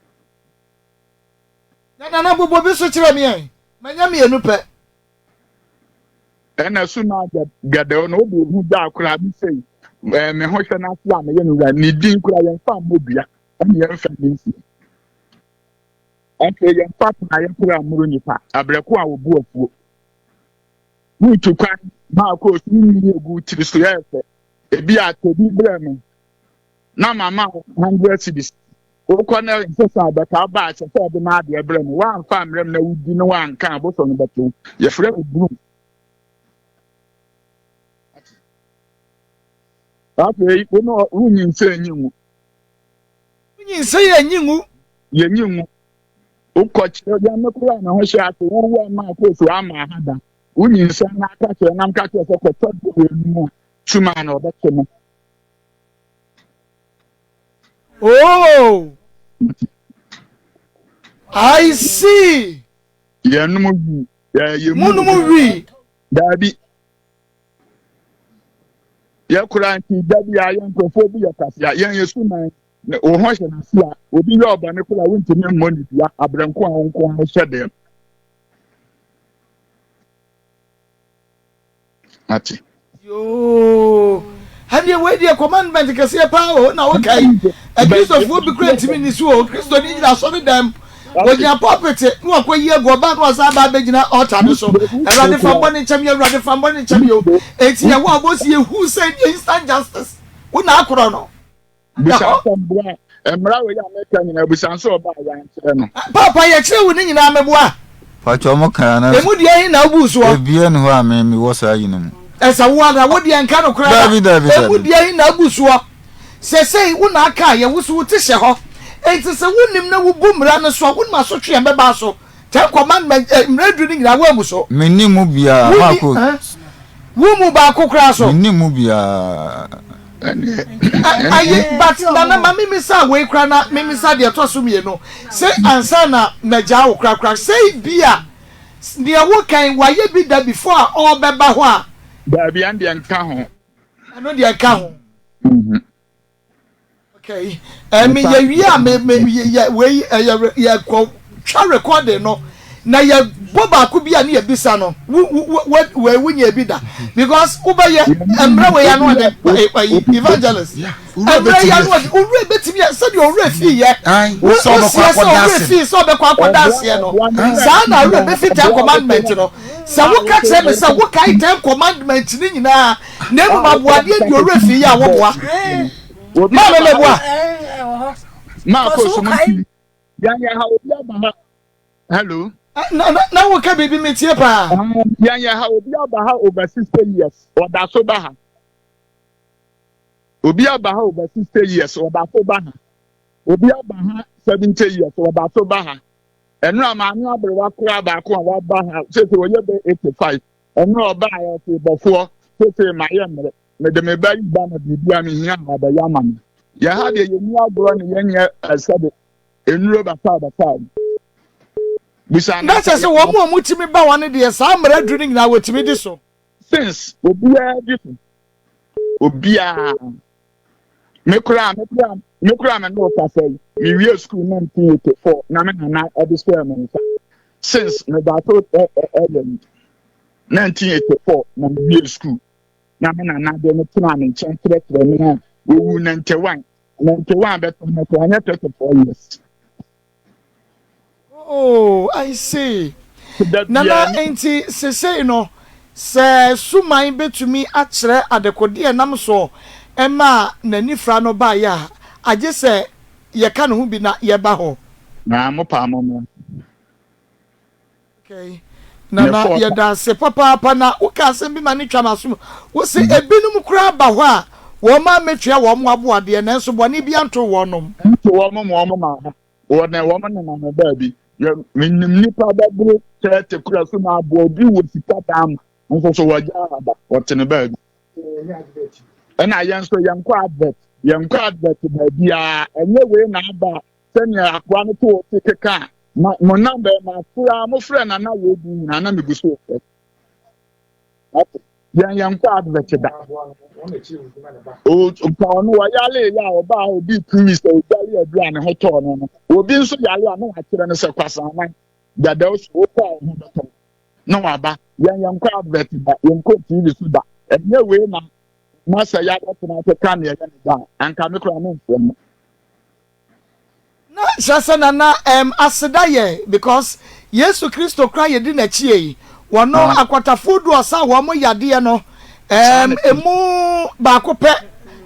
[SPEAKER 2] Na nana bobɔ bi so kyerɛ me ɛ, manya mmienu pɛ.
[SPEAKER 6] Ɛna so na gɛdɛw no wode ohu gyaa koraa me sei ɛɛ me ho hwɛ n'ase a meyɛ no wura ne din koraa yɛmfa mmɔ dua ɛne yɛmfa ne nsi afei yɛmfa praeɛ koraa mmoro nipa abrɛko a wɔbu afuo wotu kwan maa kɔ osu nwi egu tiri so yɛ fɛ ebi a tɛbi brɛ me na mama hundred cedis wokɔ na ɛsɛ sɛ abɛka aba a ɛsɛ sɛ ɔde ma adeɛ brɛ no woamfa mmerɛ m na wodi na woanka abosɔ no bɛto yɛfrɛ no broom afei wo no wonyinsɛn nyi ngu
[SPEAKER 2] wonyinsɛn yɛ nyi ngu
[SPEAKER 6] yɛnyi ngu wokɔ kyerɛ yɛn no koraa na ho hyɛ ase wowɔ ma akɔɔsu ama ha da wonyinsɛn na aka kyerɛ nam ka kyerɛ sɛ kɔtɔ de wɔ mu a suma na ɔbɛkye no.
[SPEAKER 2] Oh! I see.
[SPEAKER 6] Yɛnom wi. Yɛ
[SPEAKER 2] mu. Monom wi.
[SPEAKER 6] Daabi. Yɛ koraa nti da bi a yɛn nkurɔfoɔ bi yɛ kwasea yɛn yɛ suman na wo ho hyɛ n'ase a obi yɛ ɔbɔne koraa wontumi mmɔ ne dua abrɛnko a wo nko ara hyɛ dɛm. Ate.
[SPEAKER 2] Yoo. Ɛndeɛ wei deɛ commandment kɛseɛ paa o na woka yi. Akristofoɔ bi kura ntumi ni so o. Kristoni gyina asɔre dɛm. Ogyina pulpit na wakɔ yi agu ɔbaa na wasan aba abɛgyina altar no so. Awurade fa bɔne nkyɛm yɛ Awurade fa bɔne nkyɛm yɛ o. Eti ɛhɔ a wɔsi ehu sɛ ɛdeɛ instant justice. Wo na akorɔ no.
[SPEAKER 6] Bisa asɛm boa mmara wei a meka nyinaa bisa nso ɔba a yɛankyerɛ no.
[SPEAKER 2] Paapa yɛkyerɛ wo ne nyinaa meboa.
[SPEAKER 1] Pakyɛ ɔmo kan ana.
[SPEAKER 2] Emu deɛ he na wobuu soɔ?
[SPEAKER 1] Ebia ni hɔ a me me wɔ saa yi no mu.
[SPEAKER 2] Ɛsɛ wo ara wo deɛ nka no koraa da.
[SPEAKER 1] Dabi dabi dabi.
[SPEAKER 2] Emu deɛ he na abu soɔ? Sesei wo na aka a yɛ wo so wo te hyɛ hɔ. Enti sɛ wonim na wobu mmara no so a wonim asotwe a ɛbɛba so. Ten commandment eh, mmara du no nyinaa woammu so.
[SPEAKER 1] Menni mu biara,
[SPEAKER 2] Wonni
[SPEAKER 1] Marko.
[SPEAKER 2] eh, wo mu baako koraa so.
[SPEAKER 1] Menni mu biara.
[SPEAKER 2] Ayi, but nana ma memisa wei koraa na memisa deɛ ɛtɔ so mmienu. Sɛ ansa na magyaa wo korakora, sɛ bi a deɛ wokan wayɛ bi da before a ɔrebɛba hɔ a.
[SPEAKER 6] Daabi, ɛno deɛ nka ho.
[SPEAKER 2] Ɛno deɛ nka ho. Okay. Me yɛ wie a me me yɛ wei yɛ yɛ kɔ twa recording no na yɛ bɔ baako bi a ne yɛ bisa no wo wo wo wei wo nyɛ bi da because wobɛyɛ mmerɛ wei ano ɔde ɛyi evangelist mmerɛ yi ano ɔde owurɛ betumi yɛ sɛdeɛ owurɛ fi yɛ wo wosie sɛ owurɛ fi sɛ ɔbɛkɔ akɔda aseɛ no saa na owurɛ bɛfi ten commandment no sɛ woka kyerɛ me sɛ wokae ten commandment ne nyinaa na mmom aboadeɛ deɛ owura fie yi a woboa maame mɛboa.
[SPEAKER 6] Maa kɔ so mu nti yɛn yɛ ha obi aba ha hello.
[SPEAKER 2] Na na na woka biribi metie paa.
[SPEAKER 6] Yɛn yɛ ha obi aba ha over 60 years ɔda so ba ha obi aba ha over 60 years ɔda so ba ha obi aba ha 70 years ɔda so ba ha ɛnura maame aberewa koraa baako a waba ha sese wɔyɛ bɛ 85. Ɛno a ɔbaeɛ ɔse bɔfoɔ sesei mayɛ mmerɛ mede me ba yi ba na biribi a mehia a wabɛyɛ ama me. Yɛn ha deɛ yɛnni agorɔ ne yɛnyɛ sɛde nnuro basaa basaa yi. Bisa
[SPEAKER 2] Na kyerɛ sɛ wɔn a wɔtumi ba hɔ no deɛ saa mmara du no nyinaa wɔtumi di so.
[SPEAKER 6] Since obiara di so obiara. Me koraa me koraa me koraa me ne wo kasa yi mewie school 1984 na me nana ɛde hyɛɛ me nsa since me da so ɛyɛ yi 1984 na mewie school na me nana de me tena me nkyɛn kyerɛkyerɛ me a owu 91 91 bɛtɔ me so anyɛ 34 years.
[SPEAKER 2] Oh, I see. Nana, enti sesei no, sɛ suman betumi akyerɛ adekode a ɛnam so maa n'anifira no baeɛ a, agye sɛ yɛka ne ho bi na yɛba hɔ.
[SPEAKER 6] Na mo paa mo mmra.
[SPEAKER 2] Okay. Nana, yɛda ase papaapa na woka asɛm bi ma ne twa m'asom. Wo se ebinom koraa ba hɔ a, wɔn a metua wɔn aboadeɛ nanso bɔne bi anto wɔnom.
[SPEAKER 6] Nto wɔn ma wɔn ma ha. Wɔn wɔn nenam baabi. Yɛ menim nipa bɛboro 30 kora so na aboa obi wɔ sika dan ma nso so wɔgya aba wɔte ne baabi. Ɛna yɛn nso yɛnkɔ advert yɛnkɔ advert baabiara ɛnyɛ wei na aba sɛnea akoa no to te keka a ma mo namba ma koraa mo frɛ na na wei di nyinaa na megu so frɛ. Yɛn yɛn kɔ advert da. O nka ɔno wɔyale yɛ a ɔbaa hɔ obi 2 weeks a ɔdwale aduru a ne ho tɔɔ no no. Obi nso yale a na wakyerɛ no sɛ kwasaman dadaw so wokɔ a wo ho bɛtɔ na waba. Yɛn yɛn kɔ advert da, yɛn kɔ TV so da. Ɛnyɛ wei na na sɛ yɛabɛtena ase ka nea ɛyɛ ne da a, anka me koraa memfrɛ no.
[SPEAKER 2] Na kyerɛ sɛ nana ɛm aseda yɛ because Yesu Kristo koraa yɛdi n'akyi ei wɔno akwatafoɔ du ɔsa wɔn yadeɛ no ɛm emu baako pɛ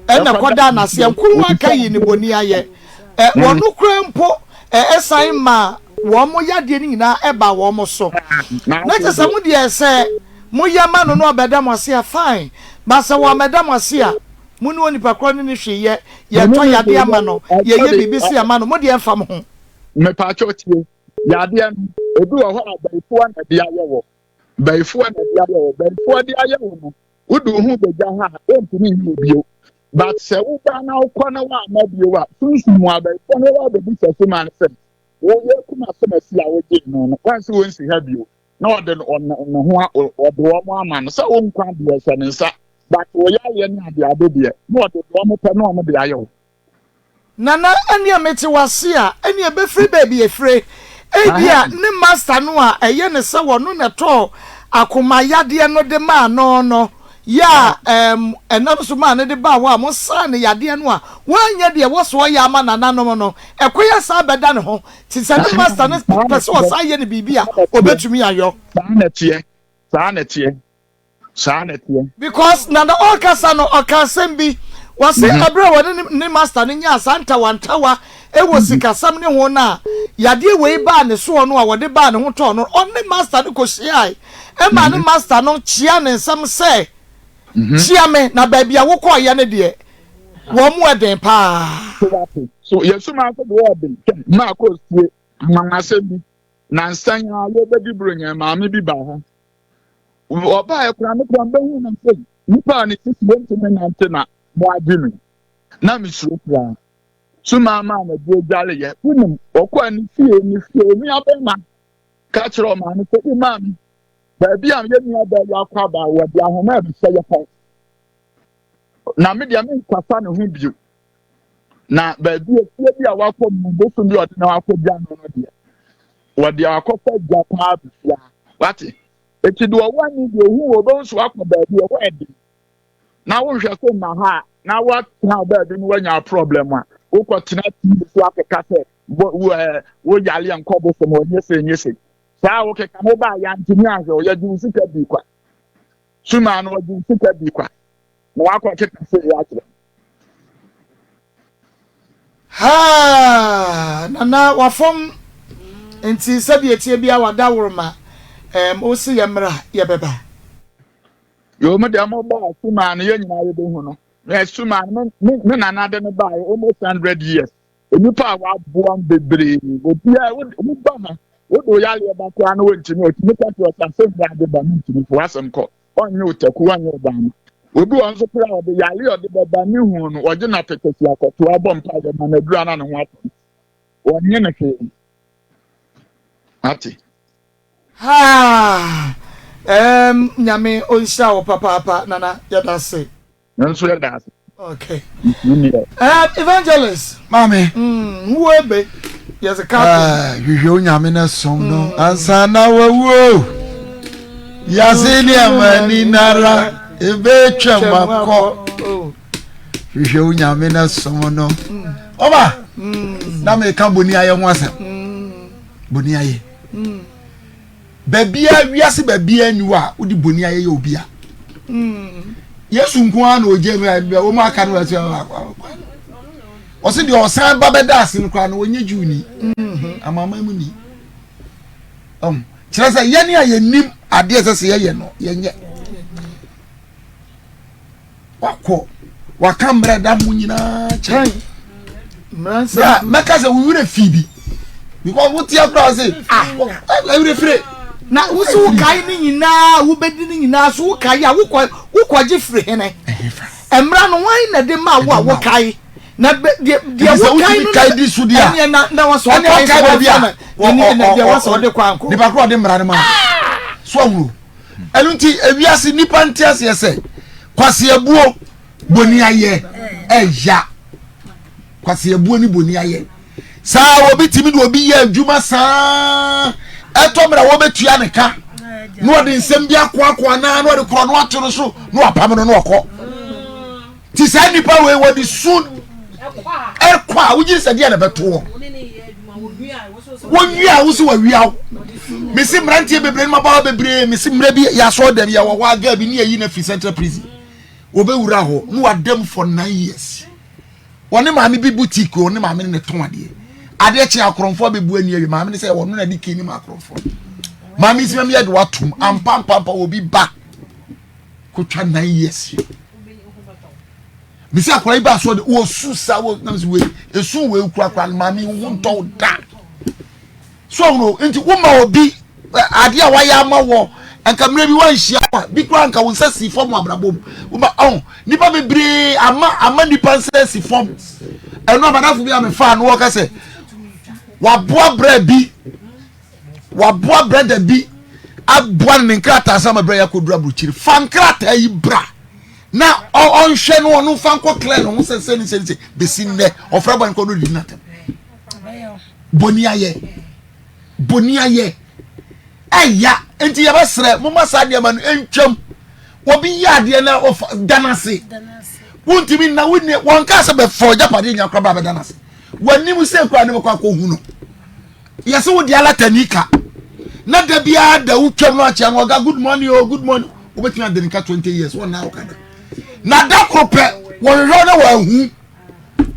[SPEAKER 2] ɛna kɔdaa n'aseɛ nko aka yi ne bɔni ayɛ ɛ wɔno koraa mpo ɛ ɛsan ma wɔn yadeɛ no nyinaa ɛba wɔn so na kyerɛ sɛ mo deɛ sɛ moyɛ ma no no ɔbɛda mo ase a fine ba sɛ wɔamɛda mo ase a Mo ne onipa korɔ no nni hwee yɛ, yɛtɔ yadeɛ ama no, yɛyɛ biribi sei ama no, mo deɛ ɛmfa mo ho.
[SPEAKER 6] Mepaakyɛw tie, yadeɛ no, ebi wɔ hɔ a bayifoɔ na ɛde ayɛ wɔ, bayifoɔ na ɛde ayɛ wɔ, bayifoɔ de ayɛ wɔ no, wode wo ho bɛgya ha a, wɔntumi nyi wo bio. But sɛ woba na wokɔ na woamma bio a, sunsum mu abayifoɔ no bɛba abɛbisa sumaa no sɛ, Woyɛ kum asɛm asi a wogyee no no, woansi wonsi ha bio? Na ɔde ne ho ɔde wɔn ama no sɛ wo nkwa deɛ hyɛ ne nsa, but wo yareɛ ne adeade deɛ, na ɔde deɛ wɔn pɛ na wɔn de ayɛ wo.
[SPEAKER 2] Nana ɛneɛ mete wase a ɛneɛ bɛfiri baabi ɛfire ebia ne master no a ɛyɛ no sɛ ɔno na ɛtɔɔ akoma yadeɛ no de maa no no yɛ a ɛɛm ɛnam so maa no de baa hɔ a mo saa no yadeɛ no a wanyɛ deɛ ɛwɔ sɛ ɔyɛ ama nananom no ɛkwan asan bɛda ne ho te sɛ ne master no pɛ sɛ ɔsan yɛ no biribi a ɔbɛtumi ayɔ.
[SPEAKER 6] Saa na ɛteɛ saa na ɛteɛ. Saa na ɛteɛ.
[SPEAKER 2] Because Nana ɔrekasa no ɔka asɛm bi, ɔse ɛberɛ a ɔne ne master no nyaa saa ntawantawa wɔ sikasɛm ne ho no a yadeɛ wei baa ne soɔ no a wɔde baa ne ho tɔɔ no, ɔne master no kɔhyiae ɛmaa ne master no kyea ne nsam sɛ kyea me na baabi a wokɔɔyɛ no deɛ wɔn mu ɛden paa.
[SPEAKER 6] So wate? So yɛn suma nso deɛ ɔden. Hwɛ, mmaa kɔ sie anwanwasɛm bi. Nansa yi ara yɛbɛdi buronya maame bi baa ha. Ɔbaeɛ koraa me koraa mbɛhu no sɛ nipa a ne sisi wɔntumi nante na mo agye no. Na mesuro koraa. Suma maa no aduro dwareyɛ. Wonim, ɔkɔɔ ne fie, ne fie, onua bɛrima ka kyerɛ ɔmaame sɛ, wo maame, baabi a yɛn nua baa yi akɔ aba wɔde ahoma ɛbɛhyɛ yɛ kɔn. Na me deɛ menkasa ne ho bio. Na baabi efie bi a wakɔ mu bosom bi a ɔde ne ho akɔgya no no deɛ, wɔde akɔfa gya paa bɛfia. Wate? Eti deɛ ɔwɔ ani deɛ ohu wɔ ɔbɛhu so akɔ baabi ɛhɔ ɛden. Na wonhwɛ so mma ha a, na woatena baabi no woanya problem a, wokɔtena TV so akeka sɛ wo wo ɛɛ wo yare nkɔ bosom hɔ nyɛ sei nyɛ sei. Saa a wokeka no wobaa yɛantumi anhwɛ wo yɛgye wo sika dii kwa. Sumaa no ɔgye wo sika dii kwa. Na wakɔ keka sei akyerɛ.
[SPEAKER 2] Haa Nana wafom nti sɛdeɛ ɛteɛ biara wadaworoma ɛɛm wose yɛmmra yɛbɛba.
[SPEAKER 6] Yoo mo deɛ mo baa sumaa no yɛn nyinaa yɛbɛhu no. Mɛ sumaa no me me nana de no baa almost hundred years. Nnipa a waboa bebree obiara wo ba ha wode wo yareɛ ba koraa na wɔntumi ɔtumi ka kyerɛ ɔsɛ asɛm bi ade ba mentumi fo asɛm kɔ. Ɔnyɛ wo taku, ɔnyɛ wo daama. Obi wɔ nso koraa ɔde yare a ɔde bɛba ne hu no, ɔgye no apɛtɛsi akɔto abɔ mpaeɛ ma no aduru ana ne ho atɔ no. Ɔnyɛ no hwee. Ate.
[SPEAKER 2] Haa ɛɛm Nyame ɔnhyira wo papaapa Nana yɛda se.
[SPEAKER 6] Me nso yɛda ase.
[SPEAKER 2] Okay. Um, evangelist.
[SPEAKER 7] Maame.
[SPEAKER 2] Mm, wo ebe. Yes, ka.
[SPEAKER 7] Ah, hwehwɛ onyame na som no. Mm. Ansa na wawuo. Yase ne amani nara ebe twam akɔ. Oh. Hwehwɛ onyame na som no. Mm. Ɔba. Mm. Na meka boni ayɛ ho asɛm. Mm. Boni ayɛ. Mm. Baabiara, wiase baabiara nni hɔ a wode boni ayɛ yɛ obi a. Yesu nko ara na ogye mu a wɔn aka no wɔsɛ ɔsɛ deɛ ɔsan ba bɛda ase no koraa no wɔnyɛ Jew ni mm-hmm. amanaman mu ni kyerɛ sɛ yɛne a yɛnim adeɛ sɛ sɛ yɛyɛ no yɛnyɛ. Wakɔ waka mmerɛ da ho nyinaa kyerɛ. Bra mɛka sɛ wo werɛ fi bi because wo tia koraa se ah ɛwerɛ fire.
[SPEAKER 2] Na wo so wokae ne nyinaa wobɛdi ne nyinaa so wokae a wokɔ wokɔgye firi hene? Mmara no hwan na de ma wo a wokae? Na deɛ deɛ wokae no
[SPEAKER 7] kae di so deɛ
[SPEAKER 2] ɛneɛ na na wɔsɛ ɔkae sɛ wɔmfa na deɛ wɔsɛ ɔde kɔ ankɔ.
[SPEAKER 7] Nipa korɔ ɔde mmara no ma so ahuro. Ɛno nti ewiase nnipa nte aseɛ sɛ kwaseabuo boniayɛ ɛya kwaseabuo ne boniayɛ saa obi tumi de obi yɛ adwuma saa ɛtɔ mmerɛ wɔbɛtua ne ka na ɔde nsɛm bi akoakoa naa na ɔde korɔ no ato no so na wapam no na ɔkɔ ti saa nnipa wei wɔde su ɛkɔ a wogye sɛ deɛ na ɛbɛto wɔ wɔnwia a wosi wɔawia wo mesi mmeranteɛ bebree no mabaawa bebree mesi mmerɛ bi yɛasɔ dɛm yɛwɔ hɔ aga bi ne yɛyi no afiri central prison wɔbɛwura hɔ na wadam for nine years wɔne maame bi boutique wɔne maame no ne tɔn adeɛ adeɛ kye akorɔmfoɔ abɛbu ani awie maame no sɛ wɔno na de kii ne ma akorɔmfoɔ maame si maame yɛde watom ampampampa obi ba kotwa nine years mesi akwadaa yi ba so de wɔsu sa wɔ nam si wei esu wei kurakura no maame ho ntɔw da so ɔno nti woma obi adeɛ a wayɛ ama wɔ. Nka mmerɛ bi wanhyia wo a, bi koraa nka wo nsa sii fam wɔ abrabɔ mu. Woma ɔn, nnipa bebree ama ama nnipa nsa asi fam. Ɛno amadafo bi a mefaa no wɔka sɛ waboa brɛ bi, waboa brɛda bi aboa no ne nkrataa sɛ ama brɛ yɛ akɔduru aburokyiri. Fa nkrataa yi bra na ɔnhwɛ no ɔno fa nkɔ clear ne ho sɛ sɛ ne sɛ ne sɛ bɛsi nnɛ ɔfrɛ bɔ nkɔ no di n'atɛm. Bɔni ayɛ. Bɔni ayɛ. Ɛya nti yɛbɛsrɛ moma saa nneɛma no ntwam. Obi yɛ adeɛ na ɔfa da no ase. Wontumi nna wonni wɔn kaa sɛ bɛfɔ agyapadeɛ nya koraa bɛda no ase. W'anim sɛ koraa ne bɛkɔ akɔhu no. Yɛsɛ wo de alatani ka na da biara da wotwam no akyea no ɔga good morning o oh, good morning wobɛtumi ade ne ka 20 years wɔn na woka da na da koro pɛ wɔhwehwɛ na wɔahu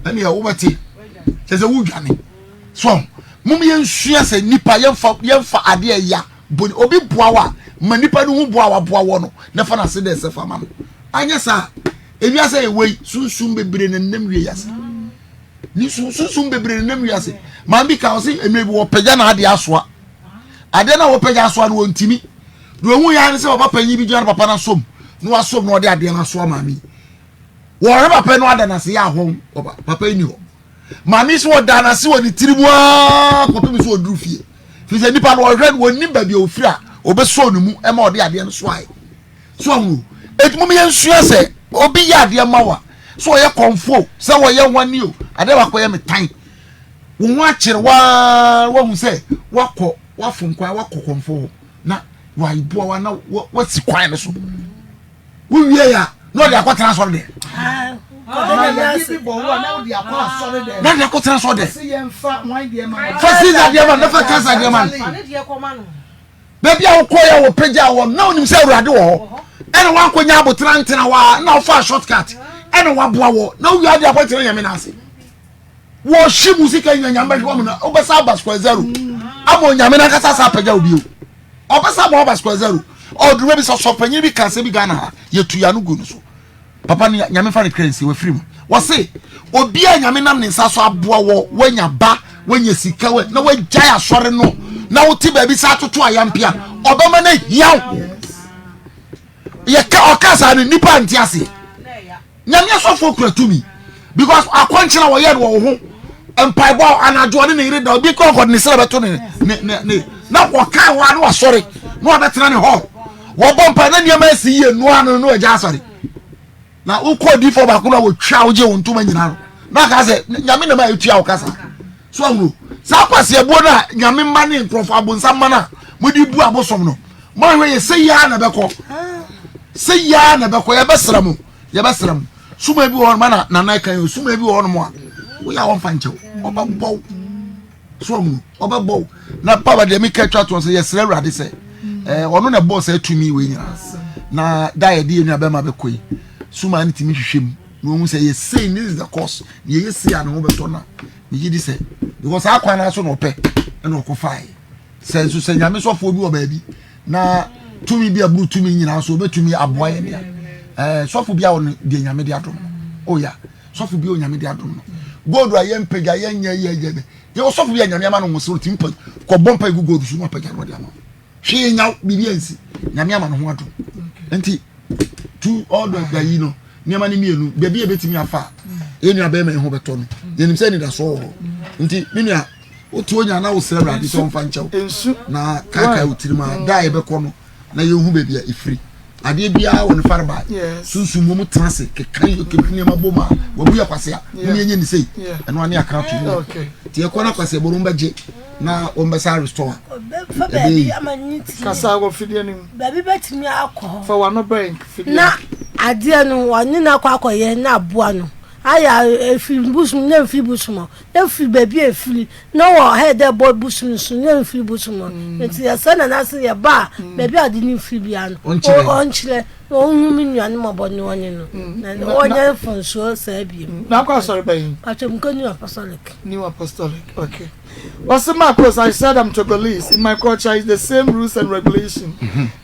[SPEAKER 7] ɛnneɛ wobɛte kyɛ sɛ wodwane so mom yɛnsua sɛ nipa yɛmfa yɛmfa adeɛ ɛya boni obi boa wa ma nipa no ho boa wa boa wɔ no na fa n'ase dɛ sɛ fa ma no anyɛ saa ewiase yɛ wei sunsum bebree na nam wie yase ne sunsum bebree na nam wiase maa bi ka ɔse mmerɛ bi wɔpagya na adeɛ asoa adeɛ na wɔpagya asoa no wɔntimi deɛ ohun yɛ ne sɛ papa panyin bi gyina no papa no asom na wasom na ɔde adeɛ no asoa maame yi Wɔhwɛ papa no ada n'ase yɛ ahɔn papa yi ni hɔ. Maame so ɔda n'ase wɔ ne tiri mu aa kɔpem so ɔduru fie. Firi sɛ nipa no ɔhwɛ no wɔnim baabi a ɔfiri a ɔbɛsɔ ne mu ɛma ɔde adeɛ no soae. So ahunu. Eti mo yɛn sua sɛ obi yɛ adeɛ ma wa so ɔyɛ kɔnfo sɛ wɔyɛ hwane o adeɛ baako yɛ me tan. Wo ho akyere waa wahu sɛ wakɔ wafom kwan wakɔ kɔnfo na waboa wa na wasi kwan no so. Wowie a na ɔde akɔtena asɔre dɛ. Na ɔde akɔtena asɔre dɛ. Fa Caesar deɛ ma no na fa Kaiser deɛ ma no. Baabi a wokɔ yɛ wɔ pagya wɔ na onim sɛ awurade wɔ hɔ. Ɛna wankɔnya abotra ntena hɔ a na ɔfa short cut ɛna waboa wɔ na wowie ade akɔtena nyame no ase. Wɔhye mu sika nyina nyame bɛhwɛ wɔn na wobɛsa aba square zero ama onyame no ankasa sa apagya wo bio. Ɔbɛsa ma ɔba square zero. Ɔduruma bi sɛ ɔsɔpanyin bi ka asɛm bi Ghana ha, yɛtu yɛn ano gu no so. Papa no nyame fa ne kra nsie wafiri mu. Wɔse obi a nyame nam ne nsa so aboa wɔ wanya ba wanya sika wɔ na wagyae asɔre no na wote baabi sɛ atoto ayampea ɔbɛma no ahia wo. Yɛka ɔka saa no nnipa nte aseɛ. Nyame asɔfoɔ kura tumi because akɔnkyene a wɔyɛ no wɔ wo ho mpaebɔ anadwo ɔne ne yere da obi kɔ nkɔde ne srɛ bɛto ne ne ne ne na wɔka hɔ a na wasɔre na wabɛtena ne hɔ wɔbɔ mpae na nneɛma asi yie noa no na wagya asɔre na wokɔ adiifoɔ baako no a wɔtwa wogye wo ntoma nyinaa no na aka sɛ nyame nam a ɛtua wo kasa so ahuro saa kwaseɛbuo no a nyame mma ne nkurɔfoɔ abonsam mma no a mode bu abosom no moahwɛ yɛ sɛ yia na ɛbɛkɔ sɛ yia na ɛbɛkɔ yɛbɛsrɛ mo yɛbɛsrɛ mo suma bi wɔ hɔ nom na nana kan yɛ suma bi wɔ hɔ nom a woyɛ a wɔmfa nkyɛw ɔbɛbɔw so ɔmo ɔbɛbɔw na papa deɛ meka twa toɔ sɛ yɛsrɛ awurade sɛ ɛɛ ɔno na ɛbɔɔ saa tumi wei nyinaa na da yɛde yɛn nua bɛma bɛkɔ yi suma no tumi hwehwɛ mu na wɔn sɛ yɛ sei this is the course na yɛyɛ sei a ne ho bɛtɔ na megye di sɛ because saa kwan no so na ɔpɛ ɛna ɔkɔ fae sɛ nso sɛ nyame sɔfoɔ bi wɔ baabi na tumi bi aburu tumi nyinaa so obɛtumi aboa yɛ nea ɛɛ sɔfo bi a ɔno deɛ nyame de adom no oh ya sɔfo bi a onyame de adom no gold a yɛn mpagya yɛn nyɛ yɛ yɛ yɛ wɔ sɔfo bi a nyame ama no ho sɛ ɔtumi pa kɔbɔ mpa egu gold so na ɔpagya no ɔde ama hwee nyaw biribi ansi nyame ama no ho adom nti tu all the the yi no nneɛma no mmienu baabi a ebetumi afa yɛn nua bɛrima yi ho bɛtɔ no yɛnim sɛ anidasoɔ wɔ hɔ nti me nua wotu onya na wosrɛ awurade sɛ ɔmfa nkyɛw na kaakae wo tirim a da a yɛbɛkɔ no na yɛhu baabi a ɛfiri adeɛ biara wɔ ne fareba sunsum mu tena ase keka keka nneɛma bom a wabu yɛ kwase a mo yɛnyɛ ne sei ɛno ane aka ato mu nti yɛkɔ no kwase ɛbɔ no bɛgye na wɔn bɛsa restore
[SPEAKER 3] a ɛbɛyi
[SPEAKER 2] kasa wɔ fidie no mu
[SPEAKER 3] baabi bɛtumi akɔ hɔ
[SPEAKER 2] fa wano bɛn fidie
[SPEAKER 3] na adeɛ no wɔne no akɔ akɔyɛ na aboa no ayɛ efiri busum na mfiri busum hɔ na firi baabi a efiri na wɔ ha dɛ bɔ busum so na mfiri busum hɔ mm. nti yɛsɛ na n'ase yɛ ba a mm. baabi a ade no firi bia no ɔnkyerɛ na ɔnhu me nua no mmɔbɔ ne ɔne no mm. na ɔnyɛ mfonsuo saa biem.
[SPEAKER 2] Na akɔ asɔre bɛyi.
[SPEAKER 3] Patro mkɔ New Apostolic.
[SPEAKER 2] New Apostolic okay. Ɔse Marcos I said I'm Togolese in my culture is the same rules and regulation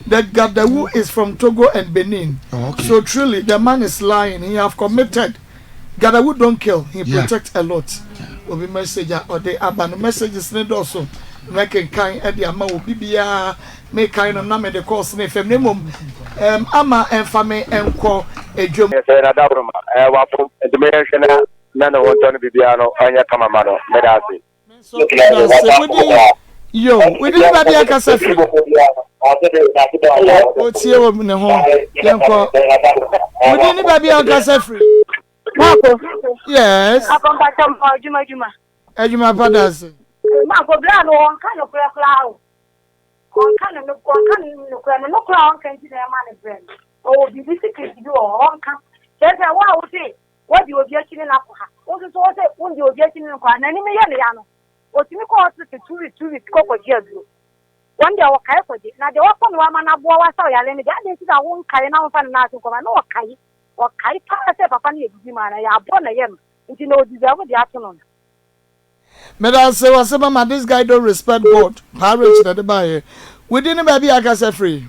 [SPEAKER 2] the Gadawu is from Togo and Benin
[SPEAKER 7] oh, okay.
[SPEAKER 2] so truly the man is lying he have committed Gadawu don't kill he yeah. protect a lot obi message a ɔde aba no messages ne dɔɔso. Mɛkenkan de ama obi biara. Mekan no na mede kɔɔs no fam na mmom ɛm ama ɛmfa me nkɔ dwam.
[SPEAKER 8] Sɛ n'adaworoma ɛɛ wafom nti mo yɛnhwɛ na na ne ho ntɔ no biribiara no ɔnyɛ kama ma no meda ase.
[SPEAKER 2] Me nso meda ase. Wo din yo wo din baabi akasa firi. Otie wɔ ne ho yɛnkɔ. Wo din ne baabi akasa firi.
[SPEAKER 9] Marco.
[SPEAKER 2] Yes.
[SPEAKER 9] Akɔmpatɔ mpa adwuma adwuma.
[SPEAKER 2] Adwuma pa da ase.
[SPEAKER 9] Marco bra no wɔnka nokorɛ koraa o. Ɔnka no no ɔnka nokorɛ no nokorɛ a ɔnka nti na ɛma no brɛ no. Ɔwɔ biribi secret bi wɔ hɔ ɔnka. Kyerɛ sɛ wo a wose wadi obi akyi ne no akɔ ha. Wo nso so wose wondi obi akyi ne no kɔ ha. N'anim yɛ no ya no. Ɔtumi kɔ hospital 2 weeks 2 weeks kɔ kɔgye aduro. Wɔn deɛ wɔkae kɔgye. Na deɛ wakɔ no ama no aboa wo asa wo yare no deɛ adɛn nti na wonkae na womfa no nurse nkɔma no na ɔkae. Ɔkae paa sɛ papa no yɛ biribi maa no, ɛyɛ aboɔ na ɛyɛ no nti na ɔdeserve deɛ ato no no.
[SPEAKER 2] Medase wɔse mama this guy don't respect God paa rich na ɛde baayɛ wodi ne baabi a akasa firi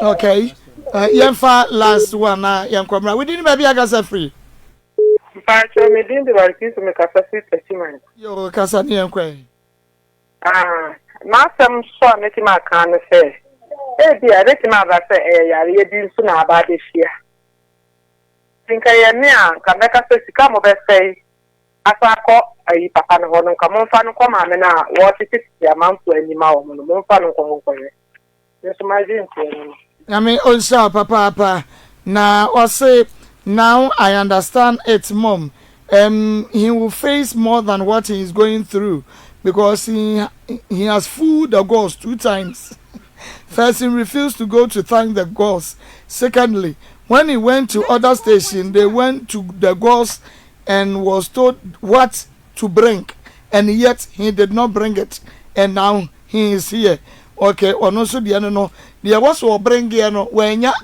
[SPEAKER 2] okay uh, yɛmfa last one na yɛnkɔ mmra wodi ne baabi a akasa firi.
[SPEAKER 10] Mpakyɛ me din de Barkisu mekasa firi Techiman.
[SPEAKER 2] Yo kasa ne yɛnkɔ ɛ.
[SPEAKER 10] Ah, m'asɛm nso a mɛtumi aka ne sɛ, ebia ɛbɛtumi aba sɛ ɛyɛ yareɛ bi nso na aba abɛhyia. Nti nka ɛyɛ me a, nka mɛka sɛ sika a mobɛsɛe asan akɔ ayi papa no hɔ no, nka momfa no nkɔ maame no a wɔretetetete amanfoɔ ani ma wɔn no, momfa no nkɔ hɔ nkɔhwɛ. Me nso m'adwenkyerɛ no no.
[SPEAKER 2] Nyame ɔnhyira wo papaapa. Na ɔse now I understand it mom um he will face more than what he is going through because he he has fooled the gods two times first he refused to go to thank the gods secondly when he went to other station they went to the gods and was told what to bring and yet he did not bring it and now he is here okay ɔno nso deɛ no no deɛ ɛwɔ so ɔbrengeɛ no wanya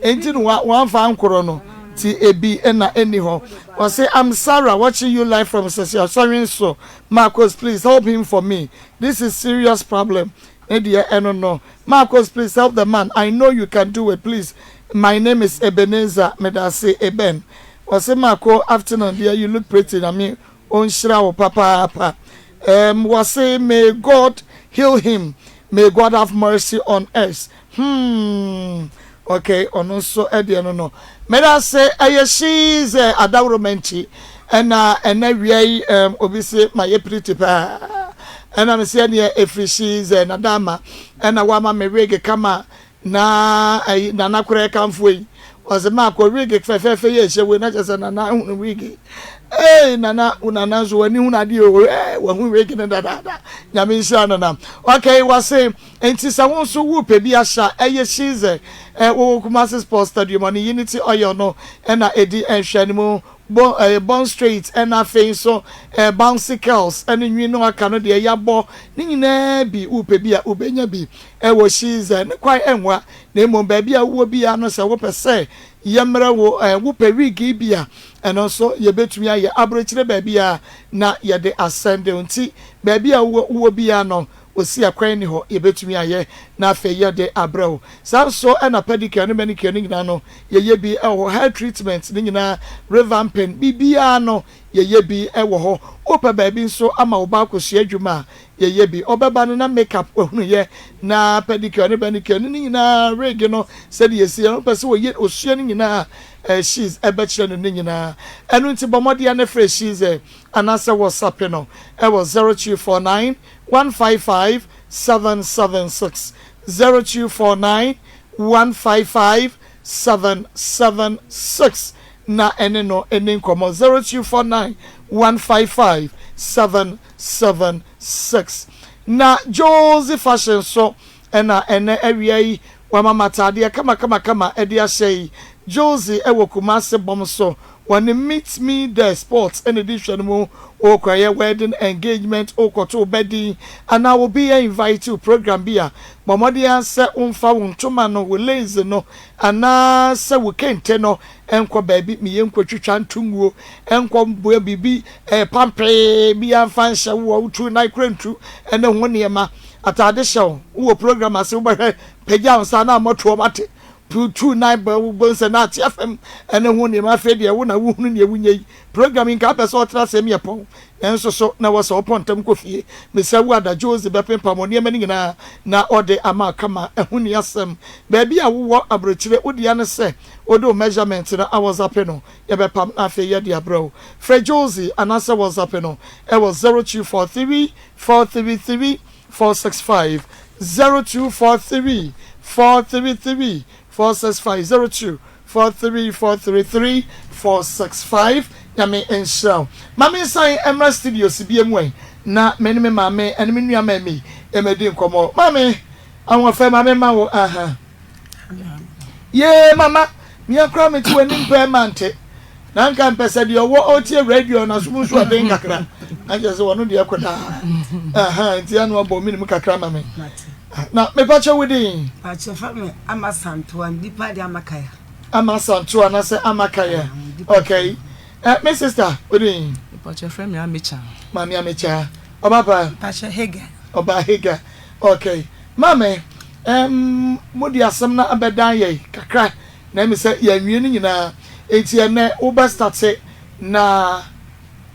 [SPEAKER 2] enti no wamfa ankorɔ no ti ebi na ɛni hɔ ɔse I'm Sarah watching you live from Sɛsi Asɔre nso Marcos please help him for me this is serious problem ne deɛ ɛno no Marcos please help the man I know you can do it please my name is Ebenezer medase Eben Ɔse Marco afternoon deɛ you look pretty Nyame ɔnhyira wo papaapa Erm wɔse may God heal him may God have mercy on us hmm ok ɔno nso deɛ no no Medase ɛyɛ hyii sɛ adaworoma nti ɛna ɛnɛ wia yi erm obi se mayɛ pretty paa ɛna mese ɛneɛ ɛfiri hyii sɛ Nadama ɛna wama me wig kama Na ayi Nana koraa ɛkamfo yi. Ɔse maakɔ wig fɛfɛɛfɛ yi a ɛhyɛ wei na kyerɛ sɛ Nana ahunu wig. Ei Nana wo Nana nso w'ani hunu adeɛ o eh wahu wig no dadaada. Nyame nhyira Nana. Okay wɔse nti sɛ wo nso wopɛ bi ahyɛ a ɛyɛ Shize eh wowɔ Kumasi Sports Stadium ɔne Unity Oil no ɛna ɛdi nhwɛanimu Bo ɛyɛ Bond Street ɛna afei nso ɛɛ Bouncy Curls ɛne nwi no aka no deɛ yabɔ ne nyinaa bi wopɛ bi a wobɛnya bi ɛwɔ Shize ne kwan ɛnwa na mmom baabi a wowɔ biara no sɛ wopɛ sɛ yɛmmerɛ wo ɛɛ wopɛ wig yi bi a ɛno nso yɛbɛtumi ayɛ abrokyire baabi a na yɛde asɛnde wo nti baabi a wowɔ wowɔ biara no osi akwan nni hɔ yɛbɛtumi ayɛ na afei yɛde abrɛ wo saa nso ɛna pedicure ne manicure no nyinaa no yɛyɛ bi wɔ hɔ, hair treatment ne nyinaa, revamping, biribiara no yɛyɛ bi wɔ hɔ. Wopɛ baabi nso ama wo ba akɔsua adwuma a, yɛyɛ bi. Ɔbɛba no na make up wahunu yɛ, na pedicure ne manicure ne ne nyinaa, wig no sɛdeɛ yɛsi yɛ no, wopɛ sɛ ɔyɛ ɔsua ne nyinaa a, She's bɛkyerɛ no ne nyinaa. Ɛno nti bɔ mmɔden ara na frɛ She's anaasɛ WhatsApp no wɔ 0249 155 776, 0249 155 776 na ɛne no nni nkɔmmɔ 0249 155 776. Na Josie Fashion nso na ɛnnɛ awia yi wama m'ataadeɛ kamakamakama de ahyɛ yi. Josie wɔ Kumasi bɔm so Wɔne Meet Me There Sports na edi nhwɛ no mu. Worekɔyɛ wedding engagement, worekɔto wo ba din, anaa obi invite wo program bi a, bɔ mmɔden ara sɛ womfa wo ntoma no, wo lace no, anaasɛ wo kente no nkɔ baabi ma yɛnkɔtwitwa nto nguo, nkɔ mboa biribi pampee biara mfa nhyɛ wo a wotu nan kora ntu ne ho nneɛma. Atade hyɛ wo, wowɔ program ase wobɛhwɛ, pagya wo nsa na mmɔtoɔ mate. Tu nan bɔ wo bo nsɛ na ate afam ne ho nneɛma. Afei deɛ wo na wohunu deɛ wonyɛ yi. Program yi nka wopɛ sɛ ɔtra ase meɛ pɔn nanso so na ɛwɔ sɛ wopɔn ntɛm kɔ fie. Mesrɛ wo Ada Josie bɛpempam wo nneɛma no nyinaa na ɔde ama wo kama. Ɛho nni asɛm. Baabi a wowɔ aburokyire wo dea ne sɛ wode wo measurement no awɔzape no yɛbɛpam na afei yɛde abrɛ wo. Frɛ Josie anaasɛ wɔzape no wɔ 0243 433 465 0243 433 465 0243 433 465 Nyame nhyira wo. Ma me nsan mmra studios bia mu ɛ na me ne me maame ne me nua Mammy mmɛdi nkɔmmɔ. Maame, ahoɔfɛ ma me ma wo aha. Yee mama, mea koraa mete w'anim pɛɛ mante. Na nka mpɛ sɛ deɛ ɔwɔ ɔretie radio no asom nso ɛden kakra. Na kyerɛ sɛ ɔno deɛ kɔ daa. Aha, nti ano abɔ menim kakra ma me. Na mepa kyɛ wo din?
[SPEAKER 11] Pakyɛ fɛ me Ama Santoa, nipa de Ama Kaya.
[SPEAKER 2] Ama Santoa na sɛ Ama Kaya. Okay. Eh, me sister, wo din?
[SPEAKER 12] Pakyɛ fɛ me Amecha.
[SPEAKER 2] Maame Amecha. Ɔba pa?
[SPEAKER 11] Pakyɛ Hagar.
[SPEAKER 2] Ɔba Hagar. Okay. Maame, um, mo de asɛm no abɛdan yɛn kakra. Na emi sɛ yɛanwie ne nyinaa enti ɛnɛ wobɛ starte na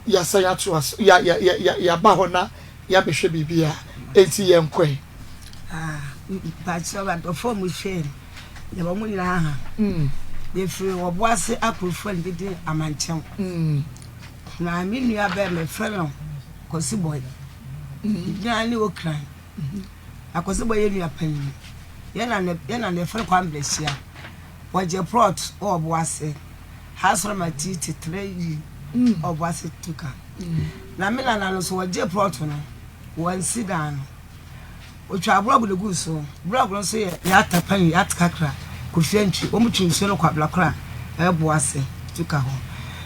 [SPEAKER 2] yɛasan atoa so ya ya ya ya yɛaba hɔ na yɛabɛhwɛ biribiara enti yɛnkɔ ɛ.
[SPEAKER 11] Ah, mpakyɛw adɔfo a wɔhwɛ yɛn, yɛwɔ mo nyinaa ha. Yɛfiri Ɔboase Akurofo a ne din de Amankyɛw. Na me nua bɛrima yɛfrɛ no Kwasi Boy. Ne din ne Okran. Akwasi Boy yɛ nua panyin. Yɛn na ne yɛn na ne yɛfrɛ no Kwame Bɛhyia. Wɔgye plot wɔ Ɔboase. Ha sɔrɔ ma ti tetere yi Ɔboase tuka. Na me nana no nso wɔgye plot no wɔnsi dan no. Otwaa blɔg no guu so. Blɔg no nso yɛ yɛata panyin yɛate kakra Kofi Antwi. Wɔn twe nsuo no kɔ Ablakora a ɛwɔ Boase tuka hɔ.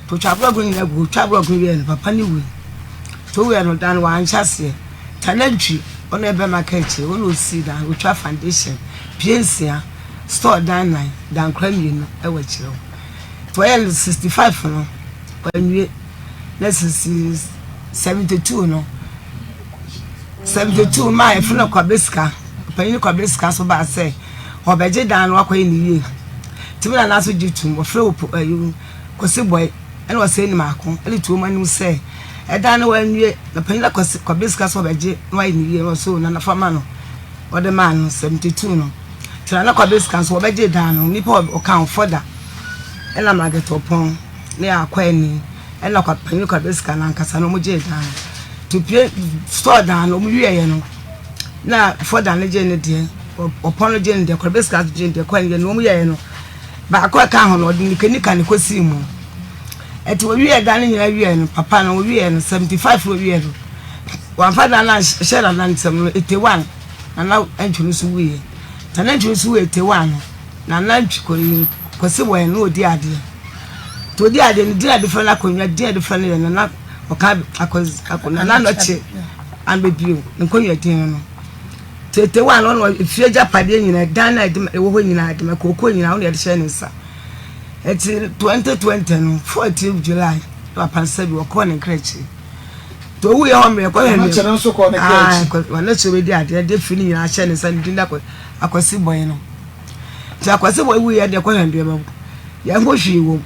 [SPEAKER 11] Nti otwaa blɔg no nyinaa gu hɔ. Otwaa blɔg no wieɛ no papa no wui. Nti owuiɛ no dan no wanhyɛ aseɛ. Nti Anantwi ɔno yɛ bɛrima ka akyire ɔno na osii dan no. Otwaa foundation pie nsia, store dan nan, dankora mmienu ɛwɔ akyire hɔ. Nti ɔyɛɛ no 65 no wanwie na 60 72 no 72 maa yɛfrɛ no Kwabesika ɔpanyin Kwabesika nso baa sɛ ɔbɛgye dan no akɔyɛ ne yie nti me nana nso gye tom ɔfrɛ wɔ ayi Kwasi Bɔe ɛna ɔsɛ nim ako ɛde to wɔn anim sɛ ɛdan no wanwie na panyin Kwasi Kwabesika sɛ ɔbɛgye na wayɛ ne yie na ɔsɛ nana fa ma no ɔde maa no 72 no nti nana Kwabesika nso ɔbɛgye dan no nipa ɔka ho fɔda ɛna Margaret Ɔpɔn ne akɔ ani ɛna panyin Kwabesika no ankasa no wɔn gye dan no. To pie store dan no wɔn wieɛ no na fɔda no gye ne deɛ ɔpɔn no gye ne deɛ kɔrɔbɛ sika gye ne deɛ kɔn ne deɛ wɔn yɛɛ no baako a ɛka ho no ɔde nika nika ne kɔsii mu ɛti wɔwieɛ dan no nyinaa wieɛ no papa no wɔwieɛ no 75 wɔwieɛ no wɔamfa dan no ahyɛ nana nsɛm no 81 nana ntwi no so wuiɛ nana ntwi no so wuiɛ 81 no nana ntwi kɔsi wɔn no ɔdi adeɛ nti ɔdi adeɛ no din a yɛde frɛ no akonnwa din a yɛde frɛ no yɛ nana Ɔka akɔz akɔ nana nɔkye ambɛbio nkonnwa din no tete wa no ɔno efie agyapadeɛ nyinaa dan na ɛde ɛwɔ hɔ nyinaa de ma kooko nyinaa ɔno yɛde hyɛ ne nsa ɛti 2020 no 14 July papa nsa bi ɔkɔɔ ne nkra akyiri nti owu yɛ hɔ mmerɛ kɔhwɛ ne
[SPEAKER 2] kyerɛ nso kɔɔ ne kra akyi
[SPEAKER 11] wɔn akyerɛ bɛdi adeɛ de firi ne nyinaa hyɛ ne nsa ne din akɔ akwasi bɔyɛ no nti akwasi bɔyɛ wu yɛ deɛ kɔhwɛ ndeɛma mu yɛn ho hwee wɔ mu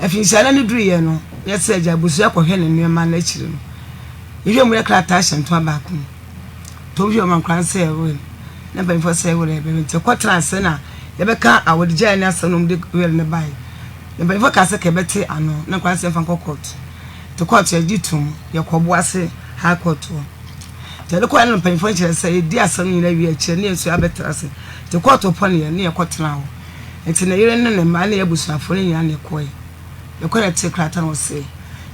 [SPEAKER 11] Afinhyia no duruiɛ no, yɛsɛ agya abusua kɔhwɛ ne nneɛma no akyiri no, yɛhwɛ mu yɛ krataa hyɛ ntoma baako mu. Nti wɔhwɛ mu nkwadaa no sɛ ɛwere na mpanyinfoɔ sɛ ɛwere ɛbɛwe nti ɛkɔtena ase na yɛbɛka awɔdegyaeɛ ne asɛm na wɔde were no baeɛ. Na mpanyinfoɔ kaa sɛ ka yɛbɛte ano na nkwadaa no sɛ yɛmfa nkɔ court. Nti court yɛgye tom yɛkɔ Boase High Court hɔ. Nti yɛde kɔeɛ no mpanyinfoɔ kyerɛ sɛ yɛdi asɛm no nyinaa wie akyire ne yɛn nso yɛabɛtena ase. Nti court pɔneɛ ne yɛkɔtena hɔ. Enti ne yere ne ne mma ne abusuafo no nyinaa na ɛkɔe. Yɛkɔe na yɛtee krataa no ɔse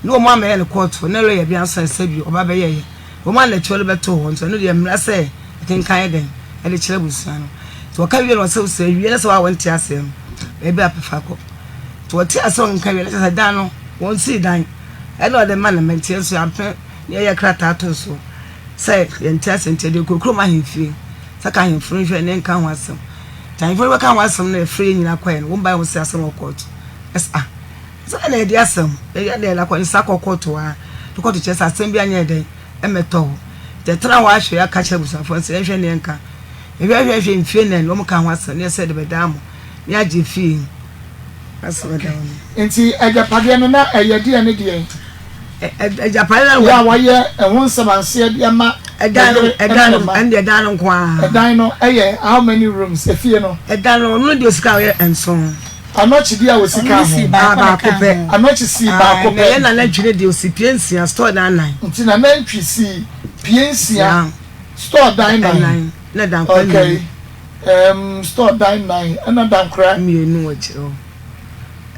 [SPEAKER 11] ne wɔn ammɛyɛ no kɔɔto na lɔya biara nso ansa bio ɔba bɛyɛeɛ. Wɔn a n'akyiwade bɛtoo hɔ nso ɛno deɛ mmara sɛ ɛkenkan yɛ dɛn de kyerɛ abusua no. Nti wɔka wie no ɔse sɛ awie na sɛ wɔa wɔnte aseɛ no baabi a pɛfa kɔ. Nti wɔte aseɛ wɔkenkan wie no kyerɛ sɛ dan no wɔnsii dan ɛna ɔde ma ne mma nti yɛn nso yɛampene na yɛyɛ krataa too so sɛ yɛnte aseɛ nti yɛde kɔ kurom ahemfie sɛ ka ahemfo no nhwɛ ne nka ho asɛm. Nti ahemfo no bɛka ho asɛm no ɛfrɛ yɛn nyinaa kɔɛ no wɔn bae ho sɛ asɛm wɔ kɔɔto ɛsɛ ah sɛ na yɛde asɛm yɛde yɛde yɛde akɔ nsa kɔ kɔɔto a to kɔɔto kyerɛ sɛ asɛm bi anyɛ dɛn ɛmɛtɔ hɔ nti ɛtena hɔ ahwɛ yɛaka kyerɛ abusuafoɔ no sɛ yɛnhwɛ ne yɛnka yɛhwɛ hwɛ hwɛ mfie nan wɔn ka ho asɛm ne yɛsɛ de bɛdaa mo. Ne agye fie. Asɛm da hɔ no.
[SPEAKER 2] Nti agyapadeɛ no na ɛyɛ deɛn ne deɛn?
[SPEAKER 11] Agyapadeɛ no
[SPEAKER 2] yɛ a wɔayɛ ɛho nsɛmanseɛ de ama ne yere ne ne mma.
[SPEAKER 11] Ɛdan no ɛdan no nko ara.
[SPEAKER 2] Ɛdan no ɛyɛ how many rooms efie no?
[SPEAKER 11] Ɛdan no ɔno deɛ osika ɔyɛ nson.
[SPEAKER 2] Anɔkye deɛ a osika ho.
[SPEAKER 11] Baako pɛ.
[SPEAKER 2] Anɔkye sii baako pɛ.
[SPEAKER 11] Na yɛ nanantwi no deɛ osi pie nsia store dan nan.
[SPEAKER 2] Nti nanantwi sii pie nsia store dan nan.
[SPEAKER 11] Na dan kora mmienu.
[SPEAKER 2] Okay. Um, store dan nan ɛna dankora.
[SPEAKER 11] Mmienu wɔ akyire hɔ.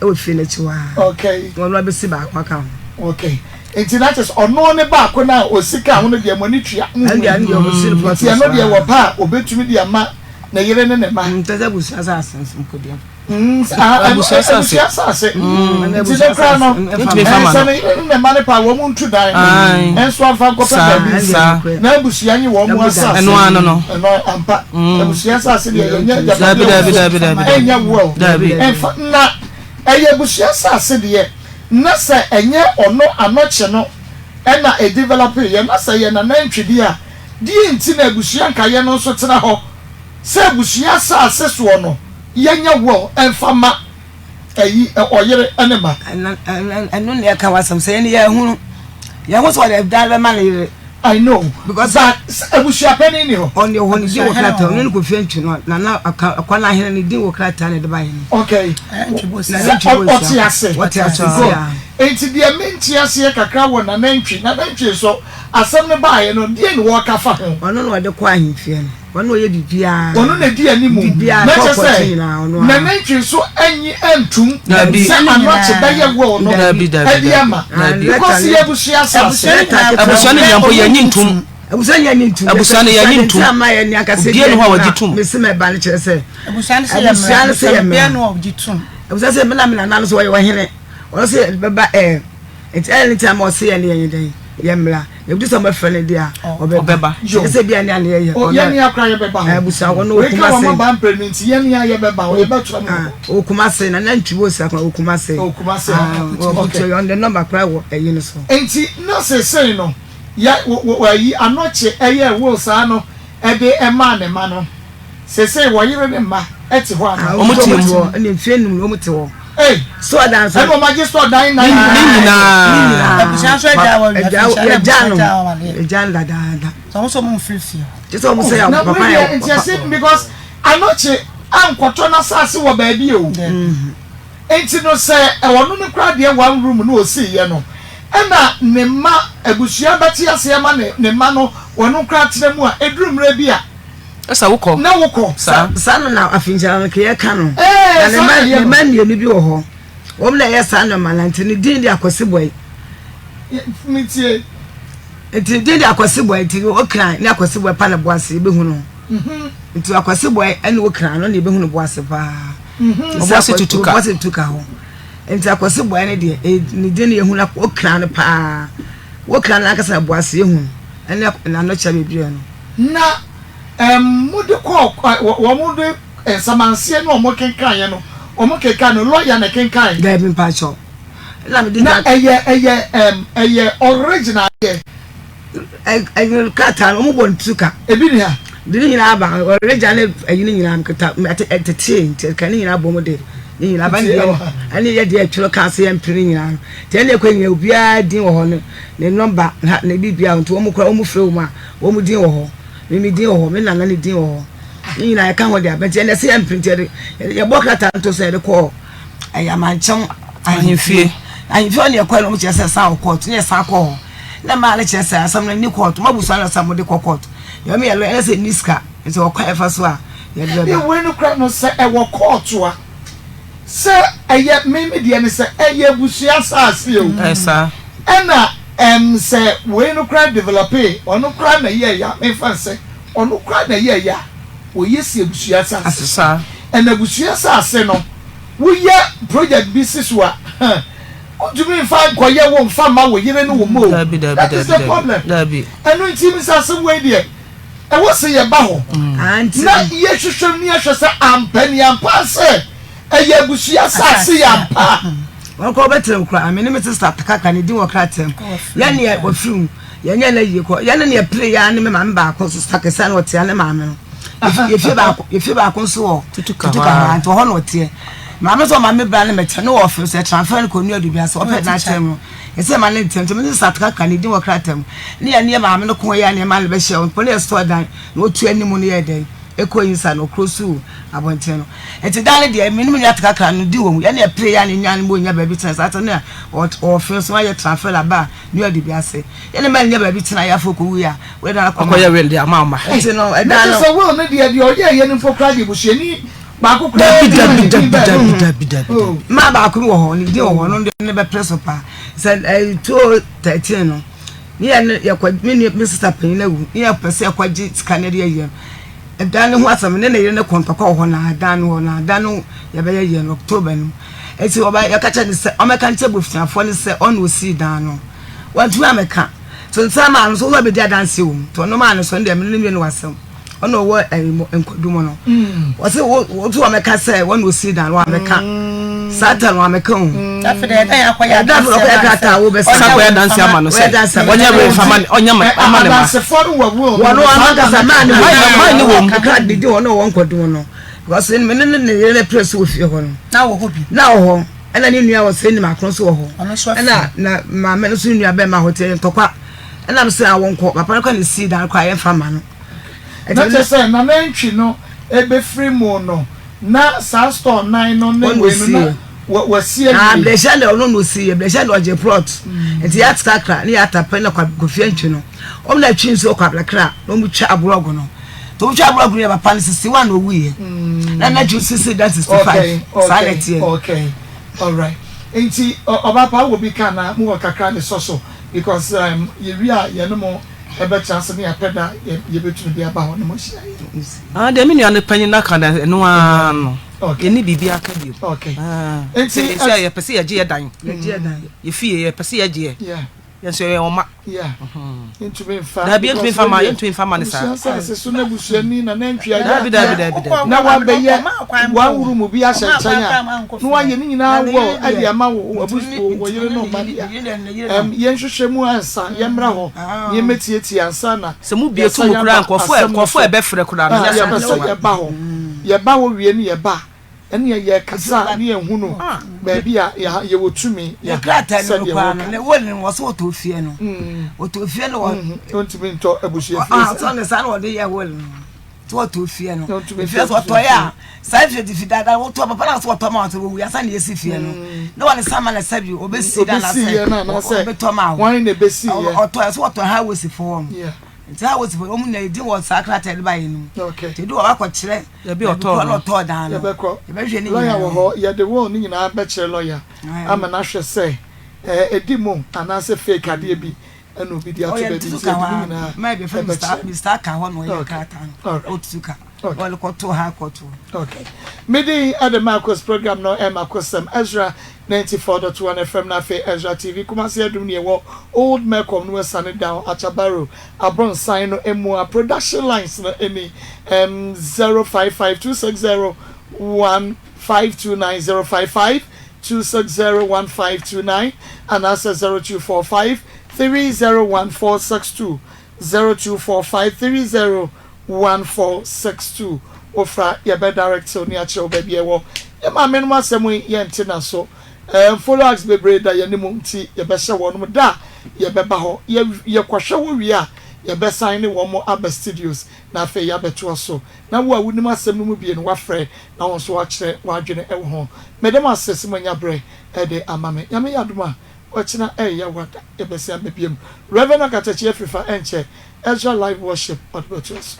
[SPEAKER 11] Ɛwɔ fie no akyi hɔ ara.
[SPEAKER 2] Okay.
[SPEAKER 11] Na ɔno abɛsi baako aka ho.
[SPEAKER 2] Okay. Nti na kyerɛ sɛ ɔno ne baako no a ɔsi ka ho no deɛ mo ani tua.
[SPEAKER 11] Ɛno deɛ ɛno deɛ ɔsi no plɔt
[SPEAKER 2] Nti ɛno deɛ wɔ pa a ɔbɛtumi de ama ne yere ne ne mma.
[SPEAKER 11] Nti sɛ abusua asase nso mpo deɛ.
[SPEAKER 2] Abusua asase. Nti ne kora no, sɛ ne yere ne ne mma no pa a wɔn ntu dan no nso amfa nkɔpɛ baabi na abusua nye wɔn mu asase.
[SPEAKER 12] Ɛno ano no.
[SPEAKER 2] Ɛno ampa. Abusua asase deɛ yɛnyɛ agyapadeɛ wɔ so. Ɛnyɛ well. Ɛnfa na ɛyɛ abusua asase deɛ na sɛ ɛnyɛ ɔno anɔkye no ɛna ɛdevelope yɛ na sɛ ɛyɛ nanantwi deɛ a deɛ nti na abusua nkaeɛ no nso tena hɔ sɛ abusua asase soɔ no yɛnyɛ will ɛnfa ma ɛyi ɔyere ne mma.
[SPEAKER 11] Ɛno na ɛka w'asɛm sɛ yɛn yɛhunu yɛn ho sɛ ɔde dan bɛma ne yere.
[SPEAKER 2] I know because but abusuapanin ni hɔ.
[SPEAKER 11] Ɔne hɔ ne din wɔ krataa ɔne no Kofi Antwi no nana ɔkwa n'ahene ne din wɔ krataa na ɛde ba yɛn.
[SPEAKER 2] Okay
[SPEAKER 11] nana Antwi wɔ
[SPEAKER 2] ɔte ase
[SPEAKER 11] ɔte ase good
[SPEAKER 2] nti deɛ mente aseɛ kakra wɔ nana Antwi nana Antwi nso asɛm no baeɛ no deɛ na wɔka fa ho.
[SPEAKER 11] Ɔno na ɔde kɔ ahemfie no. Ɔno na ɔyɛ biribiara.
[SPEAKER 2] Ɔno na ɛdi anim.
[SPEAKER 11] Biribiara,
[SPEAKER 2] Na kyerɛ
[SPEAKER 11] kɔkɔɔ
[SPEAKER 2] sɛ,
[SPEAKER 11] nyinaa, ɔno ara.
[SPEAKER 2] n'anantwi nso anyi antum
[SPEAKER 12] Dabi.
[SPEAKER 2] sɛ anɔkye bɛyɛ will no
[SPEAKER 12] Dabi, dabi,
[SPEAKER 2] ɛde
[SPEAKER 12] dabi,
[SPEAKER 2] ama.
[SPEAKER 12] dabi.
[SPEAKER 2] Because yɛ abusua asase.
[SPEAKER 12] Abusua no nyinaa mpo yɛnyi ntom.
[SPEAKER 11] Abusua no yɛnyi ntom.
[SPEAKER 12] Abusua no yɛnyi ntom.
[SPEAKER 11] Ama yɛn ni akasɛ
[SPEAKER 12] Obiara ni hɔ a wɔgye tom.
[SPEAKER 11] Mesi mɛ ba no kyerɛ sɛ.
[SPEAKER 13] Abusua no sɛ yɛ
[SPEAKER 11] Abusua no sɛ yɛ
[SPEAKER 13] mmara. Obiara
[SPEAKER 11] mmara.
[SPEAKER 13] ni hɔ a ɔgye tom.
[SPEAKER 11] Abusua sɛ mena mena nana so ɔyɛ ɔhene. Ɔno sɛ bɛba ɛɛ. Nti ɛyɛ ne nti ama ɔse yɛn ne yɛn dɛn yɛn mmra. Ebi sɛ ɔbɛfrɛ no deɛ a ɔbɛba.
[SPEAKER 2] Yo.
[SPEAKER 11] Sɛ bi a ne a ne yɛyɛ.
[SPEAKER 2] O yɛn ni akora yɛbɛba hɔ.
[SPEAKER 11] Abusua hɔ no
[SPEAKER 2] Wei ka
[SPEAKER 11] okuma
[SPEAKER 2] wɔn
[SPEAKER 11] se.
[SPEAKER 2] aba mpere no nti yɛn ni a yɛbɛba hɔ yɛbɛtra mu hɔ.
[SPEAKER 11] Okuma se na nantwi wɔ si akora okuma se.
[SPEAKER 2] Okuma se. Okay.
[SPEAKER 11] Ɔn de nɔmba kora wɔ ɛyi no so.
[SPEAKER 2] Nti na sesei no yɛ wɔ wɔ ayi anɔkye ɛyɛ will saa no ɛde ɛmaa ne ma no. Seesei wɔyere ne mma te hɔ anaa?
[SPEAKER 11] Wɔn te mu. Ɛna mfie num na wɔn te hɔ.
[SPEAKER 2] Ei.
[SPEAKER 11] Store dan so.
[SPEAKER 2] Ɛna wɔn agye store dan nan
[SPEAKER 12] nyinaa. Ne nyinaa.
[SPEAKER 11] Ne nyinaa.
[SPEAKER 13] Abusua nso agya wɔ
[SPEAKER 11] wia fi nhyɛ na abusua agya wɔ awadeɛ. Agya no dadaada.
[SPEAKER 13] Sɛ wɔn nso wɔn mfiri fie hɔ.
[SPEAKER 11] Kyɛ sɛ wɔn sɛ yɛ
[SPEAKER 2] papa
[SPEAKER 11] yɛ.
[SPEAKER 2] Na wei deɛ nti ɛsɛ because anɔkye ankɔtɔ n'asaase wɔ baabi o. Nti no sɛ ɔno no koraa deɛ one room no ɔsii yɛ no ɛna ne mma abusua bɛte aseɛ ama ne ne mma no wɔn koraa tena mu a ɛduru mmerɛ bi a
[SPEAKER 12] Ɛsɛ wokɔ.
[SPEAKER 2] Na wokɔ.
[SPEAKER 12] Saa.
[SPEAKER 11] Saa no na afinkyana no keyɛ ka no.
[SPEAKER 2] Ɛɛ,
[SPEAKER 11] Na ne
[SPEAKER 2] saa
[SPEAKER 11] mma
[SPEAKER 2] na ɛyɛ
[SPEAKER 11] ne
[SPEAKER 2] no.
[SPEAKER 11] mma mmienu bi wɔ hɔ. Wɔn na ɛyɛ saa nneɛma no nti ne din de Akwasi Bɔe.
[SPEAKER 2] Metie.
[SPEAKER 11] Nti ne din de Akwasi Bɔe nti Okran ne Akwasi Bɔe pa na boase yɛbɛhu no. Nti Akwasi Bɔe ne Okran no na yɛbɛhu no boase paa. Nti sɛ
[SPEAKER 12] Ɔboase tutu ka.
[SPEAKER 11] Ɔboase tutu ka hɔ. Nti Akwasi Bɔe no deɛ eh, ne din no yɛhu no Okran no paa. Okran no ankasa na boase yɛhu no ɛne n'anokyɛ bebree no.
[SPEAKER 2] Na ɛɛm mo de kɔɔ ɛ wɔ wɔn de nsamanseɛ no a wɔn kenkan yɛ no wɔn kenkan no lɔya na ɛkenkan.
[SPEAKER 11] Daabi mpakyɛw na me di
[SPEAKER 2] Na ɛyɛ ɛyɛ ɛɛm ɛyɛ original deɛ.
[SPEAKER 11] Ɛ ɛyɛ krataa no wɔn bɔ no tuka.
[SPEAKER 2] Ebi ni ha.
[SPEAKER 11] De ne nyinaa ba original ne ɛyi ne nyinaa nketa ɛte ɛtetee nti ɛka ne nyinaa bɔ mu de ne nyinaa ba ne deɛ ɛne yɛ deɛ ɛtwerɛ kaa se yɛ mpere ne nyinaa no nti ɛne ɛkɔ nyinaa obiara din wɔ hɔ no ne nɔmba ne biribiara nti wɔn kora wɔn frɛ wɔn a Wɔn din wɔ hɔ, me me din wɔ hɔ, me nana ne din wɔ hɔ. Ne nyinaa yɛka ho de aba nti ɛnɛ sɛ yɛmpere nti yɛde yɛbɔ krataa no to so yɛde kɔɔ ɛyɛ amankyɛm ahemfie. Ahemfie hɔ ne yɛkɔɛ no wɔn kyerɛ sɛ san wɔ kɔɔto ne yɛsan kɔɔ hɔ. Na mmaa no kyerɛ sɛ asɛm no ni kɔɔto mo abusua no sɛ mo de kɔ kɔɔto. Yɛn yɛ lɔya ɛnɛ sɛ ni sika nti ɔkwan ɛfa so a yɛde bɛba.
[SPEAKER 2] Ɛdeɛ wei no kora no sɛ ɛwɔ kɔɔto a Sɛ ɛyɛ me me deɛ ne sɛ ɛyɛ abusua asaase o.
[SPEAKER 12] Ɛyɛ saa.
[SPEAKER 2] Ɛna ɛm sɛ wei no koraa developee ɔno koraa na ɛyɛɛyɛ a menfa no sɛ ɔno koraa na ɛyɛɛyɛ a wɔyɛ si abusua asaase.
[SPEAKER 12] Saa.
[SPEAKER 2] Ɛna abusua asaase no woyɛ project bi si so a huh wontumi nfa nkɔyɛ wo nfa mma wo yere ne wo mma o.
[SPEAKER 12] Dabi dabi
[SPEAKER 2] That is
[SPEAKER 12] dabi
[SPEAKER 2] the
[SPEAKER 12] dabi
[SPEAKER 2] problem.
[SPEAKER 12] dabi.
[SPEAKER 2] Ɛno nti me sɛ asɛm wei deɛ Ɛwɔ sɛ yɛba hɔ na yɛhwehwɛ mu na yɛhwɛ sɛ ampa ni ampa sɛ ɛyɛ abusua asase yɛ ampa a.
[SPEAKER 11] Wɔn kɔ wɔbɛtena mu koraa. Me ne me sista kakra ne din wɔ krataa mu. Yɛn ne wɔfiri mu. Yɛnyɛ no yie kɔ. Yɛn ne ne yɛpere yɛn ne me maame baako sista kɛseɛ na ɔtea ne maame no. Yɛfie baako yɛfie baako nso wɔ tutuka hɔ nti hɔ na ɔteɛ. Maame sɛ ɔma me bra ne mɛkyɛ ne wɔ ɔfɛ sɛ transfer no kɔ nua dubi ase ɔpɛ n'akyerɛ mu. Ɛsɛ ma ne ntɛm nti me nsa kakra ne din wɔ krataa mu. Ne yɛ ne yɛ maame no ko yɛ ne ma ne bɛhyɛ mpo ne yɛ store dan na otu anim no yɛ dɛn ɛkɔ yi nsa no okuro su abɔnten no. Nti dan no deɛ me ne me nua kakra no di wɔ mu yɛ ne yɛ pere yɛ ne nya ne mo nya baabi tena saa ne ɔfɛ so ayɛ transfer aba nua dubi ase. Yɛ ne ma ne nya baabi tena yɛ afɔ kɔ wu ya.
[SPEAKER 12] Ɔkɔyɛ will de ama ɔma.
[SPEAKER 11] Nti no ɛdan no.
[SPEAKER 2] Na kyerɛ sɛ will no deɛ deɛ ɔyɛɛyɛ no mpo koraa deɛ busuani baako koraa
[SPEAKER 12] Dabi dabi dabi dabi dabi dabi.
[SPEAKER 11] Oh. Mmaa baako bi wɔ hɔ ne din wɔ hɔ no deɛ ne bɛpere so paa sɛ ɛyi 2013 no ne yɛ ne yɛkɔ me nua me sista panyin awu ne yɛ pɛ sɛ yɛkɔgye sika ne de yɛ ɛdan no ho asɛm ne ne yere ne kɔ ntɔkwa wɔ hɔ na adan no hɔ na adan no yɛbɛyɛ yɛ no October no eti ɔbɛ yɛka kyerɛ ne sɛ ɔmɛka nkyɛn busuafoɔ ne sɛ ɔna osii dan no wɔntumi amɛka. So nsa maa no so ɔba bɛdi adanseɛ wɔ mu nti ɔno maa no so ɛno deɛ mene no mmienu wɔ asɛm ɔna ɔwɔ ɛyi nkɔdu mu no wɔsɛ wo so wɔmɛka sɛ wɔna ɔsii dan no wɔamɛka satan wɔamɛka o ɛda afei ɔkɔyɛ krataa wo bɛsɛ
[SPEAKER 12] akɔyɛ adanseɛ ama no sɛ ɔnyɛ wei nfa ma ɔnyɛ ma ama ne ma
[SPEAKER 2] adansefoɔ no wɔ wɔ
[SPEAKER 11] wɔn wɔn ankasa maa ne wɔ
[SPEAKER 12] maa ne wɔ mu
[SPEAKER 11] kakra didi hɔ na ɔwɔ nkɔdu mu no because mene ne ne yere ne pere so wɔ fie hɔ no
[SPEAKER 13] na wɔ hɔ bi
[SPEAKER 11] na wɔ hɔ Ɛna ne nua wɔ sɛ nim akron nso wɔ hɔ ɛna na maame no nso ne nua bɛrima hɔ te ntɔkwa ɛna mo sɛ awɔ nkɔ papa no kɔ ne si dan kɔ a yɛmfa ma no.
[SPEAKER 2] Na kyerɛ sɛ nanantwi no ɛbɛfiri mu no na saa store nan no ne wei no na wasi awie.
[SPEAKER 11] Ah blɛhyɛ na ɔno na osi yɛ blɛhyɛ na ɔgye plot nti yɛ atakra ne yɛ atapɛ na kofi antwi no wɔn na atwi nso kɔ ablakra na wɔn twa aborɔgo no. To wohwɛ agorɔ agorɔ yɛ papa no 61 na owu yɛ. Na na ju sisi da 65. Saa na ɛteɛ.
[SPEAKER 2] Okay. All right. Nti ɔba pa wɔ bi ka na mu wɔ kakra de sɔ so because um, yɛwie a yɛne mo ɛbɛtra ase ne yɛapɛ da yɛbɛtumi de aba hɔ ne mo ahyia yɛ.
[SPEAKER 12] Ah, deɛ me nua no panyin no aka no ɛno ara no.
[SPEAKER 2] Okay.
[SPEAKER 12] Yɛnni biribi aka bio.
[SPEAKER 2] Okay.
[SPEAKER 12] Ah,
[SPEAKER 2] Nti
[SPEAKER 12] sɛ yɛpɛ sɛ yɛgye yɛ dan.
[SPEAKER 11] Yɛgye yɛ dan.
[SPEAKER 12] Yɛfie yɛpɛ sɛ yɛgye yɛ.
[SPEAKER 2] Yeah.
[SPEAKER 12] Yɛn nso yɛyɛ wɔn mma.
[SPEAKER 2] Yeah. Ntumi nfa.
[SPEAKER 12] Dabi yɛntumi nfa ma yɛntumi nfa ma ne saa.
[SPEAKER 2] Abusua nsaase so na busuani na nantwi ayɛ.
[SPEAKER 12] Dabi dabi dabi dabi.
[SPEAKER 2] Na wabɛyɛ one room bi ahyɛ nkyɛn a na wayɛ ne nyinaa wɔ ɛde ama wo abusu wɔ yere no mma dea. Ɛm yɛnhwehwɛ mu ansa yɛmmra hɔ na yɛmmɛtietie ansa na.
[SPEAKER 12] Sɛ mo bie to mu koraa nkurɔfoɔ nkurɔfoɔ ɛbɛfrɛ koraa no nyɛ asɛm
[SPEAKER 2] ketewa. Yɛpɛ sɛ yɛba hɔ yɛba hɔ wie ne yɛba Ɛnneɛ yɛkasa a ne yɛnhu no baabi a yɛwɔ tumi
[SPEAKER 11] Ne krataa no
[SPEAKER 2] sɛdeɛ
[SPEAKER 11] mu koraa no,
[SPEAKER 2] wɔka.
[SPEAKER 11] ne will no, wɔsɛ wɔtɔ fie no. Wɔtɔ fie no wɔ.
[SPEAKER 2] Ɔntumi ntɔ abusua fie
[SPEAKER 11] Ah,
[SPEAKER 2] saa.
[SPEAKER 11] sɛ ɔne saa na wɔde yɛ will no. Sɛ wɔtɔ fie no.
[SPEAKER 2] Ɔntumi
[SPEAKER 11] Efie
[SPEAKER 2] ntɔ
[SPEAKER 11] sɛ wɔtɔ yɛ a, saa fie ti fi dada wɔtɔ papa na sɛ wɔtɔ ma wɔsɛ wɔwu ansa na yɛsi fie no. Na wɔde san ma na sɛ bi obesi da na
[SPEAKER 2] Obesi
[SPEAKER 11] sɛ
[SPEAKER 2] yɛ no anaasɛ
[SPEAKER 11] ɔbɛtɔ ma wo.
[SPEAKER 2] hwan na ebesi yɛ?
[SPEAKER 11] Ɔtɔ sɛ wɔtɔ ha wɔ si fam.
[SPEAKER 2] Yeah.
[SPEAKER 11] Nti ha wɔ si fam wɔn nyinaa yɛdi wɔ saa krataa de ba yɛ no mu.
[SPEAKER 2] Okay.
[SPEAKER 11] Nti edu wɔ wakɔkyerɛ
[SPEAKER 12] Baabi a ɔtɔɔ no.
[SPEAKER 11] Ɔtɔɔ dan no.
[SPEAKER 2] Yɛbɛkɔ.
[SPEAKER 11] Yɛbɛhwɛ ne
[SPEAKER 2] Lɔya
[SPEAKER 11] nyinaa.
[SPEAKER 2] wɔ hɔ. Yɛde will no nyinaa bɛkyerɛ lɔya ama no ahwɛ sɛ ɛdi mu anaasɛ fake adeɛ bi ɛna obi de ato
[SPEAKER 11] Ɔyɛ
[SPEAKER 2] baabi
[SPEAKER 11] tutu
[SPEAKER 2] nti
[SPEAKER 11] ka
[SPEAKER 2] yɛde
[SPEAKER 11] hɔ
[SPEAKER 2] ne
[SPEAKER 11] a.
[SPEAKER 2] nyinaa
[SPEAKER 11] Mmaa bi fɛ
[SPEAKER 2] ɛbɛkyerɛ.
[SPEAKER 11] Mr. Ka hɔ na ɔyɛ
[SPEAKER 2] Okay.
[SPEAKER 11] krataa no.
[SPEAKER 2] Alright.
[SPEAKER 11] Ɔtutu ka.
[SPEAKER 2] Okay.
[SPEAKER 11] Ɔde kɔto high court hɔ.
[SPEAKER 2] Okay. Me din de Marcus program no ɛma kosɛm Ezra 94.1 FM na afei Ezra TV Kumasi Adum ne ɛwɔ Old Melcom no asiane down Achabaro Abronsan no mu a production lines no ni um 055 260 1529 055 260 1529 anaasɛ 0245 301 462 0245 30 1462 Wofra yɛbɛ direct wo ne akyerɛ wo baabi a ɛwɔ. Yɛn maame nom asɛm yi yɛnte naso. Ɛɛ followers bebree da yɛn anim nti yɛbɛhyɛ wɔnom da a yɛbɛba hɔ. Yɛ yɛkɔhwɛ hɔ wie a yɛbɛsan ne wɔn aba studios na afei yɛabɛtoa so. Na wo a wonim asɛm no mu bie no woafrɛ na wo nso woakyerɛ w'adwene wɔ ho. Meda mo ase sɛ moanya berɛ de ama me. Nyame yɛ adom a ɔkyena ɛyɛ Yawada yɛbɛsan aba biom. Rev. Akatakyi Afrifa ɛnkyɛ Ezra Live Worship ɔde bɛtoa so.